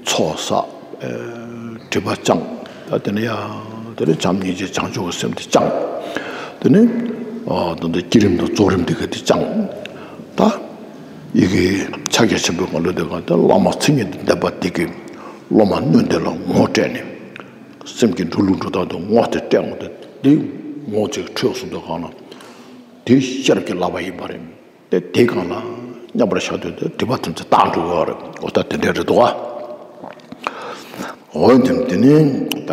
ཚོགས་བསགས། ཨེ། སྒྲིབ་པ་སྦྱངས། ད་དེ་ནས་ཡར་དེ་ནས་བྱམས་སྙིང་རྗེ་བྱང་ཆུབ་ཀྱི་སེམས་དེ་བཅངས། དེ་ནས་ཨ་ད་ལྟ་བསྐྱེད་རིམ་དང་རྫོགས་རིམ་དེ་ག་དེ་བཅངས། ད་ཡི་གེ་ཕྱག་རྒྱ་ཆེན་པོའི་ངང་ལ་དེ་ག་ད་བླ་མ་མཚན་ཉིད་དང་ལྡན་པ་དེ་གིས་སློབ་མ་སྣོད་ལྡན་ལ་ངོ་སྤྲད་ནས། སེམས་ཀྱི་འགྲོ་ལུགས་འགྲོ་སྟངས་དེ་ངོ་དེ་སྤྲད་འོང་དུས། དེ་ངོ་ཅིག་འཕྲོད་སོང་དུས་སྒང་ལ། དེ་ཤེས་རབ་ཀྱི་བསླབ་པ་ཡིན་པ་རེད། དེ་དེའི་སྒང་ལ་མཉམ་པར་བཞག་དུས་དེ་སྒྲིབ་པ་ཐམས་ཅད་དག་འགྲོ་གི་ཡོད་རེད། འོ་ད་དེ་འདྲ་རེད་འདུག་ག། འོ་དེ་དེ་ནི་ད་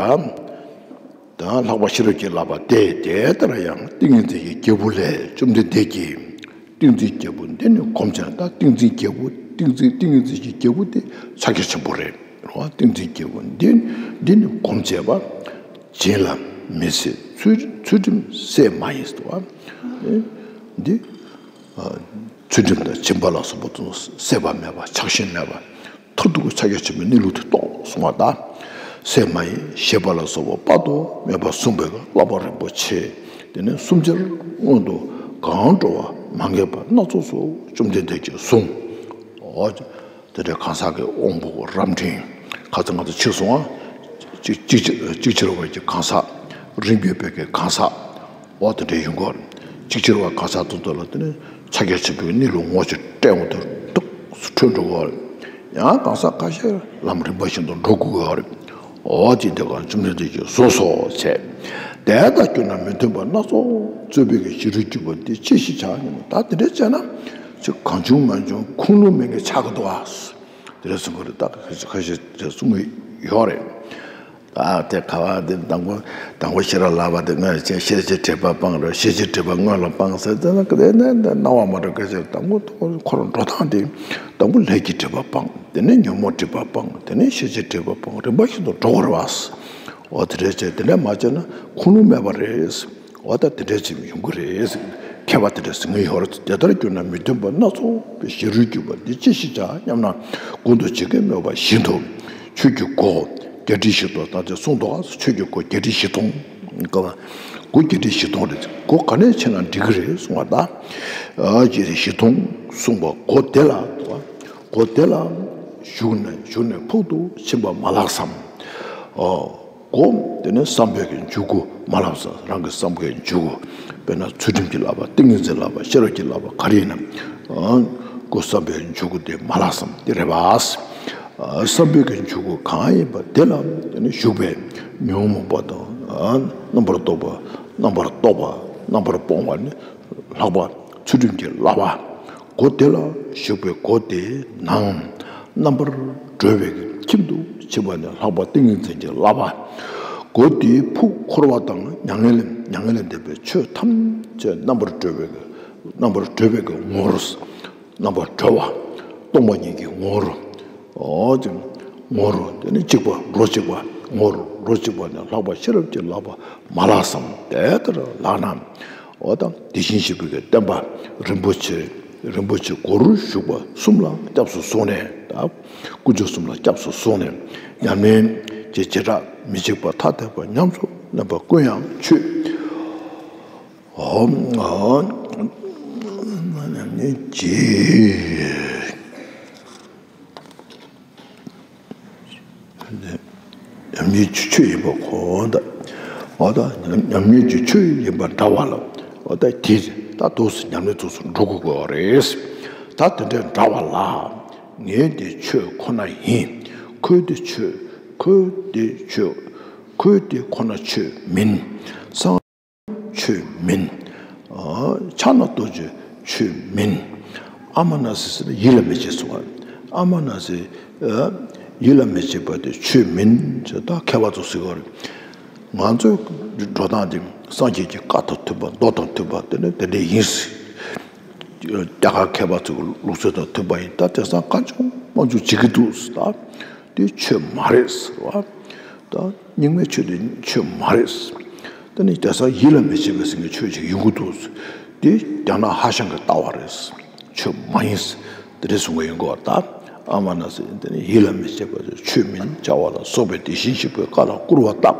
ད་ལྷག་པ་ཤེས་རབ་ཀྱི་བསླབ་པ་དེ། དེ་ལྟར་ཡང་ཏིང་ངེ་འཛིན་གྱི་རྒྱལ་པོ་ལས་བཅོམ་ལྡན་འདས་ཀྱིས། ཏིང་འཛིན་རྒྱལ་པོ་འདི་ནི་གོམས་བྱས་ན། ད་ཏིང་འཛིན་རྒྱལ་པོ། ཏིང་འཛིན་ཏིང་ངེ་འཛིན་གྱི་རྒྱལ་པོ་དེ་ཕྱག་རྒྱ་ཆེན་པོ་རེད། རེད་བ། ཏིང་འཛིན་རྒྱལ་པོ་འདི་འདི་ནི་གོམས་བྱས་པ། བྱིན་རླབས་མི་ཟད་ཚུལ་ཚུལ་ཁྲིམས་སྲེད་མ་ཡིན་ཟེར་བ། འདི་ཚུལ་ཁྲིམས་དང་སྦྱིན་པ་ལ་སོགས་པ་དང་སྲེད་པ་མེད་པ། ཆགས་ཞེན་མེད་པ། མཐར་ཐུག་གི་ཕྱག་རྒྱ་ཆེན་པོའི་གནས་ལུགས་དེ་རྟོགས་སོང་བ་དང་། སྲེད་མ་ཡིན་ཞེས་པ་ལ་སོགས་པ་དཔག་ཏུ་མེད་པ་གསུངས་པའི་བསླབ་པ་རིན་པོ་ཆེ་དེ་ནི་གསུམ་ཆར་སྔོན་དུ་གང་འགྲོ་བ་མ་ངེས་པ་སྣ་ཚོགས་སུ་བཅོམ་ལྡན་འདས་ཀྱིས་གསུངས། འོ། དེ་འདྲའི་གང་ཟག་གི་དབང་པོ་རབ་འབྲིང་། ཁ་ཚ་ང་ཚོ་ཕྱིར་སོང་ཨ། གཅིག་གཅིག་ཕྱིར་གཅིག་ཕྱིར་བ་གི་གང་ཟག་རིམ་གྱིས་བོད་ཀྱི་གང་ཟག་འོ་དེ་འདྲའི་ཡོང་གི་ཡོད་རེད། གཅིག་ཕྱིར་བ་གང་ཟག་དེ་ཚོ་ལ་དེ་ནི་ཕྱག་རྒྱ་ཆེན་པོའི་གནས་ལུགས་ངོ་ཅིག་སྤྲད་འོང་དུས་ཏོག་ཙམ་འཕྲོད་འགྲོ་གི་ཡོད་རེད། ཡང་གང་ཟག་ཁ་ཤས་ལམ་རིམ་པ་བཞིན་དུ་འགྲོ་དགོས་ཀྱི་ཡོད་རེད། འོ་དེ་འདྲའི་སྒང་བཅོམ་ལྡན་འདས་ཀྱིས་གསུངས་སོ་ཞེས། དེ་དང་བསྟུན་ན་མི་མཐུན་པ་སྣ་ཚོགས་རྩོད་པའི་གི་ཞི་ཁྲོའི་རྒྱུ་བ་འདི་ཅི་ཞིག་བྱ་སྙམ། ད་དེ་འདྲ་བྱས་ན་ཅིག་གང་བྱུང་མང་བྱུང་ཁུངས་ལུང་མེད་མཁན་ཆགས་ཀྱི་འདུག་ཨ། དེ་འདྲ་གསུང་གི་རེད། ད་ཁ་ཤས་ཁ་ཤས་དེ་གསུང་གི་ཡོད་རེད། ཨ་དེ་ག་བ་དེ་དང་པོ་དང་པོ་ཤེས་རབ་ལག་པ་དེ་སྔོན་ཆད་ཤེས་བྱའི་སྒྲིབ་པ་སྤངས་རོགས། ཤེས་བྱའི་སྒྲིབ་པ་སྔོན་ལ་སྤངས་ཟེར་ཙང་ན་ག་དེ་ནས་སྣང་བ་མ་གྲུབ་སྐད་ཆ་དང་པོ་ཁོ་རང་འགྲོ་སྟངས་དེ་དང་པོ་ལས་ཀྱི་སྒྲིབ་པ་སྤངས། དེ་ནས་ཉོན་མོངས་སྒྲིབ་པ་སྤངས། དེ་ནས་ཤེས་བྱའི་སྒྲིབ་པ་སྤངས། རིམ་པ་བཞིན་དུ་འགྲོ་དགོས་རེད་བ། འོ་དེ་འདྲ་བྱས་དེ་འདྲ་མ་བྱས་ན་ཁུངས་ལུང་མེད་པ་རེད། འོ་ད་དེ་འདྲ་ཅིག་ཡོང་གི་རེད། མཁས་པ་དེ་འདྲ་ཟེར་མཁན་ཡོད་རེད། དེ་ལྟར་གྱུར་ན་མི་མཐུན་པ་སྣ་ཚོགས་པའི་ཞེ་རུས་གྱུར་པ་འདི་ཅི་ཞིག་བྱ་སྙམ་ན། ཀུན་ཏུ་ཇི་སྐད་སྨྲས་པ་བཞིན་དུ་ཆོས་ཀྱི་སྒོ་བརྒྱད་ཁྲི་བཞི་སྟོང་ད་ཅི་གསུངས་འདུག་ཨ། ཆོས་ཀྱི་སྒོ་བརྒྱད་ཁྲི་བཞི་སྟོང་། སྒོ་བརྒྱད་ཁྲི་བཞི་སྟོང་རེད། སྒོ་ག་ནས་ཕྱེ་ན་འགྲིག་གི་རེད་གསུངས་པ་ད། ཨ་ཅེ་བཞི་སྟོང་གསུངས་པ་སྒོ་དེ་ལ་འདུག་ཨ། སྒོ་དེ་ལ་ཞུགས་ནས་ཞུགས་ནས་ཕུག་ཏུ་ཕྱིན་པ་མ་ལགས་སམ། ཨོ། སྒོ་དེ་ནི་བསམ་པའི་གི་འཇུག་སྒོ་མ་ལགས་སམ། རང་གི་བསམ་པའི་འཇུག་སྒོ། དཔེར་ན་ཚུལ་ཁྲིམས་ཀྱི་བསླབ་པ། ཏིང་ངེ་འཛིན་བསླབ་པ། ཤེས་རབ་ཀྱི་བསླབ་པ་ག་རེ་ཡིན་ནམ། ཨོ། སྒོ་བསམ་པའི་འཇུག་སྒོ་དེ་མ་ལགས་སམ། དེ་རེད་པ། ཨོ། བསམ་པའི་གི་འཇུག་སྒོ་གང་ཡིན་པ་དེ་ལ་དེ་ནི་ཞུགས་པས་ཉོན་མོངས་པ་དང་། ཨོ། རྣམ་པར་རྟོག་པ། རྣམ་པར་རྟོག་པ། རྣམ་པར་སྤོང་བ་ནི་ལྷག་པ་ཚུལ་ཁྲིམས་ཀྱི་བསླབ་པ། སྒོ་དེ་ལ་ཞུགས་པའི་སྒོ་དེའི་ནང་རྣམ་པར་གྲོལ་བའི་ཁྱིམ་དུ་ཕྱིན་པ་ནི་ལྷག་པ་ཏིང་ངེ་འཛིན་གྱི་བསླབ་པ། སྒོ་དེའི་ཕུག་འཁོར་བ་དང་མྱ་ངན་ལས་མྱ་ངན་ལས་འདས་པའི་ཆོས་ཐམས་ཅད་རྣམ་པར་གྲོལ་བའི་རྣམ་པར་གྲོལ་བའི་ངོ་བོར། རྣམ་པར་གྲོལ་བ། སྟོང་པ་ཉིད་ཀྱི་ངོ་བོར། ཨོ་ཅིག་ངོ་བོར་དེ་ནི་གཅིག་པ་རོ་གཅིག་པ། ངོ་བོར་རོ་གཅིག་པ་ནི་ལྷག་པ་ཤེས་རབ་ཀྱི་བསླབ་པ་མ་ལགས་སམ། དེ་ལྟར་ལགས་ན། འོ་ད་དེ་བཞིན་གཤེགས་པའི་གི་བསྟན་པ་རིན་པོ་ཆེ། རིན་པོ་ཆེ་སྒོར་ཞུགས་པ་གསུམ་ལ་སྐྱབས་སུ་སོང་ནས། ད་དཀོན་མཆོག་གསུམ་ལ་སྐྱབས་སུ་སོང་ནས་ཉམས་ལེན་གྱི་བྱེ་བྲག་མི་འཇིགས་པ་ཐ་དད་པ་ཉམས་སུ་ལེན་པ་ཀུན་ཡང་ཆོས། ཨོ། ཉམས་ལེན་གྱི། ཉམས་ལེན་གྱི་ཆོས་ཡིན་པ་གོ་ད། འོ་ད་ཉམས་ལེན་གྱི་ཆོས་ཡིན་པ་འདྲ་བ་ལ། འོ་ད་དེ་ད་དུས་སུ་ཉམས་ལེན་དུས་སུ་འགྲོ་དགོས་པ་རེད། ད་དེ་འདྲའི་འདྲ་བ་ལ། ངས་འདི་ཆོས་ཁོ་ན་ཡིན། ཁོས་འདི་ཆོས། ཁོས་འདི་ཆོས། ཁོས་འདི་ཁོ་ན་ཆོས་མིན། སངས་ཆོས་མིན། ཨ། ཕྱག་ན་རྡོ་རྗེ་ཆོས་མིན། ཨ་མ་ན་སི་ཟེར་ན་ཡིད་ལ་མི་བྱེད་གསུང་བ། ཨ་མ་ན་སི། ཨ། ཡིད་ལ་མི་བྱེད་པ་དེ་ཆོས་མིན་ཟེར། ད་མཁས་པ་ཚོ་ཟེར་བ་རེད། ང་ཚོའི་འགྲོ་སྟངས་དེ་སངས་རྒྱས་ཀྱི་བཀའ་དང་མཐུན་པ། མདོ་དང་མཐུན་པ། དེ་ནི་དེ་འདྲ་ཡིན། རྒྱ་གར་མཁས་པ་ཚོའི་ལུགས་སྲོལ་དང་མཐུན་པ་ཡིན། ད་དེང་སང་གང་བྱུང་མང་བྱུང་བྱེད་ཀྱི་འདུག་ཟེར། ད་དེ་ཆོས་མ་རེད་ཟེར་བ། ད་རྙིང་མའི་ཆོས་དེ་ཆོས་མ་རེད། དེ་ནི་དེང་སང་ཡིད་ལ་མི་བྱེད་པའི་ཟེར་མཁན་ཆོས་ཅིག་ཡོང་གི་འདུག། དེ་རྒྱ་ནག་ཧྭ་ཤང་གི་ལྟ་བ་རེད། ཆོས་མ་ཡིན། དེ་འདྲ་གསུང་གི་ཡོང་གི་བ། ད་ཨ་མ་ན་སི་དེ་ནི་ཡིད་ལ་མི་བྱེད་པ་དེ་ཆོས་མིན་བྱ་བ་ལ་སོགས་པའི་དེ་བཞིན་གཤེགས་པའི་བཀའ་ལ་སྐུར་བ་བཏབ།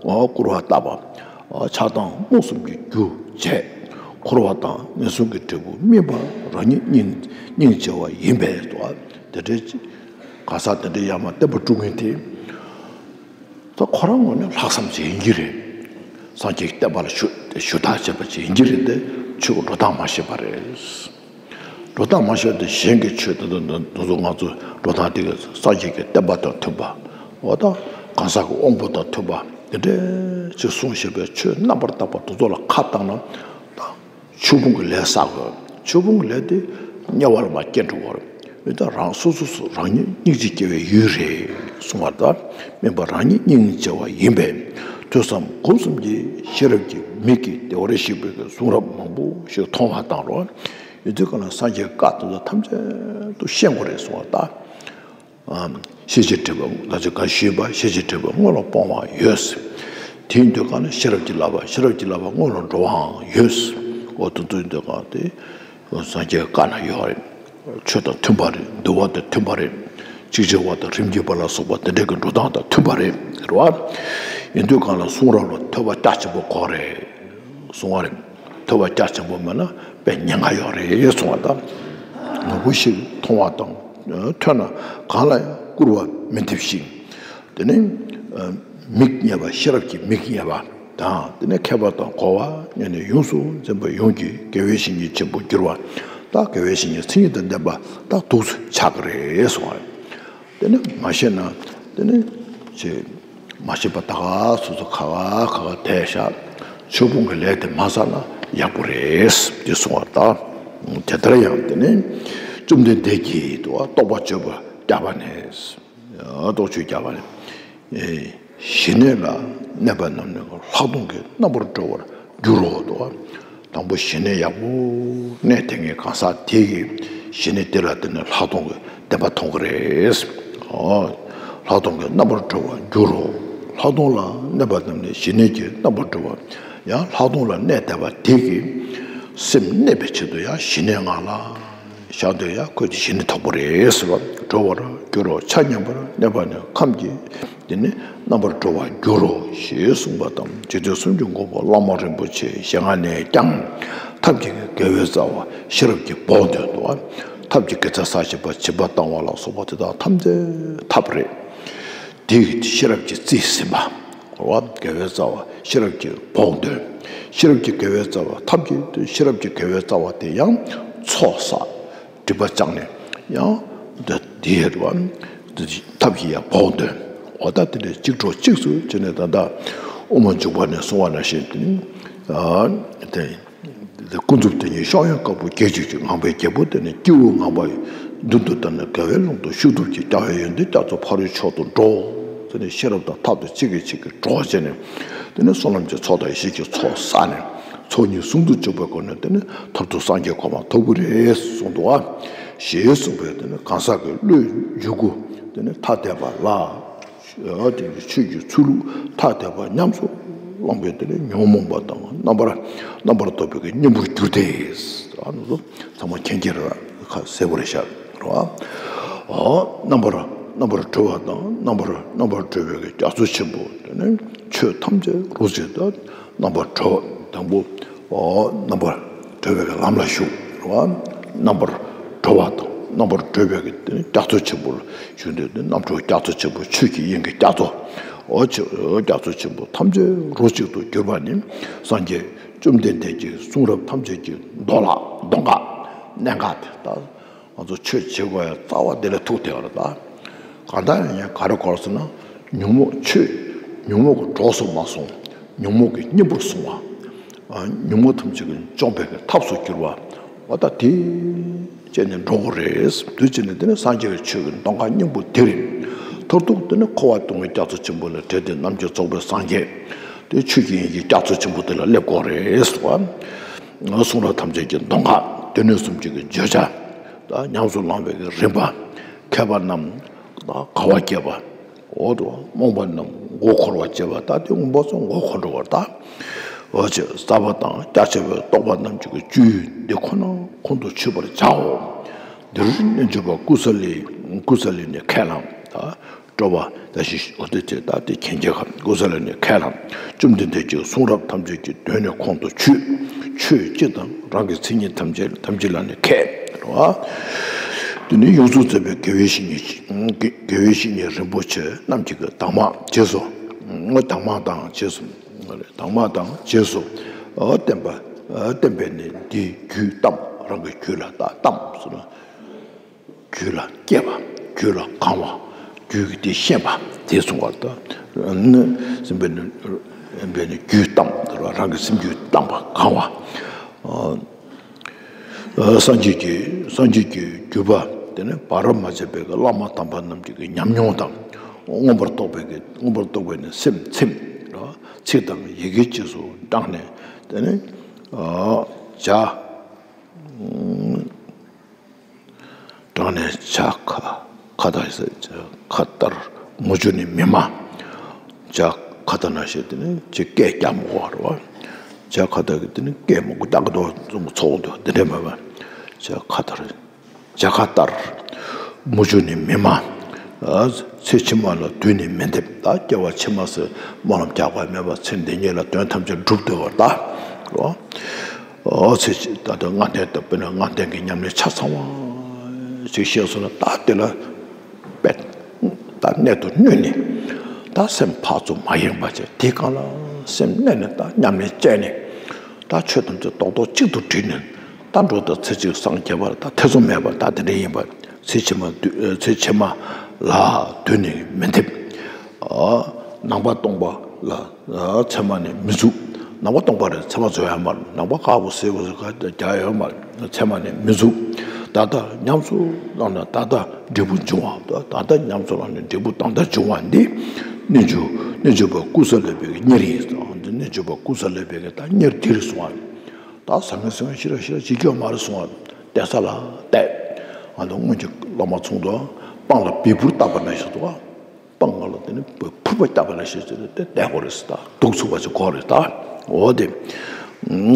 འོ་སྐུར་བ་བཏབ་པ། ཆགས་སྡང་རྨོངས་གསུམ་གྱི་རྒྱུ་བྱས། འཁོར་བ་དང་ངན་སོང་གི་འབྲས་བུ་སྨིན་པ་རང་ཉིད་སྙིང་སྙིང་རྗེ་བ་ཡིན་པས་སོ། དེ་འདྲའི་གང་ཟག་དེ་འདྲའི་ཡར་མར་བསྟན་པ་སྒྲུབ་མཁན་དེ། ད་ཁོ་རང་ངོས་ནས་ལྷག་བསམ་ཅིག་ཡིན་གྱི་རེད། སངས་རྒྱས་ཀྱི་བསྟན་པ་ལ་ཞུ་ཞུ་དག་བྱས་པ་ཅིག་ཡིན་གྱི་རེད་དེ། ཆོས་ཀྱི་འགྲོ་སྟངས་མ་ཤེས་པ་རེད། འགྲོ་སྟངས་མ་ཤེས་ཏེ་གཞན་གྱི་ཆོས་དེ་ཚོ་འདི་ཚོ་ང་ཚོ་འགྲོ་སྟངས་དེ་ག་སངས་རྒྱས་ཀྱི་བསྟན་པ་དང་མཐུན་པ། འོ་ད་གང་ཟག་གི་དབང་པོ་དང་མཐུན་པ་དེ་འདྲ་ཅིག་གསུངས་བཞག་པའི་ཆོས་རྣམ་པར་དག་པ་དེ་ཚོ་ལ་ཁ་བཏང་ན། ད་ཆོས་ཕུང་གི་ལས་བསགས་དགོས། ཆོས་ཕུང་གི་ལས་དེ་དམྱལ་བ་ལ་མར་སྐྱེ་འགྲོ་བར། འོ་ད་རང་སོ་སོ་སོ་རང་ཉིད་སྙིང་རྗེ་སྐྱེ་བའི་ཡུལ་རེད་གསུང་བ་ལྟར། སྨིན་པ་རང་ཉིད་སྙིང་རྗེ་བ་ཡིན་པས། ཐོས་བསམ་སྒོམ་གསུམ་གྱི་ཤེས་རབ་ཀྱི་མིག་གིས་བདེ་བར་གཤེགས་པའི་གསུང་རབ་མང་པོ་ཞིག་མཐོང་བ་དང་རོ། ཡོད་དུས་གང་ལ་སངས་རྒྱས་བཀའ་དེ་ཚོ་ཐམས་ཅད་དུ་ཤེས་དགོས་རེད་གསུང་བ་ལྟར། ཨ། ཤེས་བྱའི་སྒྲིབ་པ་ད་ཅི་ག་ཞུས་པ། ཤེས་བྱའི་སྒྲིབ་པ་སྔོན་ལ་སྤོང་བ་ཡོད། དེ་ཡིན་དུས་གང་ལ་ཤེས་རབ་ཀྱི་བསླབ་པ། ཤེས་རབ་ཀྱི་བསླབ་པ་སྔོན་ལ་འགྲོ་བའང་ཡོད། འོ་དེ་ཚོ་ཡིན་དུས་གང་དེ་སངས་རྒྱས་བཀའ་ན་ཡོད་རེད། ཆོས་དང་མཐུན་པ་རེད། འདུལ་བ་དང་མཐུན་པ་རེད། ཅིག་བྱེད་པ་དང་རིམ་གྱིས་པ་ལ་སོགས་པ་དེ་འདྲའི་གི་འགྲོ་སྟངས་དང་མཐུན་པ་རེད་རེད་བ། ཡིན་དུས་གང་ལ་གསུང་རབ་ལ་ཐོས་པ་རྒྱ་ཆེན་པོ་དགོས་རེད། གསུང་བ་རེད། ཐོས་པ་རྒྱ་ཆེན་པོ་མེད་ན་དཔེ་ཉེན་ཁ་ཡོད་རེད་གསུང་བ་དང་། ནོར་བུ་ཞིག་མཐོང་བ་དང་ཐོས་ན་གང་ལ་ཡང་བསྐུར་བ་མི་འདེབས་ཤིང་། དེ་ནས་མིག་རྙེད་པ། ཤེས་རབ་ཀྱི་མིག་རྙེད་པ་དང་། དེ་ནས་མཁས་པ་དང་གོ་བ་རྙེད་ནས་ཡོངས་སུ་འཛིན་པ་ཡོངས་ཀྱི་དགེ་བའི་བཤེས་གཉེན་ཆེན་པོར་གྱུར་པ། ད་དགེ་བའི་བཤེས་གཉེན་མཚན་ཉིད་དང་ལྡན་པ་ད་འདུག་སེ་ཆགས་ཀྱི་རེད་གསུང་བ་རེད། དེ་ནི་མ་ཤེས་ན་དེ་ནི་ཅེས་མ་ཤེས་པ་ད་ག་སོ་སོ་ག་ག་ག་ག་བསྡད་བཞག། ཆོས་ཕུང་གི་ལས་དེ་མ་བསགས་ན་ཡག་པོ་རེད་དེ་གསུང་བ་ལྟར། དེ་ལྟར་ཡང་དེ་ནི་བཅོམ་ལྡན་འདས་ཀྱིས་དུ་བ་རྟོགས་པ་བརྗོད་པར་བྱ་བ་ནས། རྟོགས་བརྗོད་བྱ་བ་ནས། ཞི་གནས་ལ་གནས་པ་རྣམས་ནི་ལྷག་མཐོང་གི་རྣམ་པར་གྲོལ་བར་འགྱུར་རོ། དང་པོ་ཞི་གནས་ཡག་པོ་གནས་དེ་ངའི་གང་ཟག་དེ་གི་ཞི་གནས་དེ་ལ་བརྟེན་ནས་ལྷག་མཐོང་གི་བདེན་པ་མཐོང་གི་རེད། ཨོ། ལྷག་མཐོང་གི་རྣམ་པར་གྲོལ་བར་འགྱུར་རོ། ལྷག་མཐོང་ལ་གནས་པ་རྣམས་ནི་ཞི་གནས་ཀྱི་རྣམ་པར་གྲོལ་བ། ཡང་ལྷག་མཐོང་ལ་གནས་བསྡད་པ་དེ་གི་སེམས་གནས་པའི་ཆེད་དུ་ཡང་ཞི་གནས་ངང་ལ་བཞག་འདོད་ཡང་ཁོས་དེ་ཞི་གནས་དོག་པོ་རེད་ཟེར་བ། གྲོལ་བར་འགྱུར་རོ། ཆ་མཉམ་པར་གནས་པ་ནི་ཁམས་ཀྱི་དེ་ནི་རྣམ་པར་གྲོལ་བར་འགྱུར་རོ་ཞེས་གསུངས་པ་དང་། རྗེ་བཙུན་སུམ་ཅུ་སྒོམ་པ་བླ་མ་རིན་པོ་ཆེའི་ཞལ་སྔ་ནས་ཀྱང་ཐབས་མཁས་ཀྱི་དགེ་བའི་རྩ་བ་ཤེས་རབ་ཀྱི་བོགས་འདོན་དུ་ཐབས་ཀྱི་དགེ་རྩ་བསགས་བྱེད་པ་སྦྱིན་པ་བཏང་བ་ལ་སོགས་པ་དེ་དག་ཐམས་ཅད་ཐབས་རེད། དེ་ཡི་ཤེས་རབ་ཀྱིས་རྩིས་ཟིན་པ། རེད་བ། དགེ་བའི་རྩ་བ་ཤེས་རབ་ཀྱི་བོགས་འདོན། ཤེས་རབ་ཀྱི་དགེ་བའི་རྩ་བ་ཐབས་ཀྱི་ཤེས་རབ་ཀྱི་དགེ་བའི་རྩ་བ་དེ་ཡང་ཚོགས་བསགས། སྒྲིབ་པ་སྦྱངས་ནས་ཡང་འདི་དེ་ཡི་རེད་བ། ཐབས་ཀྱི་ཡང་བོགས་འདོན། འོ་ད་དེ་འདྲའི་གཅིག་གྲོགས་གཅིག་སུ་བྱས་ནས། ད་ལྟ་དབུ་མ་འཇུག་པ་ནས་གསུངས་པ་ནང་བཞིན་དེ་ནི་ཨ་དེ། ཀུན་རྫོབ་དེ་ཉིད་ཤོག་ཡངས་དཀར་པོ་བརྒྱད་ཅུ་གི་ངང་པའི་རྒྱལ་པོ་དེ་ནི་སྐྱེ་བོའི་ངང་པ་ཡི་མདུན་དུ་བཏང་ནས་དགའ་བའི་ཀློང་དུ་ཤུགས་ཐུབ་ཀྱིས་རྒྱལ་བའི་ཡོན་ཏན་རྒྱ་མཚོ་ཕ་རོལ་མཆོག་ཏུ་འགྲོ། དེ་ནི་ཤེས་རབ་དང་ཐབས་དང་གཅིག་གིས་གཅིག་གིས་གྲོགས་བྱས་ནས། དེ་ནི་བསོད་ནམས་ཀྱི་ཚོགས་དང་ཡེ་ཤེས་ཀྱི་ཚོགས་བསགས་ནས། ཚོགས་གཉིས་ཟུང་དུ་འཇུག་པའི་སྒོ་ནས་དེ་ནི་མཐར་ཐུག་སངས་རྒྱས་གོ་འཕང་ཐོབ་ཀྱི་རེད་གསུངས་འདུག་ཨ། ཞེས་གསུངས་པས། དེ་ནི་གང་ཟག་གི་བློའི་འཇུག་སྒོ་དེ་ནི་ཐ་དད་པ་ལ། ཨ་དེ་ནི་ཆོས་ཀྱི་ཚུལ་ལུགས་ཐ་དད་པ་ཉམས་སུ་བླངས་པའི་དེ་ནི་ཉོན་མོངས་པ་དང་རྣམ་པར་རྣམ་པར་རྟོག་པའི་གི་གཉེན་པོར་གྱུར་ཏེ། ཨ་ནི་ཚོ་ཚང་མ་མཁྱེན་གྱི་རེད། ཁ་གསལ་པོ་རེད་ཤག་རེད་བ། ཨོ། རྣམ་པར་རྣམ་པར་གྲོལ་བ་དང་རྣམ་པར་རྣམ་པར་གྲོལ་བའི་གི་རྒྱ་མཚོ་ཆེན་པོ་དེ་ནི་ཆོས་ཐམས་ཅད་རོ་གཅིག་ཏུ་རྣམ་པར་གྲོལ་བ་དང་པོ། ཨོ། རྣམ་པར་གྲོལ་བའི་གི་ལམ་ལ་ཞུགས་རེད་བ། རྣམ་པར་གྲོལ་བ་དང་རྣམ་པར་གྲོལ་བའི་གི་དེ་ནི་རྒྱ་མཚོ་ཆེན་པོ་ལ་ཞུགས་ཏེ། དེ་རྣམ་གྲོལ་རྒྱ་མཚོ་ཆེན་པོ་ཆོས་ཀྱི་དབྱིངས་ཀྱི་རྒྱ་མཚོ། ཨོ་ཆེ། རྒྱ་མཚོ་ཆེན་པོ་ཐམས་ཅད་རོ་གཅིག་ཏུ་གྱུར་པ་ནི་སངས་རྒྱས་བཅོམ་ལྡན་འདས་ཀྱི་གསུང་རབ་ཐམས་ཅད་ཀྱི་མདོ་ལ་མདོ་འགག་གནད་འགག་དེ་ལྟ། ང་ཚོ་ཆོས་བྱེད་དགོས་ཡ་རྩ་བ་འདི་ལ་ཐུག་བསྡད་པ་རེད་ད། གང་ལྟར་ཡང་ག་རེ་གོ་རེད་ཟེར་ན། ཉོན་མོངས་ཆོས། ཉོན་མོངས་ཀྱི་གྲོགས་སུ་མ་སོང་། ཉོན་མོངས་ཀྱི་གཉེན་པོར་སོང་བ། ཨ། ཉོན་མོངས་ཐམས་ཅད་ཀྱིས་འཇོམས་པའི་གི་ཐབས་སུ་གྱུར་པ། འོ་ད་དེ་བྱས་ནས་འགྲོ་དགོས་རེད། དེ་བྱས་ནས་དེ་ནི་སངས་རྒྱས་ཀྱི་ཆོས་ཀྱི་མདོ་འགག་སྙིང་པོ་དེ་རེད། མཐར་ཐུག་དེ་ནི་འཁོར་བ་སྡུག་བསྔལ་རྒྱ་མཚོ་ཆེན་པོ་ལས་བྲལ་ཏེ་ནམ་མཁའི་རྫོགས་པའི་སངས་རྒྱས། དེ་ཆོས་ཀྱི་དབྱིངས་ཀྱི་རྒྱ་མཚོ་ཆེན་པོ་དེ་ལ་སླེབས་དགོས་རེད་ཟེར་བ། གསུང་རབ་ཐམས་ཅད་ཀྱི་མདོ་འགག་སྡེ་སྣོད་གསུམ་གྱི་བརྗོད་བྱ། ད་ཉམས་སུ་བླང་བའི་རིམ་པ། མཁས་པ་རྣམས་ད་དགའ་བ་སྐྱེད་པ། འོ་དོ། རྨོངས་པ་རྣམས་མགོ་འཁོར་བ་སྐྱེད་པ། ད་དེ་མགོ་ཚོ་མགོ་འཁོར་འགྲོ་བར་ད། འོ་ཅེ། ཟབ་པ་དང་རྒྱ་ཆེ་བའི་རྟོགས་པ་རྣམས་ཀྱི་བཅུད་འདི་ཁོ་ན་ཁོང་དུ་ཆུད་པར་བྱའོ། འདིར་རྣལ་འབྱོར་པ་ཀུ་ས་ལི། ཀུ་ས་ལི་ནི་ཁས་བླངས། ད་སྤྲོ་བ་ད་ཞིག་འོ་དེ་དེ་ད་དེ་མཁྱེན་རྒྱ་ཁ་ཀུ་ས་ལི་ནི་ཁས་བླངས། བཅོམ་ལྡན་འདས་ཀྱི་གསུང་རབ་ཐམས་ཅད་ཀྱི་དོན་ནི་ཁོང་དུ་ཆུད། ཆོས་སྤྱི་དང་རང་གི་མཚན་ཉིད་ཐམས་ཅད་ཐམས་ཅད་ལ་ནི་མཁས། རེད་བ། དེ་ནི་ཡོངས་སུ་ཚད་པའི་དགེ་བའི་བཤེས་གཉེན། དགེ་བའི་བཤེས་གཉེན་རིན་པོ་ཆེ་རྣམས་ཀྱི་གདམས་ངག་རྗེས་སུ། གདམས་ངག་དང་རྗེས་སུ། གདམས་ངག་དང་རྗེས་སུ་བསྟན་པ། བསྟན་པས་ནི་འདི་རྒྱུད་གཏམས། རང་གི་རྒྱུད་ལ་ད་གཏམས་ཟེར་ན། རྒྱུད་ལ་སྐྱེས་པ། རྒྱུད་ལ་གང་བ། རྒྱུད་ཀྱི་དེ་ཤེས་པ་དེ་གསུང་བར་ད། སེམས་པས་ནི་རྒྱུད་གཏམས། རང་གི་སེམས་རྒྱུད་གཏམས་པ་གང་བ། སངས་རྒྱས་ཀྱི་སངས་རྒྱས་ཀྱི་བརྒྱུད་པ། དེ་ནས་བར་མ་ཆད་པའི་བླ་མ་དམ་པ་རྣམས་ཀྱི་ཉམས་མྱོང་དང་། མངོན་པར་རྟོགས་པའི་མངོན་པར་རྟོགས་པའི་ནི་སེམས་ཚིམ། ཚིག་དང་ཡི་གེ་རྗེས་སུ་འབྲངས་ནས། དེ་ནས་བྱ། དྲང་ནས་བྱ་ཁ། ཁ་དར། ཁ་དར། མུ་ཅུ་ནི་མི་སྨྲ། བྱ་ཁ་དར་ན་ཞེས་དེ་ནི་ཅི་སྐད་རྒྱག་མི་དགོས་པ་རེད་བ། བྱ་ཁ་དར་གྱི་དེ་ནི་སྐད་མང་པོ་རྒྱག་གི་འདུག་ཚོགས་འདུ་འདི་འདྲ་མེད་པ། བྱ་ཁ་དར། བྱ་ཁ་དར། མུ་ཅུ་ནི་མི་སྨྲ། ཚེ་ཕྱི་མ་ལ་དུས་ནི་མི་འདེབས། ད་སྐྱེ་བ་ཕྱི་མ་ཟེར་སྨོན་ལམ་རྒྱག་པ་མེད་པ། ཚེ་འདི་ཉིད་ལ་དོན་ཐམས་ཅད་འགྲུབ་སྡོད་པར་གདའ། ཨོ་ཚེ་ཕྱི་ད་ལྟ་ལྔ་ལྡན་དང་དཔེར་ན་ལྔ་ལྡན་གྱི་ཉམས་ལེན་ཆ་ཚང་བ་ཞིག་ཤེས་སོང་ན། ད་དེ་ལ་དཔེ་ད་གནད་དུ་བསྣུན་ནས། ད་སེམས་ཕར་ཚུར་མ་ཡེངས་པ་བྱས། དེའི་སྒང་ལ་སེམས་གནས་ནས་ད་ཉམས་ལེན་བྱས་ནས། ད་ཆོས་ཐམས་ཅད་རྡོག་རྡོག་གཅིག་ཏུ་དྲིལ་ནས། ད་འགྲོ་ད་ཚེ་གཅིག་སངས་རྒྱས་པ་ལ་ད་ཐེ་ཚོམ་མེད་པར་ད་དེ་འདྲ་ཡིན་པ། ཚེ་ཕྱི་མ་དུས་ཚེ་ཕྱི་མ་ལ་དུས་ནི་མི་འདེབས། ནང་པ་སྟོང་པ་ལ་མཚན་མ་ནི་མི་འཛུགས། ནང་པ་སྟོང་པ་རེད། མཚན་མ་འཛུགས་ཡ་མ་རེད། ནང་པ་དཀར་པོ་སེར་པོ་ཟེར་ག་རྒྱག་ཡོད་མ་རེད། མཚན་མ་ནི་མི་འཛུགས། ད་ལྟ་ཉམས་སུ་བླངས་ན་ད་ལྟ་འབྲས་བུ་འབྱུང་བ། ད་ལྟ་ཉམས་སུ་བླངས་ནས་འབྲས་བུ་ད་ལྟ་འབྱུང་བ་འདི་རྣལ་འབྱོར་ རྣལ་འབྱོར་པ་ཀུ་ས་ལི་པའི་གི་གཉེར་ཡིན་ཟེར། འདི་རྣལ་འབྱོར་པ་ཀུ་ས་ལི་པའི་གི་ད་གཉེར་འདི་རེད་གསུང་བ། ད་ཟང་ངེ་ཟིང་ངེ་ཞེ་དྲག་ཞེ་དྲག་བྱེད་རྒྱུ་མ་རེད་གསུང་བ། བསྡད་ས་ལ་བསྡད། ཨ་ནི་སྔོན་གྱི་སློབ་མ་ཚོ་དང་སྤང་ལ་བཻ་ཕུར་བཏབ་པ་ནང་བཞིན་དུ། སྤང་ལ་དེ་ནི་ཕུར་པ་བཏབ་པ་ནང་བཞིན་དུ་བསྡད་དགོས་རེད་ཟེར། ད་འདུག་ཚུགས་པ་ཅིག་དགོས་རེད་ད། འོ་དེ།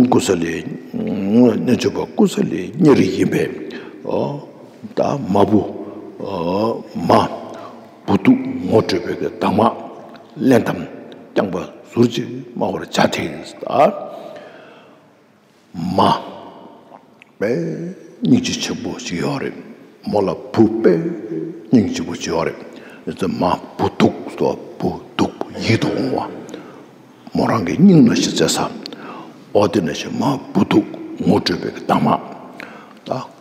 ཀུ་ས་ལི། རྣལ་འབྱོར་པ་ཀུ་ས་ལིའི་གཉེར་ཡིན་པས། ད་མ་བུ། མ། བུ་སྡུག་ངོ་སྤྲོད་པའི་གདམས་ངག་ལེན་ཏམ། རྐྱང་པ་ཟུར་ཅིག་སྨྲ་བར་བྱ་སྟེ། ད་མ། དཔེ་སྙིང་རྗེ་ཆེན་པོ་ཞིག་ཡོད་རེད། མོ་ལ་བུ་དཔེ་སྙིང་རྗེ་པོ་ཞིག་ཡོད་རེད། ཨེ་ཙི་མ་བུ་སྡུག་སོ་བུ་སྡུག་ཡིད་དུ་འོང་བ། མོ་རང་གི་སྙིང་ན་ཞིག་བརྩེ་ས། འོ་དེ་ནས་ཞིག་མ་བུ་སྡུག་ངོ་སྤྲོད་པའི་གདམས་ངག་ད།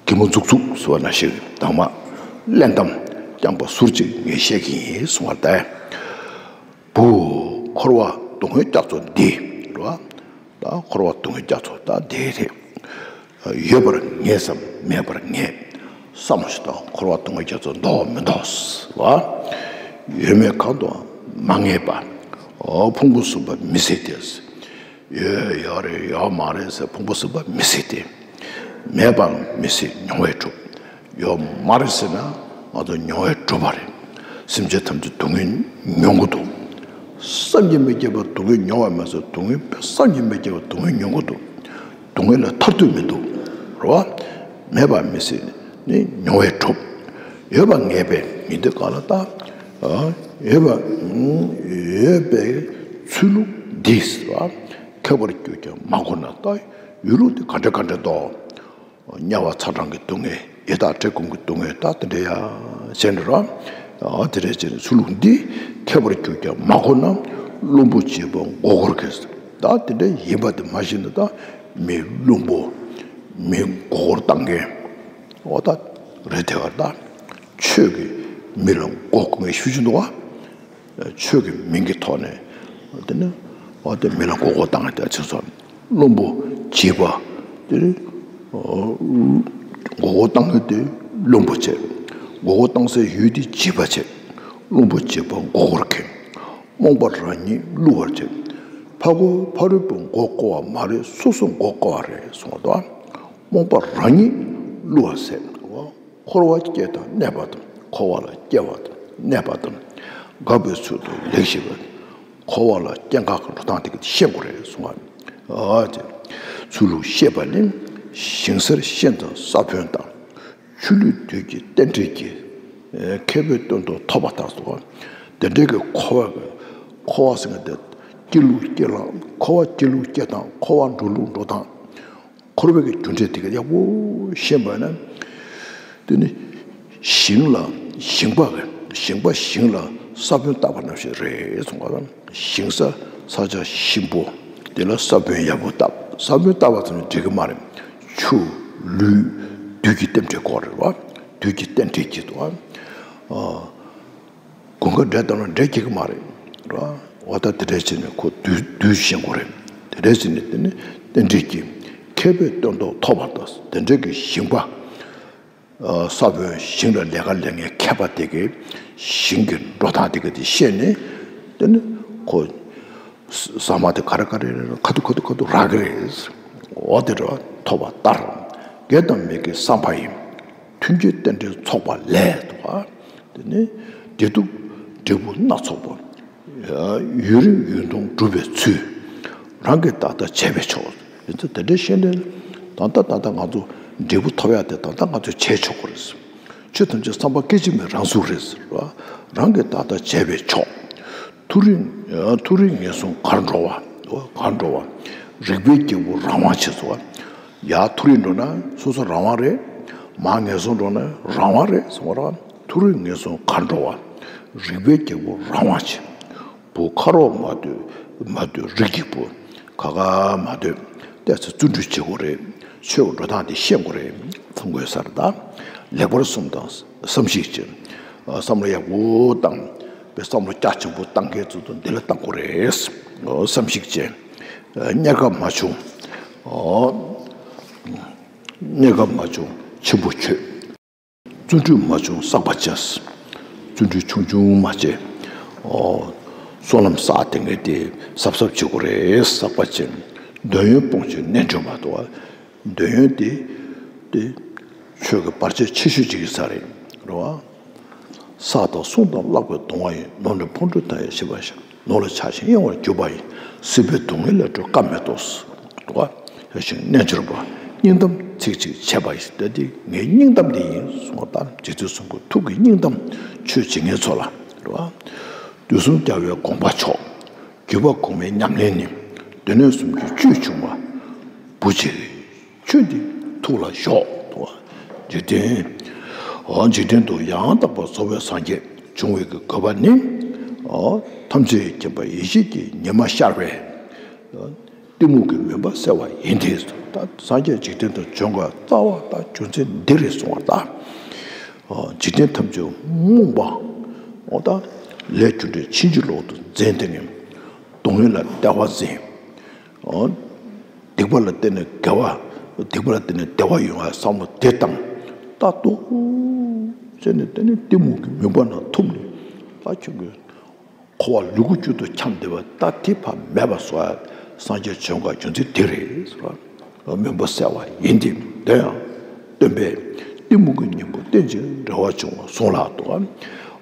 གད་མོ་འཛུགས་འཛུགས་ཟེར་བ་ནང་བཞིན་གདམས་ངག་ལེན་ཏམ། རྐྱང་པ་ཟུར་ཅིག་ངས་བཤད་ཀྱི་ཡིན་གསུང་བ་ལྟར། བུ། འཁོར་བ་སྡུག་བསྔལ་རྒྱ་མཚོ་འདི། རེད་བ། ད་འཁོར་བ་སྡུག་བསྔལ་རྒྱ་མཚོ་ད་འདི་རེད། ཡོད་པར་ངེས་སམ་མེད་པར་ངེས། བསམ་བློ་ཞིག་དང་འཁོར་བ་སྡུག་བསྔལ་རྒྱ་མཚོ་འདུག་མི་འདུག་བ། ཡོད་མེད་གང་དུའང་མ་ངེས་པ། འོ་ཕུང་པོ་གསུམ་པ་མི་སྲིད་དེ། ཡོད་ཡོད་རེད་ཡོད་མ་རེད་ཟེར་ཕུང་པོ་གསུམ་པ་མི་སྲིད་དེ། མེད་པའང་མི་སྲིད་མྱོང་བས་གྲུབ། ཡོད་མ་རེད་ཟེར་ན་ང་ཚོ་མྱོང་བས་གྲུབ་པ་རེད། སེམས་ཅན་ཐམས་ཅད་སྡུག་བསྔལ་མྱོང་གི་འདུག་བསམ་གྱིས་མི་ཁྱབ་པ་སྡུག་བསྔལ་མྱོང་བ་མ་ཟད་སྡུག་བསྔལ་བསམ་གྱིས་མི་ཁྱབ་པ་སྡུག་བསྔལ་མྱོང་གི་འདུག་སྡུག་བསྔལ་ལས་ཐར་ཐབས་མི་འདུག་རེད་བ། མེད་པ་མི་སྲིད་ནི་མྱོང་བས་གྲུབ། ཡོད་པ་ངེས་པས་ཉིན་དེ་ག་ལ་ལྟ། ཡོད་པ། ཡོད་པའི་ཚུལ་ལུགས་འདིས་ཟེར་བ། ཁྱབ་པར་གྱུར་ཀྱང་མ་གོ་ན་ལྟ། ཡོད་ལུགས་དེ་ག་འདྲ་ག་འདྲ་འདུག་དམྱལ་བ་ཚ་གྲང་གི་སྡུག་བསྔལ། ཡི་དྭགས་བཀྲེས་སྐོམ་གྱི་སྡུག་བསྔལ་ད་དེ་འདྲ་ཡ་བྱས་ནས་ར། དེ་འདྲ་བྱས་ནས་ཚུལ་ལུགས་འདི་ཁྱད་པར་གྱུར་ཀྱང་མ་གོ་ན། བླུན་པོ་བྱིས་པ་མགོ་སྐོར་མཁན། ད་དེ་འདྲ་ཡིན་པ་དེ་མ་ཤེས་ན་ད་མི་བླུན་པོ། མི་མགོ་སྐོར་བཏང་མཁན། འོ་ད་རེད་དེ་བར་ད་ཆོས་ཀྱིས་མི་ལ་མགོ་སྐོར་མཁན་ཤུགས་ཆེ་འདུག་བ། ཆོས་ཀྱི་མིང་གི་ཐོག་ནས། དེ་ནི་འོ་དེ་མི་ལ་མགོ་སྐོར་བཏང་ཡ་དེ་ཚོ་བླུན་པོ་བྱིས་པ། དེ་ནི་མགོ་སྐོར་བཏང་ཡ་དེ་བླུན་པོ་བྱས། མགོ་སྐོར་བཏང་སའི་ཡུལ་དེ་བྱིས་པ་བྱས། བླུན་པོ་བྱིས་པ་མགོ་སྐོར་མཁན། རྨོངས་པ་རང་ཉིད་བསླུ་བར་བྱེད། ཕ་གོ་ཕ་རོལ་པོ་མགོ་སྐོར་བ་མ་རེད་སོ་སོ་མགོ་སྐོར་བ་རེད་གསུངས་པ་དང་། རྨོངས་པ་རང་ཉིད་བསླུ་བ་ཟེར། འཁོར་བ་སྐྱེ་དང་གནས་པ་དང་འཁོར་བ་ལ་སྐྱེ་བ་དང་གནས་པ་དང་། དགག་པའི་ཚུལ་དུ་ལེགས་ཤེས་པ། འཁོར་བ་ལ་སྐྱེ་འགག་གི་འགྲོ་སྟངས་དེ་ག་དེ་ཤེས་དགོས་རེད་གསུང་བ། ཨ་ཅེ། ཚུལ་ལུགས་ཤེས་པ་ནི། ཞིང་སར་ཤིང་དང་ས་བོན་དང་། ཆུ་ལུད་དུས་ཀྱི་རྟེན་འབྲེལ་གྱིས། མཁས་པའི་དོན་དུ་ཐོབ་པ་དང་གསུངས་པ། དེ་འདྲའི་གི་འཁོར་བ་གི་འཁོར་བ་ཟེར་མཁན་དེ། སྐྱེ་ལུགས་སྐྱེ་ལ་འཁོར་བ་སྐྱེ་ལུགས་སྐྱེ་སྟངས་འཁོར་བ་འགྲོ་ལུགས་འགྲོ་སྟངས། འཁོར་བའི་གི་རྒྱུ་འབྲས་དེ་ག་ཡག་པོ་ཤེས་པ་ན། དེ་ནི་ཞིང་ལ་ཞིང་པ་གི་ཞིང་པ་ཞིང་ལ་ས་བོན་བཏབ་པ་ནང་བཞིན་རེད་གསུངས་པ་དང་། ཞིང་ས་ས་ཆ་ཞིམ་པོ་དེ་ལ་ས་བོན་ཡག་པོ་བཏབ། ས་བོན་བཏབ་པ་ཙམ་གྱིས་འགྲིག་གི་མ་རེད། ཆུ་ལུད་དུས་ཀྱི་རྟེན་འབྲེལ་དགོས་རེད་བ། དུས་ཀྱི་རྟེན་འབྲེལ་གྱིས་དོ། དགུན་ཁ་འབྲས་བཏབ་ན་འབྲས་སྐྱེ་གི་མ་རེད། ར། འོ་ད་དེ་འདྲ་བྱས་ནས་ཁོ་དུས་དུས་ཤེས་དགོས་རེད། དེ་འདྲ་བྱས་ནས་དེ་ནི་རྟེན་འབྲེལ་གྱིས་མཁས་པའི་དོན་དུ་ཐོབ་པ་དང་དེ་འདྲ་གི་ཞིང་པ། ས་བོན་ཞིང་ལ་ལས་ཀ་ལས་མཁན་མཁས་པ་དེ་གིས་ཞིང་གི་འགྲོ་སྟངས་དེ་ག་དེ་ཤེས་ནས་དེ་ནི་ཁོ། ཟ་མ་དེ་ག་རེ་ག་རེ་རེ་ཁ་ཐུག་ཁ་ཐུག་ཁ་ཐུག་རག་གི་རེད། འོ་དེ་འདྲ་ཐོབ་པ་ལྟར། དགེ་དང་མི་དགེ་བསམ་པ་ཡིས། མཐུན་རྐྱེན་རྟེན་འབྲེལ་ཚོགས་པ་ལས་དོ། དེ་ནི་བདེ་སྡུག་འབྲས་བུ་སྣ་ཚོགས་པ། ཡུན་རིང་ཡུན་ཐུང་འགྲུབ་པའི་ཚུལ། རང་གིས་ད་ལྟ་བྱས་པས་ཆོག་ཡིན་ཚེ་དེ་འདྲའི་ཤེས་ནས་ད་ལྟ་ད་ལྟ་ང་ཚོ་འབྲས་བུ་ཐོབ་ཡག་དེ་ད་ལྟ་ང་ཚོས་བྱས་ཆོག་གི་རེད། ཆོས་ཐམས་ཅད་བསམ་པ་སྐད་ཅིག་མའི་རང་གཟུགས་རེད་ཟེར་བ། རང་གིས་ད་ལྟ་བྱས་པས་ཆོག་ཐུགས་རིག་ཐུགས་རིག་ངན་སོང་གར་འགྲོ་བ། གར་འགྲོ་བ། རིག་པའི་རྒྱལ་པོ་རང་དབང་ཆེ་སོ། ཡར་མཐོ་རིས་འགྲོ་ན་སོ་སོ་རང་དབང་རེད། མར་ངན་སོང་འགྲོ་ན་རང་དབང་རེད་གསུངས་པ་རེད། མཐོ་རིས་ངན་སོང་གར་འགྲོ་བ། རིག་པའི་རྒྱལ་པོ་རང་དབང་ཆེ། བུ་ཁ་རོག་མ་སྡོད་མ་སྡོད་རིགས་ཀྱི་བུ། ཁ་ཁ་མ་སྡོད། བལྟས་ཚེ་བརྩོན་འགྲུས་བྱེད་དགོས་རེད། ཆོས་འགྲོ་སྟངས་དེ་ཤེས་དགོས་རེད། ཐུང་དགོས་སར་ད། ལེགས་པར་གསུམ་དང་བསམ་གཞིག་བྱེད། བསམ་བློ་ཡག་པོ་བཏང་། བསམ་བློ་རྒྱ་ཆེན་པོ་བཏང་མཁན་ཚོ་དང་འདི་ལ་བཏང་དགོས་རེད། བསམ་གཞིག་བྱེད། གཉེར་ཁ་མ་བྱུང་། གཉེར་ཁ་མ་བྱུང་ཆེན་པོ་ཆོད། བརྩོན་འགྲུས་མ་བྱུང་བསགས་པ་ཅན། བརྩོན་འགྲུས་ཆུང་ཆུང་མ་བྱས། ཨོ། བསོད་ནམས་བསགས་དེ་ངས་དེ་གཟབ་གཟབ་བྱེད་དགོས་རེད་ཟེར་བ་ཅན། འདོད་ཡོན་སྤོང་ཕྱིར་རྣལ་འབྱོར་པ་དོ། འདོད་ཡོན་དེ་དེ་ཆོས་ཀྱི་བར་ཆད་ཆེ་ཤོས་ཅིག་ཡིན་ས་རེད། རེད་བ། བསགས་དང་བསྲུང་དང་བརླག་པའི་གདུང་བ་ཡིས། ནོར་ལས་ཕུང་ཁྲོལ་མཐའ་ཡས་ཤེས་པར་ཤོག་ནོར་ལ་ཆགས་ཤིང་གཡེང་བར་གྱུར་པ་ཡིས། སྲིད་པའི་སྡུག་བསྔལ་ལས་གྲོལ་ཀ་མེད་དོ། དོ། ཡ་ཞིང་རྣལ་འབྱོར་པ། སྙིང་གཏམ་ཚིག་གཅིག་བྱས་པ་ཡིས། ད་འདི་ངའི་སྙིང་གཏམ་འདི་ཡིན་གསུངས་པ་ལྟར། རྗེ་བཙུན་གསུམ་མགོན་ཐུགས་ཀྱི་སྙིང་གཏམ་ཆོས་བྱེད་མཁན་ཚོ་ལ། རེད་བ། དུས་གསུམ་རྒྱལ་བའི་དགོངས་པ་མཆོག་བརྒྱུད་པ་གོང་མའི་ཉམས་ལེན་ནི། སྡེ་སྣོད་གསུམ་གྱི་བཅུད་ཕྱུང་བ། བུ་གཅིག་ཆོས་འདི་ཐུགས་ལ་ཞོག་དོ། འཇིག་རྟེན། འཇིག་རྟེན་དུ་ཡང་དག་པར་རྫོགས་པའི་སངས་རྒྱས་འབྱུང་བའི་གི་དགོས་པ་ནི། ཐམས་ཅད་མཁྱེན་པ་ཡེ་ཤེས་ཀྱི་ཉི་མ་ཤར་བས། གཏི་མུག་གི་མུན་པ་སེལ་བ་ཡིན་ཏེ། ད་སངས་རྒྱས་འཇིག་རྟེན་དུ་བྱོན་དགོས་རྩ་བ་དང་རྒྱུ་མཚན་འདི་རེད་གསུངས་པ་ལྟར། འཇིག་རྟེན་ཐམས་ཅད་རྨོངས་པ། འོ་ད་ལས་རྒྱུ་འབྲས་ཕྱིན་ཅི་ལོག་ཏུ་འཛིན་ཏེ་ནི། སྡུག་བསྔལ་ལ་བདེ་བ་འཛིན། འོ། སྡིག་པ་ལ་བརྟེན་ནས་དགེ་བ། སྡིག་པ་ལ་བརྟེན་ནས་བདེ་བ་ཡོང་བའི་བསམ་བློ་དེ་བཏང་། ད་ལྟོ་བྱས་ནས་དེ་ནི་གཏི་མུག་གི་མུན་པ་ནང་ཐུག་ནས། ད་ཁྱོད་ཀྱི་འཁོར་བ་ལུ་གུ་རྒྱུད་དུ་འཁྱམས་བསྡད་པ་ད་དེ་ཕར་མེད་པ་བཟོ་ཡ་སངས་རྒྱས་བྱོན་དགོས་རྒྱུ་མཚན་དེ་རེད་ཟེར་བ། མུན་པ་སེལ་བ་ཡིན་ཏེ། དེ་ཡང་སྟོན་པས་གཏི་མུག་གི་གཉེན་པོ་རྟེན་ཅིང་འབྲེལ་བར་འབྱུང་བ་གསུངས་ལགས་འདུག་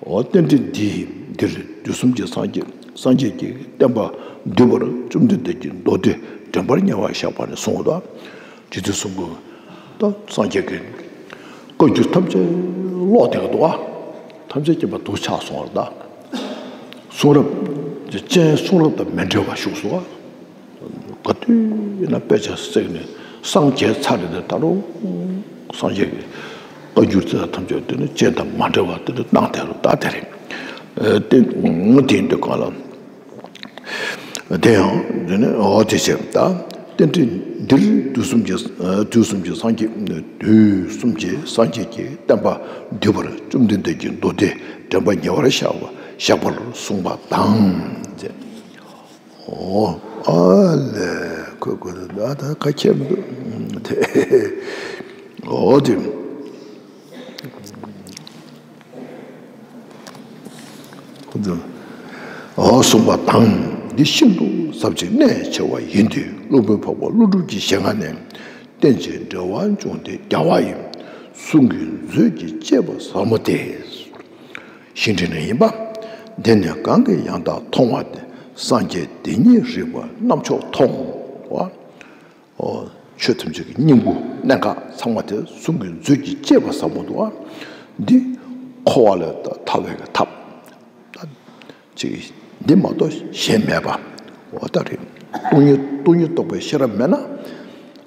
འོ་རྟེན་འབྲེལ་འདི་འདིར་དུས་གསུམ་གྱི་སངས་རྒྱས་སངས་རྒྱས་ཀྱི་བསྟན་པ་འདུས་པར་བཅོམ་ལྡན་འདས་ཀྱི་མདོ་སྡེ་དྲན་པར་ཉེ་བར་བཞག་པ་ནས་གསུངས་པ་དང་། རྗེ་བཙུན་གསུམ་མགོན་ད་སངས་རྒྱས་ཀྱི་བཀའ་འགྱུར་ཐམས་ཅད་ཀློག་བསྡད་ཀྱི་འདུག་བ། ཐམས་ཅད་མཁྱེན་པ་འདུ་ཆགས་སོང་བ་ལ། གསུང་རབ་ཀྱི་སྤྱན་གསུང་རབ་དང་མི་འབྲལ་བར་བཞུགས་སོ། ག་དུས་ཡིན་ན་དཔེ་ཆ་བསྲེགས་ནས་སངས་རྒྱས་ཚར་རེ་ནས་ད་རུང་སངས་རྒྱས་ཀྱི་བཀའ་འགྱུར་དེ་དག་ཐམས་ཅད་དེ་ནི་སྤྱན་དང་མ་འབྲལ་བར་དེ་ནི་གནང་དེ་རུ་ད་དེ་རེད། ཨ་དེ་ངོ་དེ་འདི་གང་ལ། དེ་ཡང་དེ་ནི་འོ་དེ་བྱས་ད་རྟེན་འབྲེལ་འདིར་དུས་གསུམ་གྱི་དུས་གསུམ་གྱི་སངས་རྒྱས་དུས་གསུམ་གྱི་སངས་རྒྱས་ཀྱི་བསྟན་པ་འདུས་པར་བཅོམ་ལྡན་འདས་ཀྱི་མདོ་སྡེ་དྲན་པ་ཉེ་བར་བཞག་པ་བཞག་པར་གསུངས་པ་དང་། ཨོ། ཨ་ལས་ཁོ་ཁོ་ད་ད་ཁ་ཁྱེར་མི་འདུག་དེ། ཨོ་དེ། ཁོ་ཚོ། ཨོ་གསུངས་པ་དང་། འདི་ཤིན་ཏུ་ཟབ་ཅིང་གནད་ཆེ་བ་ཡིན་ཏེ། སློབ་དཔོན་འཕགས་པ་ཀླུ་སྒྲུབ་ཀྱི་ཞལ་སྔ་ནས། རྟེན་ཅིང་འབྲེལ་བར་འབྱུང་སྟེ་རྒྱལ་བ་ཡི། གསུང་གི་མཛོད་ཀྱི་གཅེས་པ་ཟབ་མོ་སྟེ། ཞེས་འདྲི་ནི་ཡིན་པ། འདི་ནི་གང་གིས་ཡང་དག་མཐོང་བ་དེ། སངས་རྒྱས་དེ་ཉིད་རིག་པ་རྣམ་མཆོག་མཐོང་བ། ཨོ། ཆོས་ཐམས་ཅད་ཀྱི་སྙིང་པོ་གནད་འགག་ཚང་མ་དེ་གསུང་གི་མཛོད་ཀྱི་གཅེས་པ་ཟབ་མོ་འདུག་བ། འདི་འཁོར་བ་ལས་ཐར་བའི་གི་ཐབས། ཅིག་འདི་མ་གཏོགས་གཞན་མེད་པ། འོ་ད་རེད། སྟོང་ཉིད་སྟོང་ཉིད་རྟོགས་པའི་ཤེས་རབ་མེད་ན།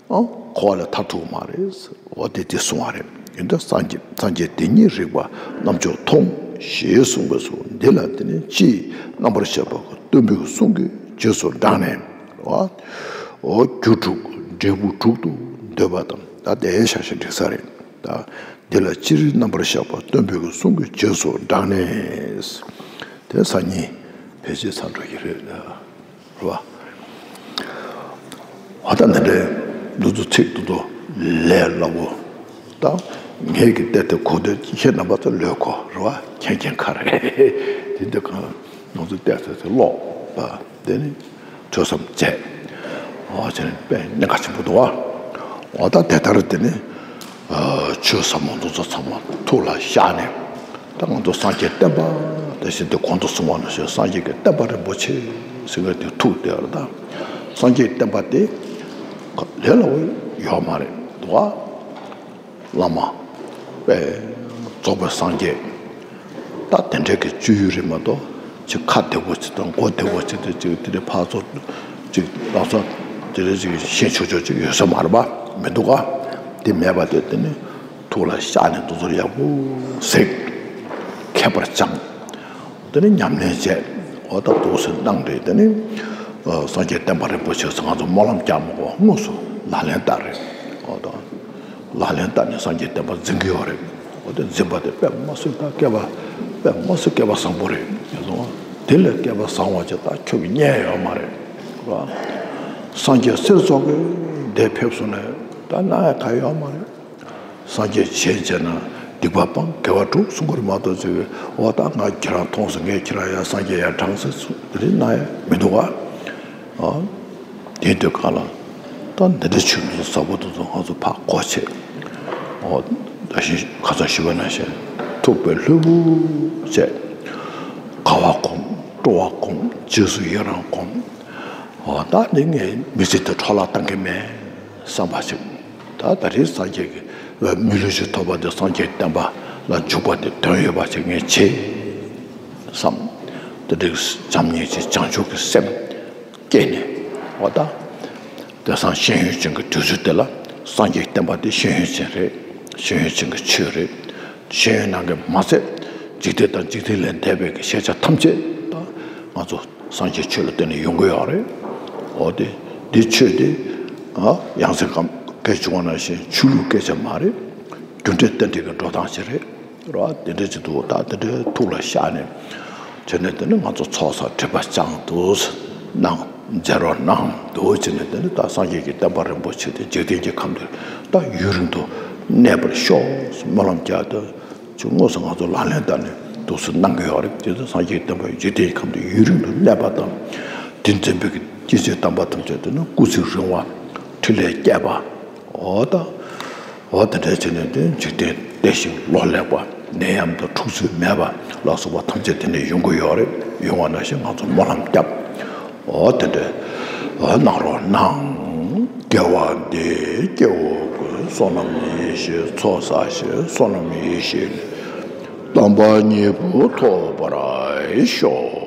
ཨོ། འཁོར་བ་ལས་ཐར་ཐུབ་མ་རེད། འོ་དེ་དེ་གསུང་བ་རེད། ཡིན་ད་སངས་རྒྱས་སངས་རྒྱས་དེ་ཉིད་རིག་པ་རྣམ་མཆོག་མཐོང་ཞེས་གསུངས་པས་སོ། འདི་ལ་དེ་ནི་སྤྱིའི་རྣམ་པར་ཤེས་པ་སྟོན་པའི་གསུང་གི་རྗེས་སུ་འབྲངས་ནས། འོ། འོ་རྒྱུ་དྲུག་འབྲས་བུ་དྲུག་ཏུ་འདོད་པ་དང་ད་དེ་ཤ་ཤ་འགྲིག་ས་རེད་ད། འདི་ལ་སྤྱིར་རྣམ་པར་གཞག་པ་སྟོན་པའི་གསུང་གི་རྗེས་སུ་འབྲངས་ནས། དེ་སང་ཉིན་ཕལ་ཆེར་ཚར་འགྲོ་གི་རེད། རེད་བ། འོ་ད་འདི་འདྲའི་འདི་ཚོ་ཚིག་འདི་ཚོ་ལས་སླ་པོ། ད་ངས་ཀྱི་བལྟས་ཏེ་གོ་དོན་ཁྱེད་རྣམ་པ་ཚོ་ལོས་གོ་རེད་བ། མཁྱེན་མཁྱེན་ཁ་རེད། དེ་འདི་གང་ང་ཚོ་བལྟས་ཚེ་ཚེ་ཀློག་པ་དེ་ནི། ཐོས་བསམ་བྱས། འོ་བྱས་ནས་དཔེ་གནད་འགག་ཆེན་པོ་འདུག་བ། འོ་ད་དེ་ལྟར་དེ་ནི། ཆོས་ཟབ་མོ་འདི་ཚོ་ཚང་མ་ཐུགས་ལ་བཞག་ནས། ད་ང་ཚོ་སངས་རྒྱས་བསྟན་པ་དེ་བཞིན་དུ་གོང་དུ་གསུངས་པ་ནང་བཞིན་སངས་རྒྱས་ཀྱི་བསྟན་པ་རིན་པོ་ཆེ་ཟེར་བའི་དེ་ཐུགས་དེ་ལ་ད། སངས་རྒྱས་བསྟན་པ་དེ་ལས་སླ་པོ་ཡོད་མ་རེད་འདུག་བ། བླ་མ་དཔེ་རྫོགས་པའི་སངས་རྒྱས་ད་དེ་འདྲའི་གི་སྤྱོད་ཡུལ་རེད་མ་གཏོགས་ཅིག་ཁ་བདེ་པོ་ཅིག་དང་མགོ་བདེ་པོ་ཅིག་དང་ཅིག་དེ་འདྲའི་ཕར་ཚུར་ཅིག་ལག་ཚོ་དེ་འདྲའི་ཅིག་ཤེས་ཆོག་ཆོག་ཅིག་ཡོད་ས་མ་རེད་པ། མི་འདུག་ག་དེ་མེད་པ་དེ་དེ་ནི་ཐུགས་ལ་བཞག་ནས་འདི་ཚོར་ཡག་པོ་གཟིགས། མཁས་པར་སྦྱངས། དེ་ནས་ཉམས་ལེན་བྱས། འོ་ད་འདུག་སེ་གནང་རེད། དེ་ནས་སངས་རྒྱས་བསྟན་པ་རིན་པོ་ཆེ་ཚོ་ང་ཚོ་སྨོན་ལམ་རྒྱག་མ་དགོས་དངོས་སུ་ལག་ལེན་བསྟར་རེད། འོ་ད་ལག་ལེན་བསྟར་ནས་སངས་རྒྱས་བསྟན་པ་འཛིན་གྱི་ཡོད་རེད། འོ་དེ་འཛིན་པ་དེ་དཔེ་མ་སྲིད་ད་སྐལ་བ་དཔེ་མ་སྲིད་སྐལ་བ་བཟང་པོ་རེད། དེ་ལས་སྐལ་བ་བཟང་བ་ཅིག་ད་ཁྱོད་ཀྱི་རྙེད་ཡོད་མ་རེད། རེད་བ། སངས་རྒྱས་གསེར་མཚོ་གི་འདིར་ཕེབས་སོང་ནས་ད་གནང་ཡ་ག་ཡོད་མ་རེད། སངས་རྒྱས་ཞལ་མཇལ་ན་ སྡིག་པ་སྤང་། དགེ་བ་སྒྲུབ་གསུང་གི་རེད་མ་གཏོགས་ཅིག་འོ་ད་ང་ཁྱེད་རང་མཐོང་སོང་། ངས་ཁྱེད་རང་ཡར་སངས་རྒྱས་ཡར་དྲངས་ཟེར་དེ་རིགས་གནང་ཡ་མི་འདུག་ག་ཨ། དེ་དུས་ག་ལ་ད་འདི་འདྲ་ཆོས་ལུགས་ཟབ་པོ་དེ་ཚོ་ང་ཚོ་ཕར་གོ་ཆེད། འོ་ད་ཞིག་ཁ་སང་ཞུས་པ་ནང་བཞིན་ཐུག་པའི་ལྷུན་པོ་བཅས། དགའ་བ་སྒོམ། སྤྲོ་བ་སྒོམ། རྗེས་སུ་ཡི་རང་སྒོམ། འོ་ད་འདི་ངས་མི་ཚེ་འདི་འཕྲོ་བརླག་བཏང་གི་མེད་བསམ་པ་ཞིག་ད་ད་རེས་སངས་རྒྱས་ཀྱི་མི་ལུས་ཤིག་ཐོབ་པ་འདི་སངས་རྒྱས་བསྟན་པ་ལ་འཇུག་པ་འདི་དོན་ཡོད་པ་ཞིག་ངས་བྱེད་བསམ། དེ་འདྲའི་བྱམས་སྙིང་རྗེ་བྱང་ཆུབ་ཀྱི་སེམས་སྐྱེས་ནས། འོ་ད་དེང་སང་ཤེས་ཡོན་ཅན་གྱི་དུས་ཚོད་འདི་ལ་སངས་རྒྱས་བསྟན་པ་འདི་ཤེས་ཡོན་ཅན་རེད། ཤེས་ཡོན་ཅན་གྱི་ཆོས་རེད། ཤེས་ཡོན་ནང་གི་མ་ཚད་འཇིག་རྟེན་དང་འཇིག་རྟེན་ལས་འདས་པའི་གི་ཤེས་བྱ་ཐམས་ཅད་ད་ང་ཚོ་སངས་རྒྱས་ཆོས་ལ་བརྟེན་ནས་ཡོང་གི་ཡོད་རེད། འོ་དེ་འདི་ཆོས་དེ་ཨ་ཡང་སེ་གམ་སྐད་བྱུང་བ་ནང་བཞིན་ཆོས་ལུགས་སྐད་ཆ་མ་རེད། རྒྱུ་འབྲས་རྟེན་འབྲེལ་གྱི་འགྲོ་སྟངས་ཤིག་རེད། རོ་དེ་འདྲ་ཅིག་འདུག་ད་དེ་འདྲའི་ཐུགས་ལ་བཞག་ནས་བྱས་ནས་དེ་ནི་ང་ཚོ་ཚོགས་བསགས་སྒྲིབ་པ་སྦྱང་དུ་གནང་མཛད་རོགས་གནང་དུ་བྱས་ནས་དེ་ནི་ད་སངས་རྒྱས་ཀྱི་བསྟན་པ་རིན་པོ་ཆེ་དེ་འཇིག་རྟེན་གྱི་ཁམས་དུ་ད་ཡུན་རིང་དུ་གནས་པར་ཤོག་སྨོན་ལམ་རྒྱག་དུ་ཅིག་དངོས་སུ་ང་ཚོ་ལག་ལེན་བསྟར་ནས་འདུག་སེ་གནང་གི་ཡོད་རེད། དེ་ཚོ་སངས་རྒྱས་བསྟན་པ་འཇིག་རྟེན་ཁམས་དུ་ཡུན་རིང་དུ་གནས་པ་དང་། དེ་འཛིན་པའི་སྐྱེ་མཆེད་དམ་པ་ཐམས་ཅད་དེ་ནི་སྐུ་ཚེ་རིང་བ་འཕྲིན་ལས་རྒྱས་པ། འོ་ད། འོ་དེ་འདྲ་བྱས་ནས་དེ་འཇིག་རྟེན་བདེ་ཞིང་ལོ་ལེགས་པ། ནད་ཡམས་དང་འཁྲུག་རྩོད་མེད་པ་ལ་སོགས་པ་ཐམས་ཅད་དེ་ནས་ཡོང་གི་ཡོད་རེད། ཡོང་བ་ནང་བཞིན་ང་ཚོ་སྨོན་ལམ་བརྒྱབ། འོ་དེ་འདྲ་འོ་གནང་རོགས་གནང་། དགེ་བ་འདི་སྐྱེ་བོ་ཀུན། བསོད་ནམས་ཡེ་ཤེས་ཚོགས་བསགས་ཤིང་། བསོད་ནམས་ཡེ་ཤེས་ནི། དམ་པ་ཉིད་དུ་ཐོབ་པར་ཤོག།